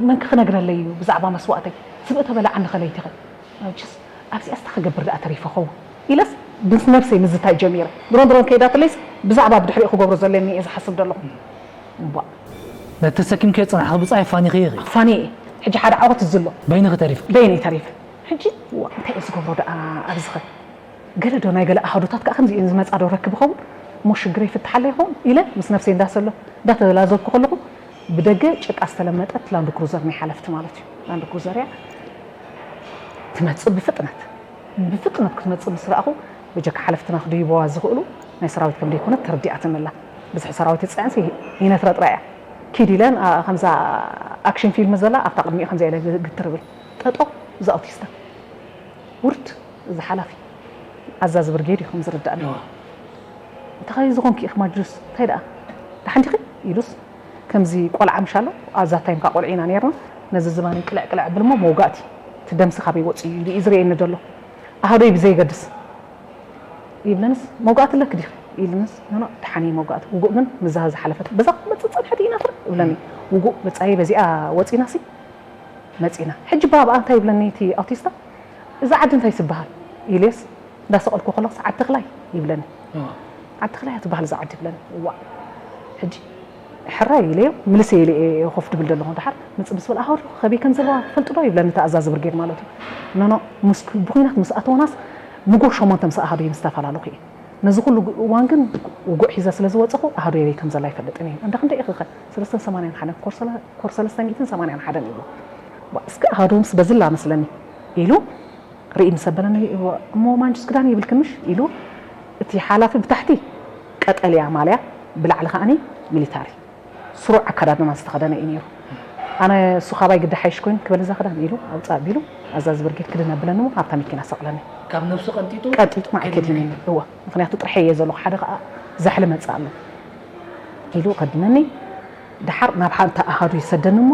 መን ክነግረለይ እዩ ብዛዕባ መስዋእተይ? ዝብኢ ተበላዓኒ ኸ ለይቲ ኸ? መቸስ ኣብዚኣስ እንታይ ክገብር ደኣ ተሪፈ ኸውን ኢለስ ምስ ነብሰይ ምዝታይ ጀሚረ። ድሮን ድሮን ከይዳትለይስ ብዛዕባ ብድሕሪኡ ክገብሮ ዘለኒ እየ ዝሓስብ ዘለኹ። እምቧእ። ነቲ ተሰኪምክዮ ዝጸናሕኪ ብጻይ ፋኒኺ ኢኺ። ፋኒ እየ። ሕጂ ሓደ ዓወት እዚ ኣሎ። በይንኺ ተሪፍኪ። በይነይ ተሪፈ። ሕጂ ዋ እንታይ እየ ዝገብሮ ደኣ ኣብዚ ኸ? ገለ ዶ ናይ ገለ ኣሃዱታት ከኣ ከምዚ እየን ዝመጻ ዶ ረክብ ይኸውን? እሞ ሽግረይ ይፍትሓለይ ይኸውን ኢለ ምስ ነብሰይ እንዳሰሎ እንዳተላዘብኩ ከለኹ ብደገ ጭቃ ዝተለመጠት ላንድ ክሩዘር ናይ ሓለፍቲ ማለት እዩ። ላንድ ክሩዘር እያ። ትመጽእ ብፍጥነት። ብፍጥነት ክትመጽእ ምስ ረኣኹ በጀካ ሓለፍትና ክድይበዋ ዝኽእሉ ናይ ሰራዊት ከም ዘይኮነት ተረዲኣትኒ ኣላ። ብዝሒ ሰራዊት ይጽዕንሲ ይነትራ ጥራይ እያ። ኪድ ኢለን ኣ- ከምዛ ኣክሽን ፊልም ዘላ ኣብታ ቅድሚኡ ከምዚኣ ኢለ ግ- ግትር እብል። ጠጠው እዛ ኣውቲስታ። ውርድ እዚ ሓላፊ ኣዛዚ ብርጌድ እዩ ከም ዝርዳእኒ። እንታይ ዝኾንኪ ኢኺ ማጅሩስ እንታይ ደኣ ደሓን ዲኺ ኢሉስ ከምዚ ቆልዓ ምሽ ኣሎ ኣብዛ ታይምካ ቆልዑ ኢና ነርና ነዚ ዝባነይ ቅልዕ ቅልዕ ብል እሞ መውጋእቲ እቲ ደምሲ ካበይ ወፂኡ ኢሉ እዩ ዝርእየኒ ዘሎ ኣሃዶይ ብዘይገድስ ይብለንስ መውጋእቲ ኣለኪ ዲኺ ኢልንስ ኖኖ ደሓን እዩ መውጋእቲ ውጉእ ግን ምዛ ዝሓለፈት በዛ ክትመፅእ ፀንሐት ኢና ፍረ ይብለኒ ውጉእ ብፃየ በዚኣ ወፂናሲ መፂና ሕጂ ባብኣ እንታይ ይብለኒ እቲ ኣውቲስታ እዛ ዓዲ እንታይ ትበሃል ኢለስ እንዳሰቐልኩ ከለኹስ ዓዲ ተኽላይ ይብለኒ ዓዲ ተኽላይ እያ ትበሃል እዛ ዓዲ ይብለኒ እዋ ሕጂ ሕራይ ኢለዮ ምልሰ ኢለ እየ ኮፍ ድብል ዘለኹ ድሓር ምፅ ምስ በል ኣሃዱ ከበይ ከም ዘለዋ ትፈልጡ ዶ ይብለኒ እቲ ኣዛዚ ብርጌድ ማለት እዩ ኖኖ ምስ ብኩናት ምስ ኣተወናስ ንጎ ሸሞንተ ምስ ኣሃዱ እዮም ዝተፈላለዩ እየ ነዚ ኩሉ እዋን ግን ውጉእ ሒዘ ስለ ዝወፀኹ ኣሃዱ የበይ ከም ዘላ ኣይፈልጥን እየ እንዳ ክንደይ ኢኺ ኸ ሰለስተን ሰማንያን ሓደን ኮር ሰለ- ኮር ሰለስተ ሚእትን ሰማንያን ሓደን ይብሎ ዋ እስከ ኣሃዱ ምስ በዝላ መስለኒ ኢሉ ርኢ ምስ ኣበለኒ እሞ ማንጁስ ክዳን የብልክን ምሽ ኢሉ እቲ ሓላፊ ብታሕቲ ቀጠልያ ማልያ ብላዕሊ ከዓኒ ሚሊታሪ ስሩዕ ኣከዳድና ዝተኸደነ እዩ ነይሩ ኣነ እሱ ካባይ ግዲ ሓይሽ ኮይኑ ክበል እዛ ክዳን ኢሉ ኣውፃእ ኣቢሉ ኣዛዚ ብርጌድ ክድን ኣብለኒ እሞ ኣብታ መኪና ሰቕለኒ ካብ ነብሱ ቀንጢጡ ቀንጢጡ ንዓይ ከድነኒ እወ ምክንያቱ ጥርሐ እየ ዘለኹ ሓደ ከዓ ዛሕሊ መፅእ ኣሎ ኢሉ ከድነኒ ደሓር ናብ ሓንቲ ኣሃዱ ይሰደኒ እሞ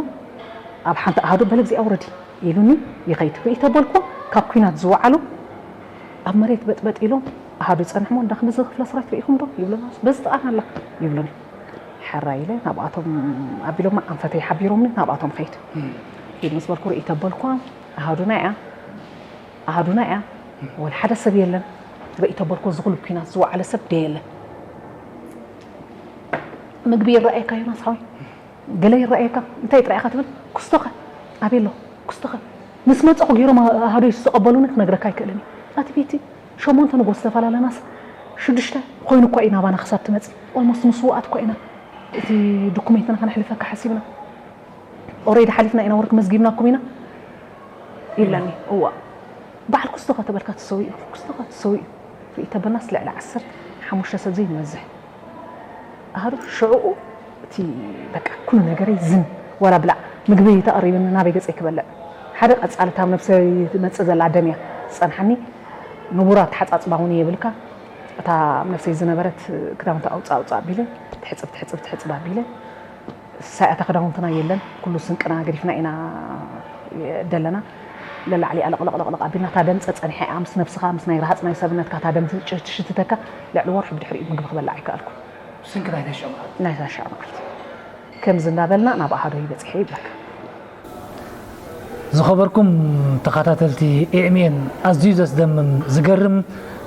ኣብ ሓንቲ ኣሃዱ በለ እዚኣ ውረዲ ኢሉኒ ይኸይድ ርኢ ተበልኩ ካብ ኩናት ዝወዓሉ ኣብ መሬት በጥበጥ ኢሎም ኣሃዱ ይፀንሕሞ እንዳ ክንድዚ ክፍለ ስራት ርኢኹም ዶ ይብሉና በዚ ጥቓን ኣላ ይብሉኒ ሓራ ኢለ ናብኣቶም ኣቢሎማ ኣንፈተይ ሓቢሮምኒ ናብኣቶም ኸይድ ኪድ ምስ በልኩ ርኢ ተበልኳ ኣሃዱና እያ ኣሃዱና እያ ወላ ሓደ ሰብ የለን ርኢ ተበልኩ እዚ ኩሉ ኩናት ዝወዓለ ሰብ ደ የለን ምግቢ ይረኣየካ ዮናስ ሓወይ ገለ ይረኣየካ እንታይ ጥራይ ኢኻ ትብል ክስቶኸ ኣበይ ኣለኹ ክስቶኸ ምስ መፀኹ ገይሮም ኣሃዶይ ዝተቐበሉኒ ክነግረካ ኣይክእልን እዩ ኣቲ ቤቲ ሸሞንተ ንጎ ዝተፈላለለናስ ሽዱሽተ ኮይኑ እኳ እዩ ናባና ክሳብ ትመፅእ ኦልሞስት ምስውኣት እኳ ኢና እቲ ዶኩሜንትና ከነሕልፈካ ሓሲብና ኦሬዲ ሓሊፍና ኢና ወርክ መዝጊብናኩም ኢና ይብለኒ እዋ በዓል ክስቶ ከተበልካ ትሰው እዩ ክስቶ ከተሰው እዩ ርኢ ተበልናስ ልዕሊ ዓሰርተ ሓሙሽተ ሰብ ዘይንበዝሕ ኣሃዱ ሽዕኡ እቲ በቃ ኩሉ ነገረይ ዝን ዋላ ብላዕ ምግቢ ተቐሪብኒ ናበይ ገፀይ ክበልዕ ሓደ ቀፃሊ ታብ ነብሰይ ትመፅእ ዘላ ደም እያ ዝፀንሓኒ ንቡር ኣተሓፃፅባ እውን የብልካ እታ ኣብ ነብሰይ ዝነበረት ክዳውንቲ ኣውፃእ ኣውፃእ ኣቢለ ትሕፅብ ትሕፅብ ትሕፅብ ኣቢለ ሳያታ ክዳውንትና የለን ኩሉ ስንቅና ገዲፍና ኢና ደለና ለላዕሊ ኣለቕለቕለቕለቕ ኣቢልና እታ ደም ፀፀኒሐ እያ ምስ ነብስኻ ምስ ናይ ረሃፅ ናይ ሰብነትካ እታ ደም ትሽ- ትሽትተካ ልዕሊ ወርሒ ብድሕሪኡ ምግቢ ክበልዕ ኣይከኣልኩ ስንቂ ናይ ተሽዑ መዓልቲ ናይታ ሽዑ መዓልቲ ከምዚ እንዳበልና ናብ ኣሃዶይ በፂሐ ይብለካ ዝኸበርኩም ተኸታተልቲ ኤኤምኤን፣ ኣዝዩ ዘስደምም ዝገርም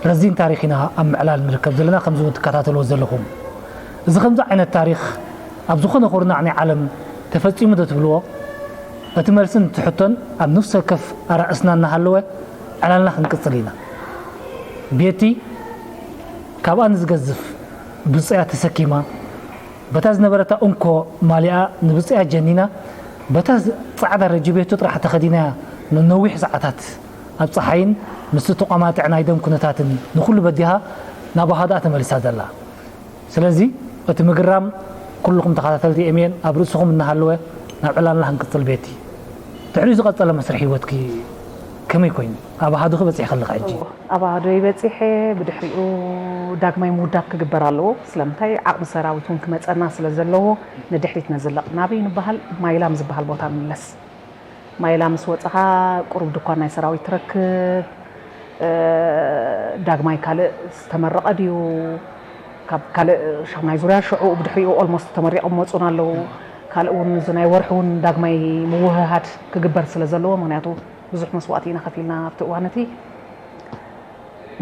ረዚን ታሪኽ ኢና ኣብ ምዕላል ንርከብ ዘለና። ከምዚ እውን ትከታተልዎ ዘለኹም፣ እዚ ከምዚ ዓይነት ታሪኽ ኣብ ዝኾነ ኩርናዕ ናይ ዓለም ተፈጺሙ ዶ ትብልዎ? እቲ መልስን እቲ ሕቶን ኣብ ነፍሲ ወከፍ ኣራእስና እናሃለወ ዕላልና ክንቅጽል ኢና። ቤቲ ካብኣ ንዝገዝፍ ብጽያ ተሰኪማ፣ በታ ዝነበረታ እንኮ ማሊኣ ንብጽያ ጀኒና፣ በታ ጻዕዳ ረጂ ቤቱ ጥራሕ ተኸዲናያ ንነዊሕ ሰዓታት ኣብ ጸሓይን ምስቲ ተቋማጥዕ ናይ ደም ኩነታትን ንኹሉ በዲሃ ናብ ኣሃዱኣ ተመሊሳ ዘላ። ስለዚ እቲ ምግራም ኩልኹም ተኸታተልቲ ኤምኤን ኣብ ርእስኹም እናሃለወ ናብ ዕላልና ክንቅጽል ቤቲ። ድሕሪኡ ዝቐጸለ መስርሕ ህይወትኪ ከመይ ኮይኑ? ኣብ ኣሃዱኺ በጺሕኪ ኣለኺ ሕጂ። ኣብ ኣሃዱይ በጺሐ፣ ብድሕሪኡ ዳግማይ ምውዳብ ክግበር ኣለዎ። ስለምንታይ? ዓቕሚ ሰራዊት እውን ክመጸና ስለ ዘለዎ ንድሕሪት ነዝለቕ። ናበይ ንበሃል? ማይላም ዝበሃል ቦታ ንምለስ። ማይላም ምስ ወጸኻ ቁሩብ ድኳን ናይ ሰራዊት ትረክብ። እ፣ ዳግማይ ካልእ ዝተመረቐ ድዩ? ካብ ካልእ ሻሙናይ ዙርያ ሽዑ ብድሕሪኡ ኦልሞስት ተመሪቖም መጹና ኣለዉ። ካልእ እውን እዚ ናይ ወርሒ እውን ዳግማይ ምውህሃድ ክግበር ስለ ዘለዎ፣ ምኽንያቱ ብዙሕ መስዋእቲ ኢና ከፊልና ኣብቲ እዋን እቲ።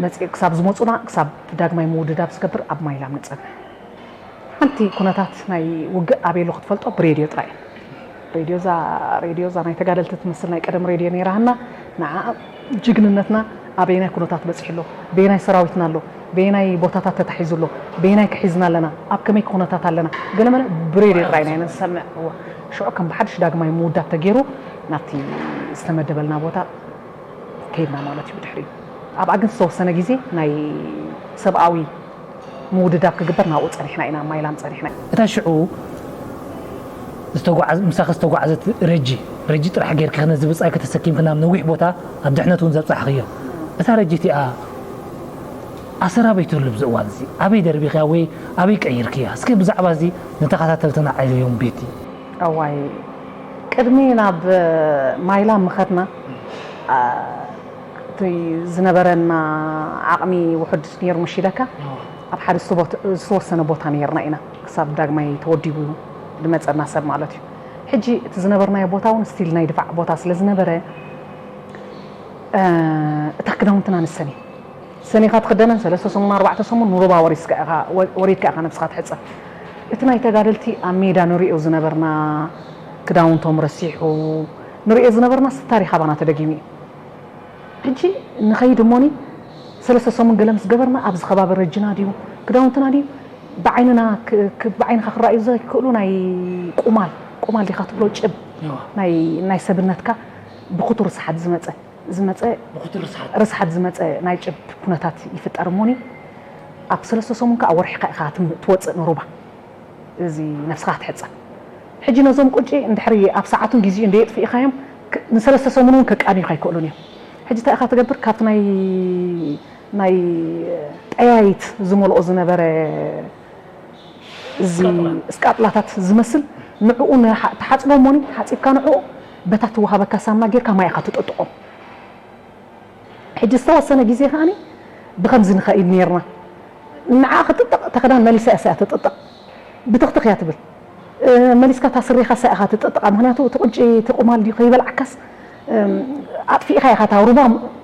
መጺ-፣ ክሳብ ዝመጹና፣ ክሳብ ዳግማይ ምውድዳብ ዝገብር ኣብ ማይላም ንጸንሕ። ሓንቲ ኩነታት ናይ ውግእ ኣበይ ኣሎ ክትፈልጦ ብሬድዮ ጥራይ እዩ። ሬድዮ እዛ፣ ሬድዮ እዛ ናይ ተጋደልቲ ትመስል ናይ ቀደም ሬድዮ ነይራሃና፣ ንዓ ጅግንነትና ኣበየናይ ኩነታት በጺሑ ኣሎ፣ በየናይ ሰራዊትና ኣሎ፣ በየናይ ቦታታት ተታሒዙ ኣሎ፣ በየናይ ክሒዝና ኣለና፣ ኣብ ከመይ ኩነታት ኣለና፣ ገለመለ ብሬድዮ ጥራይ ኢና ንሰምዕ። እወ። ሽዑ ከም ብሓድሽ ዳግማይ ምውዳብ ተገይሩ ናብቲ ዝተመደበልና ቦታ ከይድና ማለት እዩ። ብድሕሪኡ ኣብኣ ግን ዝተወሰነ ግዜ ናይ ሰብኣዊ ምውድዳብ ክግበር ናብኡ ጸኒሕና ኢና፣ ማይላም ጸኒሕና። እታ ሽዑ ዝተጓዓዝ-፣ ምሳኺ ዝተጓዓዘት ረጂ፣ ረጂ ጥራሕ ጌርኪ ነዚ ብጻይ ከተሰኪምኪ ናብ ነዊሕ ቦታ ኣብ ድሕነት እውን ዘብጻሕኽዮ። እታ ረጂ እቲኣ ኣሰር ኣበይ ትህሉ ኣብዚ እዋን እዚ? ኣበይ ደርቢኽያ ወይ ኣበይ ቀይርክያ? እስከ ብዛዕባ እዚ ንተኸታተልትና ዓይዮም ቤቲ። እዋይ፣ ቅድሚ ናብ ማይላም ምኸድና፣ አ፣ እቲ ዝነበረና ዓቕሚ ውሑድ ነይሩ ምሽ ኢለካ፣ እዎ። ኣብ ሓደ ዝተቦት-፣ ዝተወሰነ ቦታ ነይርና ኢና፣ ክሳብ ዳግማይ ተወዲቡ ዝመጸና ሰብ ማለት እዩ። ሕጂ እቲ ዝነበርናዮ ቦታ እውን ስቲል ናይ ድፋዕ ቦታ ስለ ዝነበረ፣ እ፣ እታ ክዳውንትና ንሰን እዩ። ሰኒኻ ትኽደነን ሰለስተ ሰሙን፣ ኣርባዕተ ሰሙን ንሩባ ወሪስካ ኢኻ፣ ወ-፣ ወሪድካ ኢኻ ነብስኻ ትሕጸብ። እቲ ናይ ተጋደልቲ ኣብ ሜዳ ንሪኦ ዝነበርና ክዳውንቶም ረሲሑ ንሪኦ ዝነበርና ስታሪ ካባና ተደጊሙ እዩ። ሕጂ ንኸይድ እሞኒ ሰለስተ ሰሙን ገለ ምስ ገበርና ኣብዚ ከባቢ ረጅና ድዩ ክዳውንትና ድዩ ብዓይንና ክ-፣ ክ-፣ ብዓይንኻ ክረኣዩ ዘይክእሉ ናይ ቁማል፣ ቁማል ዲኻ ትብሎ ጭብ እዋ። ናይ፣ ናይ ሰብነትካ ብኽቱር ሰሓት ዝመጸ፣ ዝመጸ ብኽቱር ርስሓት። ርስሓት ዝመጸ ናይ ጭብ ኩነታት ይፍጠር እሞኒ ኣብ ሰለስተ ሰሙን ከኣ ወርሒ ከኣ ኢኻ ትም-፣ ትወጽእ ንሩባ። እዚ ነብስኻ ትሕጸብ። ሕጂ ነዞም ቁንጪ እንድሕሪ ኣብ ሰዓቱን ግዜኡን ደየጥፊእኻዮም ክ-፣ ንሰለስተ ሰሙን እውን ከቃንዩኻ ኣይክእሉን እዮም። ሕጂ እንታይ ኢኻ ትገብር? ካብቲ ናይ፣ ናይ ጠያይት ዝመልኦ ዝነበረ እዚ እስቃጥላ። እስቃጥላታት ዝመስል ንዕኡ ንሓ-፣ ትሓጽቦ እሞኒ ሓጺብካ ንዕኡ በታ ትወሃበካ ሳምና ጌርካ ማይ ኢኻ ትጥጥቖም። ሕጂ ዝተወሰነ ግዜ ከኣኒ ብኸምዚ ንኸይድ ኔርና። ንዓ ክጥጥቕ፣ እታ ክዳን መሊሳ እያ ትጥጥቕ። ብትኽትኽ እያ ትብል። እ፣ መሊስካ እታ ስሬኻ እሳ ኢኻ ትጥጥቓ። ምኽንያቱ እቲ ቁንጪ፣ እቲ ቁማል ድዩ ከይበልዓካስ፣ እም፣ ኣጥፊእኻ ኢኻ እታ ሩባ፣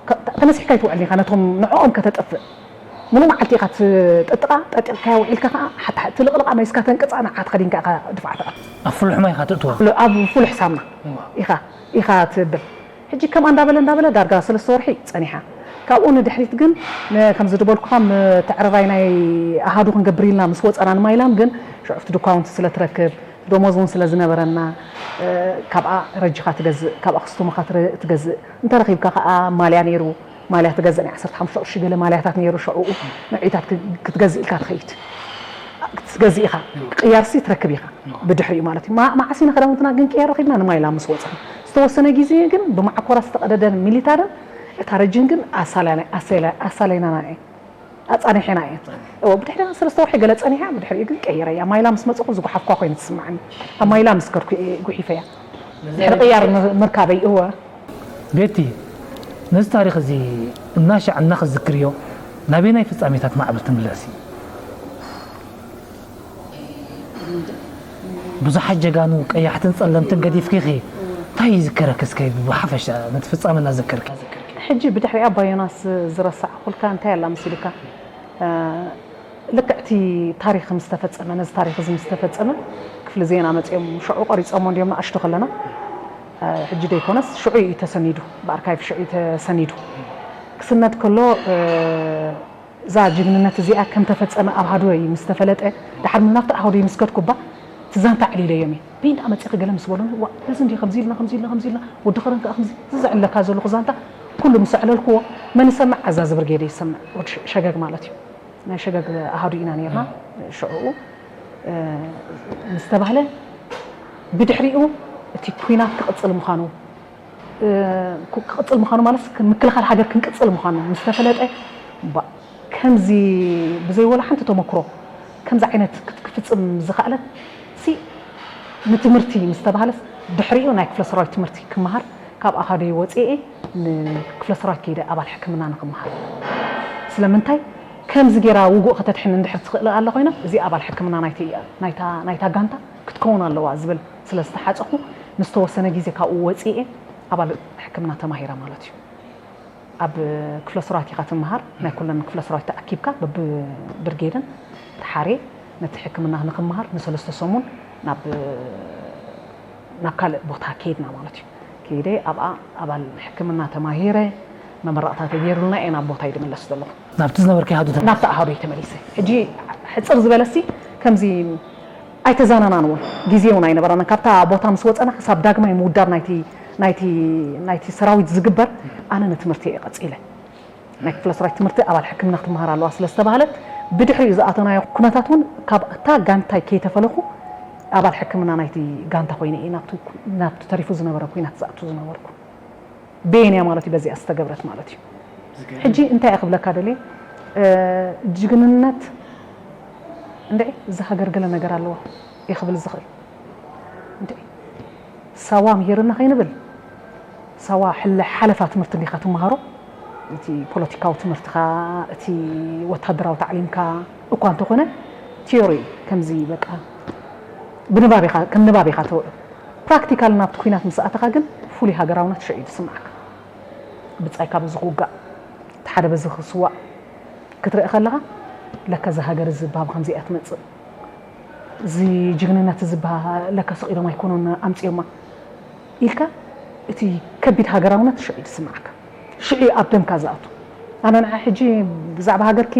ከ-፣ ተነሲሕካ ኣይትውዕልን ኢኻ ነቶም ንዕኦም ከተጥፍእ። ሙሉእ መዓልቲ ኢኻ ትጥጥቓ፣ ጠጢቕካያ ውዒልካ ከኣ ሓታ ትልቕልቓ መሊስካ ተንቅጻ ንዓ ተኸዲንካ ኢኻ ድፋዕ ትኣቱ። ኣብ ፍሉሕ ማይ ኢኻ ተእትዋ? ኣብ ፍሉ-፣ ኣብ ፍሉሕ ሳምና እዋ። ኢኻ፣ ኢኻ ትብል። ሕጂ ከምኣ እንዳበለ እንዳበለ ዳርጋ ሰለስተ ወርሒ ጸኒሓ። ካብኡ ንድሕሪት ግን ነ-፣ ከምዚ ዝበልኩኻ ምትዕርራይ ናይ ኣሃዱ ክንገብር ኢልና ምስ ወጸና ንማይላም ግን ሽዑ ኣብቲ ድኳውንቲ ስለ ትረክብ ደሞዝ እውን ስለ ዝነበረና፣ እ፣ ካብኣ ረጅኻ ትገዝእ፣ ካብኣ ክስቱምኻ ትረ-፣ ትገዝእ። እንተ ረኺብካ ከኣ ማልያ ነይሩ፣ ማልያ ትገዝእ፣ ናይ ዓሰርተ ሓሙሽተ ቅርሺ ገለ ማልያታት ነይሩ ሽዑኡ፣ ንዕታት ክ-፣ ክትገዝእ ኢልካ ትኸይድ። ክትገዝእ ኢኻ፣ ቅያርሲ ትረክብ ኢኻ፣ ብድሕሪኡ ማለት እዩ። ማ-፣ መዓስ ኢና ክዳውንትና ግን ቅያር ረኺብና? ንማይላም ምስ ወጽና። ዝተወሰነ ግዜ ግን ብማዕኮራ ዝተቐደደን ሚሊታርን እታ ረጅን ግን ኣሳላና-፣ ኣሳላ-፣ ኣሳላይናና እየ። ኣጻኒሕና እየ። እዎ፣ ብድሕሪ ሰለስተ ወርሒ ገለ ጸኒሓ፣ ብድሕሪኡ ግን ቀይረያ። ማይላም ምስ መጸኹ ዝጉሓፍኳ ኮይኑ ትስምዓኒ። ኣብ ማይላም ምስ ከድኩ እየ ጉሒፈያ። ድሕሪ ቅያር ም-፣ ምርካበይ፣ እወ። ቤቲ፣ ነዚ ታሪኽ እዚ እናሻዕ እናኽዝክርዮ፣ ናበየናይ ፍጻሜታት ማዕበል ትምለሲ? ብዙሓት ጀጋኑ ቀያሕትን ጸለምትን ገዲፍኪ ኢኺ። እንታይ ይዝከረክ እስከ ብሓፈሻ ነቲ ፍጻመ እናዘከርክ? ሕጂ ብድሕሪኣ ባዮናስ ዝረሳዕኹልካ እንታይ ኣላ መሲልካ? ልክዕቲ ታሪኽ ምስ ተፈጸመ፣ ነዚ ታሪኽ እዚ ምስ ተፈጸመ ክፍሊ ዜና መጺኦም ሽዑ ቀሪጾሞ እንዲዮም ንኣሽቱ ከለና። ሕጂ ደይኮነስ ሽዑ እዩ ተሰኒዱ፣ ብኣርካይቭ ሽዑ እዩ ተሰኒዱ። ክስነድ ከሎ እዛ ጅግንነት እዚኣ ከም ተፈጸመ ኣብ ሃዶይ ምስ ተፈለጠ፣ ድሓር ናብቲ ኣሃዶይ ምስ ከድኩባ እቲ ዛንታ ኣዕሊለዮም እየ። በይንዳ መጺኺ ገለ ምስ በሉኒ፣ ዋ ነዚ እንዲ ከምዚ ኢልና ከምዚ ኢልና ከምዚ ኢልና ወዲ ኸረን ከኣ ከምዚ እዚ ዘዕለካ ዘለኹ ዛንታ ኩሉ ምስ ኣዕለልክዎ መን ይሰምዕ? ኣዛዚ ብርጌደ ይሰምዕ፣ ወዲ ሸገግ ማለት እዩ። ናይ ሸገግ ኣሃዱ ኢና ነርና ሽዑኡ ምስ ተባህለ፣ ብድሕሪኡ እቲ ኩናት ክቕጽል ምዃኑ ክቕጽል ምዃኑ ማለት ምክልኻል ሃገር ክንቅጽል ምዃኑ ምስ ተፈለጠ፣ ከምዚ ብዘይ ወላ ሓንቲ ተመክሮ ከምዚ ዓይነት ክፍጽም ዝኸኣለት ሲ ንትምህርቲ ምስ ተባህለስ፣ ድሕሪኡ ናይ ክፍለ ሰራዊት ትምህርቲ ክመሃር ካብ ኣኻደይ ወፅኤ ንክፍለ ሰራዊት ከይደ ኣባል ሕክምና ንክመሃር። ስለምንታይ ከምዚ ገይራ ውጉእ ከተድሕን እንድሕር ትኽእል ኣላ ኮይና፣ እዚ ኣባል ሕክምና ናይቲ ናይታ ናይታ ጋንታ ክትከውን ኣለዋ ዝብል ስለ ዝተሓፀኹ፣ ንዝተወሰነ ግዜ ካብኡ ወፅኤ ኣባል ሕክምና ተማሂረ ማለት እዩ። ኣብ ክፍለ ሰራዊት ኢኻ ትመሃር፣ ናይ ኩለን ክፍለ ሰራዊት ተኣኪብካ በብብርጌድን ተሓሬ ነቲ ሕክምና ንክመሃር ንሰለስተ ሰሙን ናብ ናብ ካልእ ቦታ ከይድና ማለት እዩ። ከይደ ኣብኣ ኣባል ሕክምና ተማሂረ፣ መመረቕታ ተገይሩልና እየ ናብ ቦታይ ዝምለስ ዘለኹ። ናብቲ ዝነበርካዮ ሃዱ ተመሊስኪ? ናብቲ ኣሃዱይ ተመሊሰ። ሕጂ ሕፅር ዝበለሲ ከምዚ ኣይተዛናናን እውን ግዜ እውን ኣይነበረና። ካብታ ቦታ ምስ ወፀና ክሳብ ዳግማይ ምውዳብ ናይቲ ናይቲ ናይቲ ሰራዊት ዝግበር ኣነ ንትምህርቲ እየ ቀፂለ። ናይ ክፍለ ሰራዊት ትምህርቲ ኣባል ሕክምና ክትመሃር ኣለዋ ስለ ዝተባህለት ብድሕሪኡ ዝኣተናዮ ኩነታት እውን ካብ እታ ጋንታይ ከይተፈለኹ ኣባል ሕክምና ናይቲ ጋንታ ኮይነ እየ ናብቲ ናብቲ ተሪፉ ዝነበረ ኩናት ዝኣቱ ዝነበርኩ። በየንያ ማለት እዩ በዚኣ ዝተገብረት ማለት እዩ። ሕጂ እንታይ እየ ክብለካ ደልየ፣ እ፣ ጅግንነት እንድዒ እዛ ሃገር ገለ ነገር ኣለዋ እየ ክብል ዝኽእል። እንድዒ ሳዋ ምሂርና ከይንብል፣ ሳዋ ሕለ ሓለፋ ትምህርቲ እንዲኻ ትመሃሮ፣ እቲ ፖለቲካዊ ትምህርትኻ፣ እቲ ወታደራዊ ታዕሊምካ እኳ እንተኾነ ቲዮሪ ከምዚ በቃ ብንባብ ኢኻ ከም ንባብ ኢኻ ተውዕል። ፕራክቲካል ናብቲ ኩናት ምስ ኣተኻ ግን ፍሉይ ሃገራውነት ሽዑ እዩ ዝስምዓካ። ብጻይ ካብ እዚ ክውጋእ እቲ ሓደ በዚ ክስዋእ ክትርኢ ከለኻ ለካ እዛ ሃገር እዚ ባብ ከምዚ እያ ትመጽእ። እዚ ጅግንነት እዚ በሃ ለካ ስቕ ኢሎም ኣይኮኑን ኣምጺኦማ ኢልካ እቲ ከቢድ ሃገራውነት ሽዑ እዩ ዝስምዓካ። ሽዑ እዩ ኣብ ደምካ ዝኣቱ። ኣነ ንዓ ሕጂ ብዛዕባ ሃገርኪ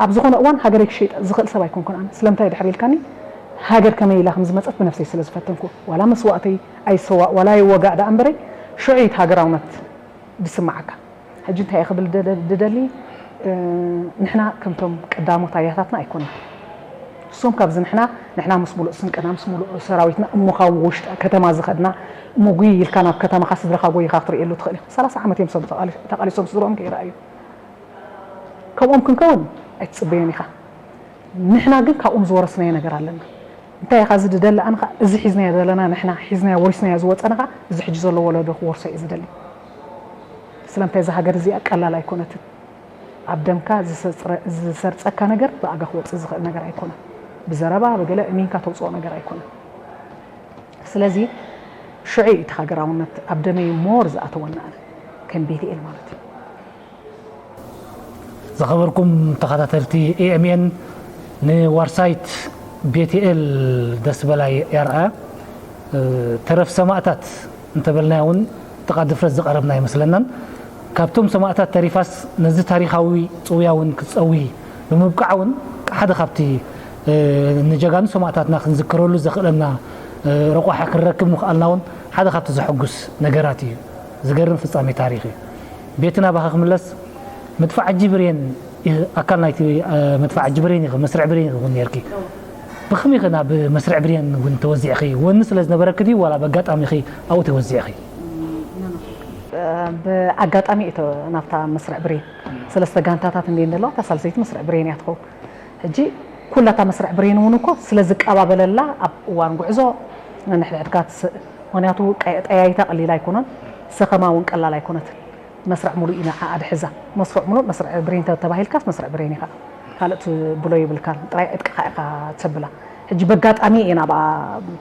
ኣብ ዝኾነ እዋን ሃገረይ ክሸይጥ ዝኽእል ሰብ ኣይኮንኩን። ኣነ ስለምንታይ ድሕር ኢልካኒ ሃገር ከመይ ኢላ ከም ዝመፀት ብነፍሰይ ስለ ዝፈተንኩ ዋላ መስዋእተይ ኣይሰዋእ ዋላ ይወጋእ ደኣ እምበረይ ሽዑ እዩ እቲ ሃገራውነት ዝስምዓካ። ሕጂ እንታይ እየ ክብል ድደሊ፣ ንሕና ከምቶም ቀዳሞት ኣያታትና ኣይኮና። እሶም ካብዚ ንሕና ንሕና ምስ ሙሉእ ስንቅና ምስ ሙሉእ ሰራዊትና እሞ ካብ ውሽጢ ከተማ ዝኸድና እሞ ጉይ ኢልካ ናብ ከተማኻ ስድራኻ ጎይኻ ክትርእየሉ ትኽእል ኢኻ። ሰላሳ ዓመት እዮም እሶም ተቓሊሶም ስድርኦም ከይረኣዩ። ከምኦም ክንከውን ኣይትጽበዮን ኢኻ። ንሕና ግን ካብኦም ዝወረስናዮ ነገር ኣለና። እንታይ ኢኻ እዚ ድደሊ ኣንኻ እዚ ሒዝናዮ ዘለና ንሕና ሒዝናዮ ወሪስናዮ ዝወጸና ኸኣ እዚ ሕጂ ዘሎ ወለዶ ክወርሶ እየ ዝደሊ። ስለምንታይ እዛ ሃገር እዚኣ ቀላል ኣይኮነትን። ኣብ ደምካ ዝሰርጸካ ነገር ብኣጋ ክወጽእ ዝኽእል ነገር ኣይኮነን። ብዘረባ ብገለ እሚንካ ተውጽኦ ነገር ኣይኮነን። ስለዚ ሽዑ እዩ እቲ ሃገራውነት ኣብ ደመይ ሞር ዝኣተወና ኣነ ከም ቤትኤል ማለት እዩ። ዝኸበርኩም ተኸታተልቲ ኤኤምኤን ንዋርሳይት ቤትኤል ደስበላይ ያርኣ ተረፍ ሰማእታት እንተበልናያ እውን ጥቓ ድፍረት ዝቐረብና ኣይመስለናን። ካብቶም ሰማእታት ተሪፋስ ነዚ ታሪኻዊ ጽውያ እውን ክትጸዊ ብምብቃዓ እውን ሓደ ካብቲ ንጀጋኑ ሰማእታትና ክንዝክረሉ ዘኽእለና ረቋሒ ክንረክብ ምኽኣልና እውን ሓደ ካብቲ ዘሐጉስ ነገራት እዩ። ዝገርም ፍጻሜ ታሪኽ እዩ። ቤቲ ናባኻ ክምለስ፣ መድፍዓጂ ብሬን ኣካል ናይቲ መድፍዓጂ ብሬን ኢኺ፣ መስርዕ ብሬን ኢኺ እውን ነርኪ። ብኸመይ ኢኺ ናብ መስርዕ ብሬን እውን ተወዚዕኺ? ወኒ ስለ ዝነበረኪ ድዩ ዋላ ብኣጋጣሚ ኢኺ ኣብኡ ተወዚዕኺ? ብኣጋጣሚ እየ ናብታ መስርዕ ብሬን ሰለስተ ጋንታታት እንድየን ዘለዋ እታ ሳልሰይቲ መስርዕ ብሬን እያ ትኸውን። ሕጂ ኩላታ መስርዕ ብሬን እውን እኮ ስለ ዝቀባበለላ ኣብ እዋን ጉዕዞ ነንሕድሕድካ ትስእ። ምክንያቱ ጠያይታ ቀሊል ኣይኮነን፣ ሰኸማ እውን ቀላል ኣይኮነትን። መስርዕ ሙሉእ ኢና ዓኣ ድሕዛ መስርዕ ሙሉእ መስርዕ ብሬን ተባሂልካስ መስርዕ ብሬን ኢኻ። ካልእ ትብሎ የብልካን፣ ጥራይ ዕጥቅኻ ኢኻ ተብላ። ሕጂ በጋጣሚ እየ ናብኣ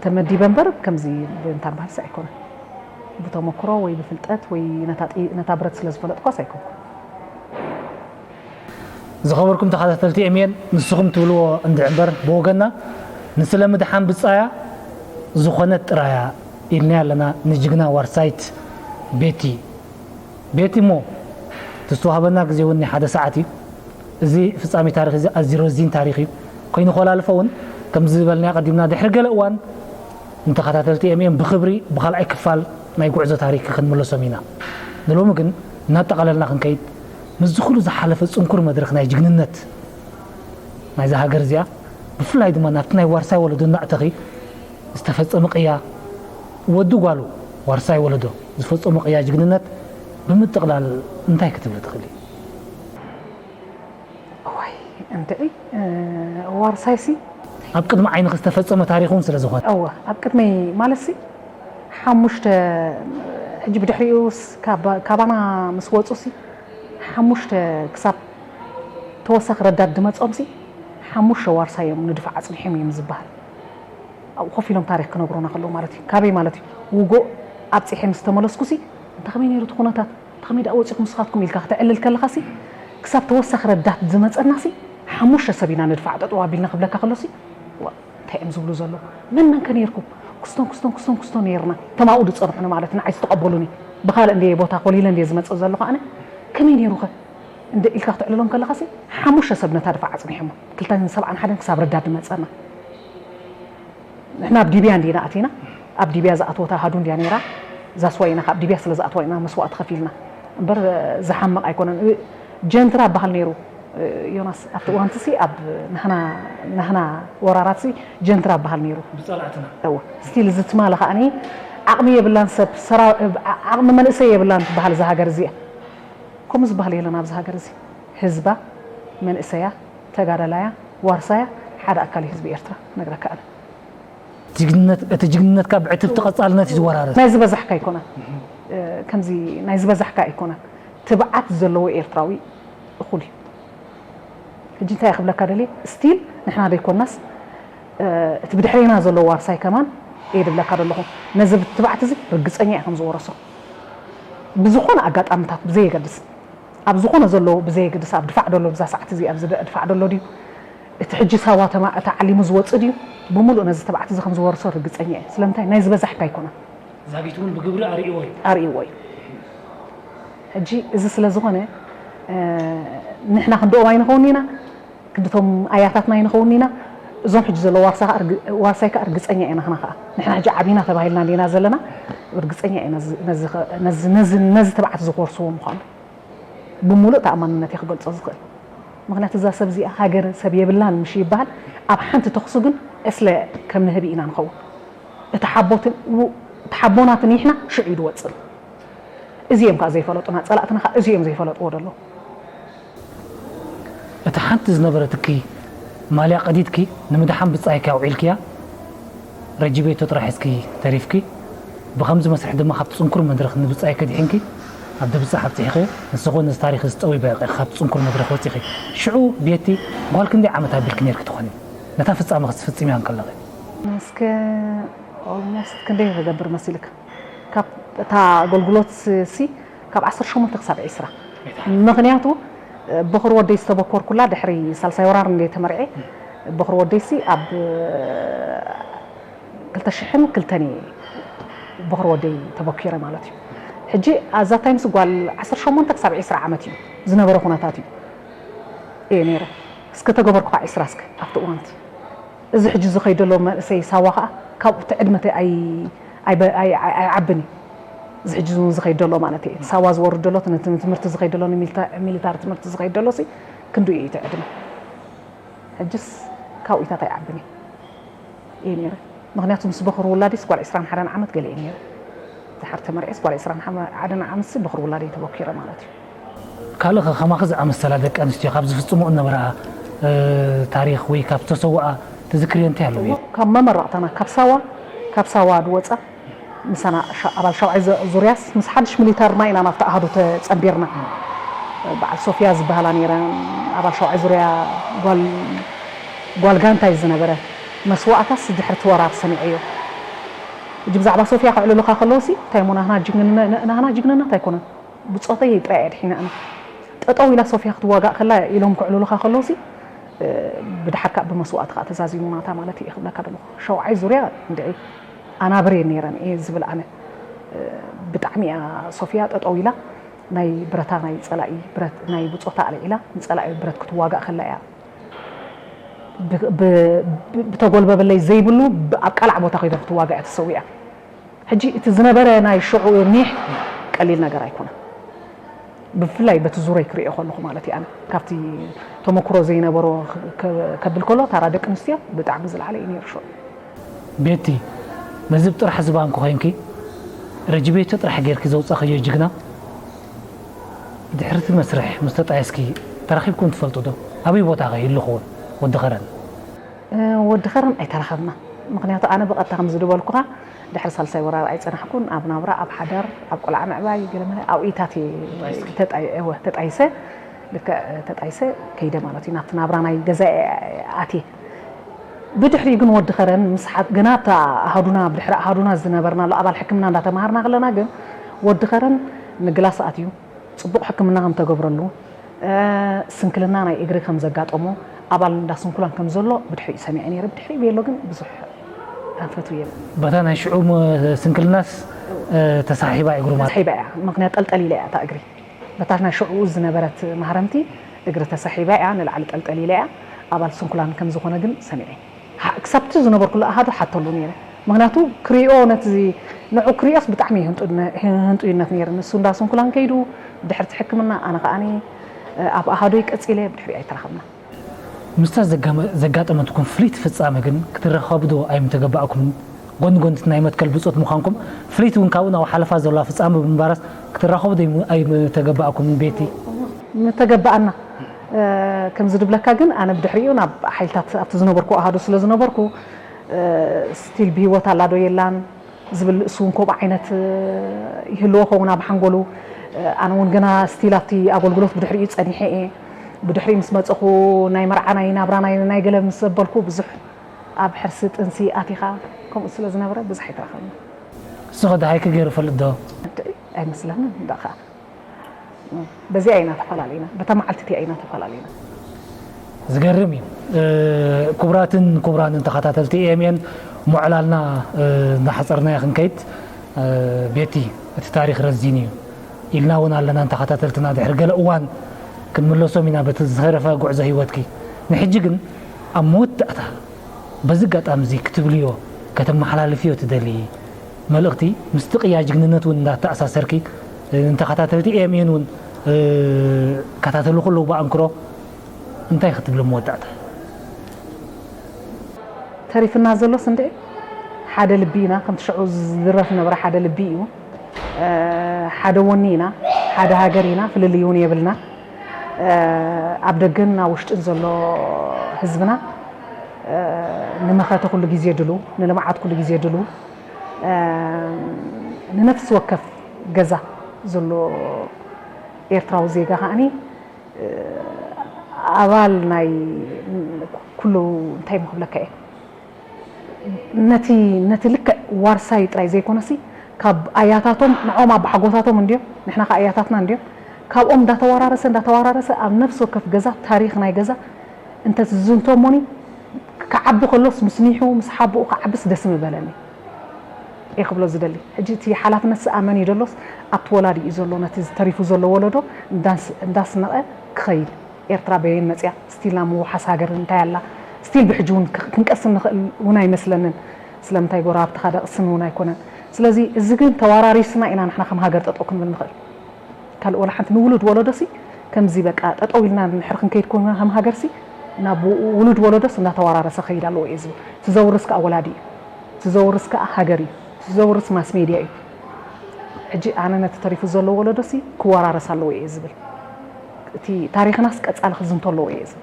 ተመዲበ እምበር ከምዚ ብእንታ በሃልሲ ኣይኮነን። ብተመክሮ ወይ ብፍልጠት ወይ ነታ ጢ- ነታ ብረት ስለ ዝፈለጥኳስ ኣይኮንኩን። ዝኸበርኩም ተኸታተልቲ ኤምኤን፣ ንስኹም ትብልዎ እንድዒ እምበር ብወገንና ንስለ ምድሓን ብጻያ ዝኾነት ጥራያ ኢልናያ ኣለና ንጅግና ዋርሳይት ቤቲ። ቤቲ እሞ ተስተዋህበና ግዜ እውን ናይ ሓደ ሰዓት እዩ። እዚ ፍጻሜ ታሪኽ እዚ ኣዝዩ ረዚን ታሪኽ እዩ። ኮይኑ ኮላልፎ እውን ከምዚ ዝበልናዮ ቀዲምና ድሕሪ ገለ እዋን ንተኸታተልቲ ኤምኤን ብኽብሪ ብኻልኣይ ክፋል ናይ ጉዕዞ ታሪኽ ክንምለሶም ኢና። ንሎሚ ግን እናጠቓለልና ክንከይድ ምስዚ ኩሉ ዝሓለፈ ጽንኩር መድረኽ ናይ ጅግንነት ናይዛ ሃገር እዚኣ ብፍላይ ድማ ናብቲ ናይ ዋርሳይ ወለዶ እናእተኺ ዝተፈጸመ ቅያ ወዲ ጓሉ ዋርሳይ ወለዶ ዝፈጸሞ ቅያ ጅግንነት ብምጥቕላል እንታይ ክትብሊ ትኽእሊ? እዋይ እንድዒ ዋርሳይሲ ኣብ ቅድሚ ዓይንኺ ዝተፈጸመ ታሪኽ እውን ስለ ዝኾነ። እወ ኣብ ቅድመይ ማለትሲ ሓሙሽተ ሕጂ ብድሕሪኡስ ካባና ምስ ወፁሲ ሓሙሽተ ክሳብ ተወሳኺ ረዳት ድመፆምሲ ሓሙሽተ ዋርሳይ እዮም ንድፋዕ ኣፅኒሖም እዮም ዝበሃል። ኣብኡ ኮፍ ኢሎም ታሪኽ ክነግሩና ከለዉ ማለት እዩ። ካበይ ማለት እዩ? ውጉእ ኣብፂሐ ምስ ተመለስኩሲ እንተ ከመይ ነይሩ እቲ ኩነታት? ከመይ ደኣ ወፂኹም ንስኻትኩም ኢልካ ክተዕልል ከለኻሲ ክሳብ ተወሳኺ ረዳት ዝመፀናሲ ሓሙሽተ ሰብ ኢና ንድፋዕ ጠጠው ኣቢልና ክብለካ ከሎሲ ዋ እንታይ እዮም ዝብሉ ዘለዉ? መን መን ከ ነይርኩም? ክስቶን ክስቶን ክስቶን ክስቶን ነይርና። እቶም ኣብኡ ዝፀንሑኒ ማለት ንዓይ ዝተቐበሉኒ ብኻልእ እንድየ ቦታ ኮሊለ እንድየ ዝመፅእ ዘለኹ ኣነ ከመይ ነይሩ ኸ? እንደ ኢልካ ክትዕልሎም ከለኻሲ ሓሙሽተ ሰብ ነታ ድፋዕ ኣፅኒሖሞ ክልተን ሰብዓን ሓደን ክሳብ ረዳት ዝመፀና ንሕና ኣብ ዲብያ እንዲና ኣቲና ኣብ ዲብያ ዝኣተወት ኣሃዱ እንዲያ ነይራ እዛ ስዋ ኢና ካብ ዲብያ ስለ ዝኣተዋ ኢና መስዋእቲ ከፊልና እምበር ዝሓምቕ ኣይኮነን ጀንትራ በሃል ነይሩ ዮናስ ኣብቲ እዋንቲ ሲ ኣብ ናህና ናህና ወራራት ሲ ጀንትራ በሃል ነይሩ ብፀላእትና እወ ስቲል እዚ ትማሊ ከዓኒ ዓቕሚ የብላን ሰብ ሰራ ዓቕሚ መንእሰይ የብላን ትበሃል እዛ ሃገር እዚኣ ከምኡ ዝበሃል የለን ኣብዚ ሃገር እዚ ህዝባ መንእሰያ ተጋዳላያ ዋርሳያ ሓደ ኣካል ህዝቢ ኤርትራ ነግረካ ኣነ ጅግንነት እቲ ጅግንነትካ ብዕትብቲ ቀጻልነት እዩ ዝወራረስ ናይ ዝበዛሕካ ኣይኮነን ከምዚ ናይ ዝበዛሕካ ኣይኮነን ትብዓት ዘለዎ ኤርትራዊ እኹል እዩ ሕጂ እንታይ ክብለካ ደልየ ስቲል ንሕና ደይኮናስ እቲ ብድሕሬና ዘሎ ዋርሳይ ከማን እየ ድብለካ ዘለኹ ነዚ ትብዓት እዚ ርግፀኛ እየ ከም ዝወረሶ ብዝኾነ ኣጋጣምታት ብዘየገድስ ኣብ ዝኾነ ዘሎ ብዘየግድስ ኣብ ድፋዕ ደሎ ብዛ ሰዓት እዚ ኣብዚ ድፋዕ ደሎ ድዩ እቲ ሕጂ ሳዋ ተማ ተዓሊሙ ዝወፅእ ድዩ ብምሉእ ነዚ ተባዕቲ እዚ ከም ዝወርሶ ርግፀኛ እየ ስለምንታይ ናይ ዝበዛሕካ ኣይኮነን ዛጊት እውን ብግብሪ ኣርእዎ እዩ ኣርእዎ እዩ ሕጂ እዚ ስለ ዝኾነ ንሕና ክንድኦም ኣይንኸውን ኢና ክንድቶም ኣያታትና ኣይንኸውን ኢና እዞም ሕጂ ዘለዉ ዋርሳይካ እርግፀኛ ኢና ንሕና ከዓ ንሕና ሕጂ ዓቢና ተባሂልና እንዲና ዘለና እርግፀኛ እየ ነዚ ተባዕቲ ዝኮርስዎ ምኳኑ ብምሉእ ተኣማንነት እየ ክገልፆ ዝኽእል ምክንያቱ እዛ ሰብ እዚኣ ሃገር ሰብ የብላን ምሽ ይበሃል ኣብ ሓንቲ ተኽሱ ግን እስለ ከም ንህቢ ኢና ንኸውን እቲ ሓቦናትን ይሕና ሽዑ እዩ ድወፅእ እዚኦም ከዓ ዘይፈለጡና ፀላእትና ከዓ እዚኦም ዘይፈለጥዎ ደሎ እታ ሓንቲ ዝነበረትኪ ማልያ ቀዲድኪ ንምድሓን ብጻይኪ ኣውዒልክያ ረጂበቶ ጥራሕ እስኪ ተሪፍኪ ብኸምዚ መስርሕ ድማ ካብቲ ጽንኩር መድረኽ ንብጻይኪ ኣድሒንኪ ኣብ ደብጻሕ ኣብጺሕኽዮ ንስኺ እውን ነዚ ታሪኽ እዚ ጠዊበ ካብቲ ጽንኩር መድረኽ ወጺኺ ሽዑ ቤቲ ጓል ክንደይ ዓመት ኣቢልኪ ነይርኪ ትኾኒ ነታ ፍጻመ ክትፍጽምያ እንከለኺ እስከ ኦልሞስት ክንደይ ክገብር መሲልካ ካብ እታ ኣገልግሎት ሲ ካብ ዓሰርተ ሸሞንተ ክሳብ ዒስራ ምኽንያቱ በኹር ወደይ ዝተበኮርኩላ ድሕሪ ሳልሳይ ወራር እንደ ተመርዐ በኹር ወደይ ሲ ኣብ ክልተ ሽሕን ክልተን እየ በኹር ወደይ ተበኪረ ማለት እዩ ሕጂ ኣዛ ታይምስ ጓል ዓሰርተ ሸሞንተ ክሳብ ዒስራ ዓመት እዩ ዝነበረ ኩነታት እዩ እየ ነይረ እስከ ተገበርኩ ከዓ ዒስራ እስከ ኣብቲ እዋንቲ እዚ ሕጂ ዝኸይድ ዘሎ መንእሰይ ሳዋ ከዓ ካብኡ እቲ ዕድመ ኣይዓብን እዩ እዚ ሕጂ እውን ዝኸይድ ዘሎ ማለት እዩ ሳዋ ዝወርድ ዘሎ ትምህርቲ ዝኸይድ ዘሎ ሚሊታሪ ትምህርቲ ዝኸይድ ዘሎ ክንዱ እዩ እቲ ዕድመ ሕጅስ ካብኡታት ኣይዓብን እዩ ነረ ምክንያቱ ምስ በክር ውላዲስ ጓል 21 ዓመት ገለ እዩ ነረ ድሓር ተመርዒስ ጓል 21 ዓመት ሲ በክር ውላዲ ተበኪረ ማለት እዩ ካልእ ከ ከማኺ ዝኣመሰላ ደቂ ኣንስትዮ ካብ ዝፍጽምኦ እነበራ ታሪኽ ወይ ካብ ዝተሰውኣ ትዝክርዮ እንታይ ኣሎ እዩ? ካብ መመረቕታና ካብ ሳዋ ካብ ሳዋ ዝወፃ ምሳና ኣባል ሻውዓይ ዙርያስ ምስ ሓድሽ ሚሊታርና ኢና ናብቲ ኣሃዱ ተፀንቢርና በዓል ሶፍያ ዝበሃላ ነይረን ኣባል ሻውዓይ ዙርያ ጓል ጋንታይ ዝነበረ መስዋእታስ ድሕሪ እቲ ወራር ሰሚዐዮ። ሕጂ ብዛዕባ ሶፍያ ከዕልሉኻ ከለውሲ እንታይ እሞ ናህና ጅግንነ- ናህና ጅግንነት ኣይኮነን፣ ብጾተይ ጥራይ እየ ድሒነ ኣነ። ጠጠው ኢላ ሶፍያ ክትዋጋእ ከላ ኢሎም ከዕልሉኻ ከለውሲ ብድሓር ከዓ ብመስዋእቲ ከዓ ተዛዚሙ ናታ ማለት እየ ክብለካ ደለኹ። ሸውዓይ ዙርያ እንድዒ ኣናብር እየ ነይረን እየ ዝብል ኣነ። ብጣዕሚ እያ ሶፍያ ጠጠው ኢላ ናይ ብረታ ናይ ፀላኢ ብረት ናይ ብፆታ ኣልዒላ ንፀላኢ ብረት ክትዋጋእ ከላ እያ ብተጎልበበለይ ዘይብሉ ኣብ ቃላዕ ቦታ ኮይዳ ክትዋጋእ እያ ተሰዊኣ። ሕጂ እቲ ዝነበረ ናይ ሽዑ ኒሕ ቀሊል ነገር ኣይኮነን። ብፍላይ በቲ ዙረይ ክሪኦ ከለኹ ማለት እየ ኣነ ካብቲ ተመክሮ ዘይነበሮ ከብል ከሎ ታራ ደቂ ኣንስትዮ ብጣዕሚ ዝለዓለ እዩ ነይሩ ሽዑ። ቤቲ፣ ነዚ ብጥራሕ ዝባንኪ ኮይንኪ ረጅቤቶ ጥራሕ ጌርኪ ዘውጻኸዮ ጅግና ድሕርቲ መስርሕ ምስ ተጣየስኪ ተራኺብኩም ትፈልጡ ዶ? ኣበይ ቦታ ከ ይህሉ ክውን ወዲ ኸረን? ወዲ ኸረን ኣይተራኸብና። ምክንያቱ ኣነ ብቐጥታ ከም ዝድበልኩኻ ድሕሪ ሳልሳይ ወራር ኣይጸናሕኩን። ኣብ ናብራ፣ ኣብ ሓዳር፣ ኣብ ቆልዓ ምዕባይ ገለ መለ ኣብኢታት ተጣይሰ ልክዕ ተጣይሰ ከይደ ማለት እዩ ናብቲ ናብራ ናይ ገዛ ኣትየ። ብድሕሪኡ ግን ወዲ ኸረን ምስ ሓ- ገና ኣብታ ኣሃዱና ብድሕሪ ኣሃዱና ዝነበርናሉ ኣባል ሕክምና እንዳተማሃርና ከለና ግን ወዲ ኸረን ንግላስ ኣትዩ ጽቡቕ ሕክምና ከም ተገብረሉ ስንክልና ናይ እግሪ ከም ዘጋጠሞ ኣባል እንዳ ስንኩላን ከም ዘሎ ብድሕሪኡ ሰሚዐ ነይረ። ብድሕሪኡ ቤሎ ግን ብዙሕ ኣንፈቱ የለን። በታ ናይ ሽዑ ስንክልናስ ተሳሒባ እግሩ ማለት ተሳሒባ እያ። ምክንያት ጠልጠል ኢለ እያ እታ እግሪ። በታ ናይ ሽዑ ዝነበረት ማህረምቲ እግሪ ተሳሒባ እያ፣ ንላዕሊ ጠልጠል ኢለ እያ። ኣባል ስንኩላን ከም ዝኾነ ግን ሰሚዐ። ክሳብቲ ዝነበርኩሉ ኣሃዱ ሓተሉ ነይረ። ምክንያቱ ክሪኦ ነቲ ንዑ ክሪኦስ ብጣዕሚ ህንጡይነት ነይረ። ንሱ እንዳ ስንኩላን ከይዱ ድሕርቲ ሕክምና ኣነ ከዓኒ ኣብ ኣሃዶይ ቀፂለ ብድሕሪ ኣይተራኸብና። ምስታ ዘጋጠመትኩም ፍልይቲ ፍጻመ ግን ክትራኸቡ ዶ ኣይምተገባእኩምን? ጎኒ ጎኒ እቲ ናይ መትከል ብጾት ምዃንኩም ፍልይቲ እውን ካብኡ ናብ ሓለፋ ዘላ ፍጻመ ብምባራስ ክትራኸቡ ዶ ኣይምተገባእኩምን ቤቲ? ምተገባኣና ከምዚ ድብለካ ግን ኣነ ብድሕሪኡ ናብ ሓይልታት ኣብቲ ዝነበርኩ ኣሃዱ ስለ ዝነበርኩ ስቲል ብሂወት ኣላ ዶ የላን ዝብል ንሱ እውን ከምኡ ዓይነት ይህልዎ ከውን ኣብ ሓንጎሉ። ኣነ እውን ገና ስቲል ኣብቲ ኣገልግሎት ብድሕሪኡ ፀኒሐ እየ። ብድሕሪኡ ምስ መፀኹ ናይ መርዓ ናይ ናብራ ናይ ናይ ገለ ምስ ዘበልኩ ብዙሕ ኣብ ሕርሲ ጥንሲ ኣቲኻ ከምኡ ስለ ዝነበረ ብዙሕ ኣይተረኸብና። ንስኸ ደሃይኪ ገይሩ ይፈልጥ ዶ? ኣይመስለንን እንዳ ኸዓ በዚኣ ኢና ተፈላለና፣ በታ መዓልቲ እቲኣ ኢና ተፈላለና። ዝገርም እዩ። ክቡራትን ክቡራንን ተኸታተልቲ ኤኤምኤን ምዕላልና እናሓፀርናዮ ክንከይድ ቤቲ እቲ ታሪክ ረዚን እዩ ኢልና እውን ኣለና ንተኸታተልትና ድሕሪ ገለ እዋን ክንምለሶም ኢና በቲ ዝተረፈ ጉዕዞ ህይወትኪ። ንሕጂ ግን ኣብ መወዳእታ በዚ ኣጋጣሚ እዚ ክትብልዮ ከተመሓላልፍዮ ትደልዪ መልእኽቲ ምስቲ ቅያ ጅግንነት እውን እንዳተኣሳሰርኪ ንተኸታተልቲ ኤምኤን እውን ከታተሉ ከለዉ ብኣንክሮ እንታይ ክትብሎም መወዳእታ? ተሪፍና ዘሎስ እንደ ሓደ ልቢ ኢና። ከምቲ ሽዑ ዝድረፍ ነበረ ሓደ ልቢ እዩ፣ ሓደ ወኒ ኢና፣ ሓደ ሃገር ኢና፣ ፍልልይ እውን የብልና። ኣብ ደገን ኣብ ውሽጥን ዘሎ ህዝብና ንመኸተ ኩሉ ግዜ ድሉ፣ ንልምዓት ኩሉ ግዜ ድሉ፣ ንነፍሲ ወከፍ ገዛ ዘሎ ኤርትራዊ ዜጋ ከዓኒ ኣባል ናይ ኩሉ እንታይ ምክብለካ እየ ነቲ ነቲ ልክዕ ዋርሳይ ጥራይ ዘይኮነሲ ካብ ኣያታቶም ንዖም ኣባሓጎታቶም እንድዮም ንሕና ከ ኣያታትና እንድዮም ካብኦም እንዳተወራረሰ እንዳተወራረሰ ኣብ ነፍሲ ወከፍ ገዛ ታሪክ ናይ ገዛ እንተዝዝንቶ እሞኒ ክዓቢ ከሎስ ምስ ኒሑ ምስ ሓቡኡ ክዓብስ ደስ ምበለኒ እየ ክብሎ ዝደሊ። ሕጂ እቲ ሓላፍነትስ ኣመን እዩ ደሎስ ኣብቲ ወላዲ እዩ ዘሎ ነቲ ተሪፉ ዘሎ ወለዶ እንዳስነቐ ክኸይድ። ኤርትራ በየን መጽያ? ስቲል ናብ ምውሓስ ሃገር እንታይ ኣላ? ስቲል ብሕጂ እውን ክንቀስን ንኽእል እውን ኣይመስለንን። ስለምንታይ ጎረባብትኻ ደቕስን እውን ኣይኮነን። ስለዚ እዚ ግን ተዋራሪስና ኢና ንሕና ከም ሃገር ጠጠው ክንብል ንኽእል። ካልእ ወላ ሓንቲ ንውሉድ ወለዶሲ ከምዚ በቃ ጠጠው ኢልና እንድሕር ክንከይድ ኮይና ከም ሃገርሲ ናብ ውሉድ ወለዶስ እንዳተዋራረሰ ክኸይድ ኣለዎ እየ ዝብል። እቲ ዘውርስ ከዓ ወላዲ እዩ። እቲ ዘውርስ ከዓ ሃገር እዩ። እቲ ዘውርስ ማስ ሜድያ እዩ። ሕጂ ኣነ ነቲ ተሪፉ ዘሎ ወለዶሲ ክወራረስ ኣለዎ እየ ዝብል። እቲ ታሪኽናስ ቀጻሊ ክዝንቶ ኣለዎ እየ ዝብል።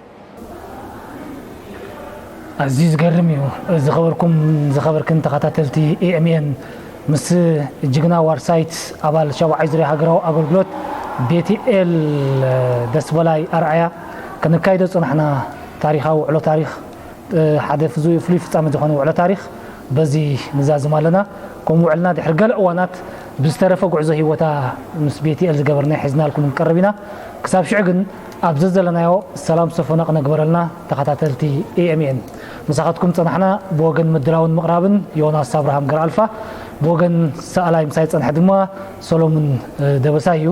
ኣዝዩ ዝገርም እዩ። ዝኸበርኩም ዝኸበርክን ተኸታተልቲ ኤኤምኤን ምስ ጅግና ዋርሳይት ኣባል ሻብዓይ ዙርያ ሃገራዊ ኣገልግሎት ቤቲኤል ደስበላይ ኣርኣያ ከነካይዶ ዝጸናሕና ታሪኻዊ ውዕሎ ታሪኽ ሓደ ፍዙይ ፍሉይ ፍጻመ ዝኾነ ውዕሎ ታሪኽ በዚ ንዛዝም ኣለና። ከም ውዕልና ድሕሪ ገለ እዋናት ብዝተረፈ ጉዕዞ ህይወታ ምስ ቤትኤል ዝገበርና ሒዝናልኩም ክንቀርብ ኢና። ክሳብ ሽዑ ግን ኣብ ዘዘለናዮ ሰላም ሰፈና ክነግበረልና ተኸታተልቲ ኤኤምኤን ምሳኻትኩም ጸናሕና። ብወገን ምድላውን ምቕራብን ዮናስ ኣብርሃም ገርኣልፋ፣ ብወገን ሰኣላይ ምሳይ ጸንሐ ድማ ሰሎሙን ደበሳይ እዩ።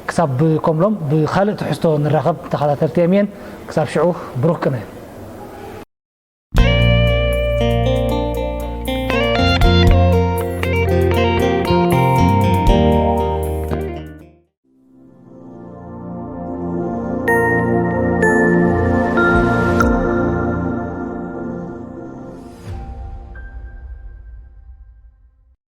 ክሳብ ከምሎም ብኻልእ ትሕዝቶ ንራኸብ ተኸታተልቲ ኤምኤን። ክሳብ ሽዑ ብሩኽ ቅነ።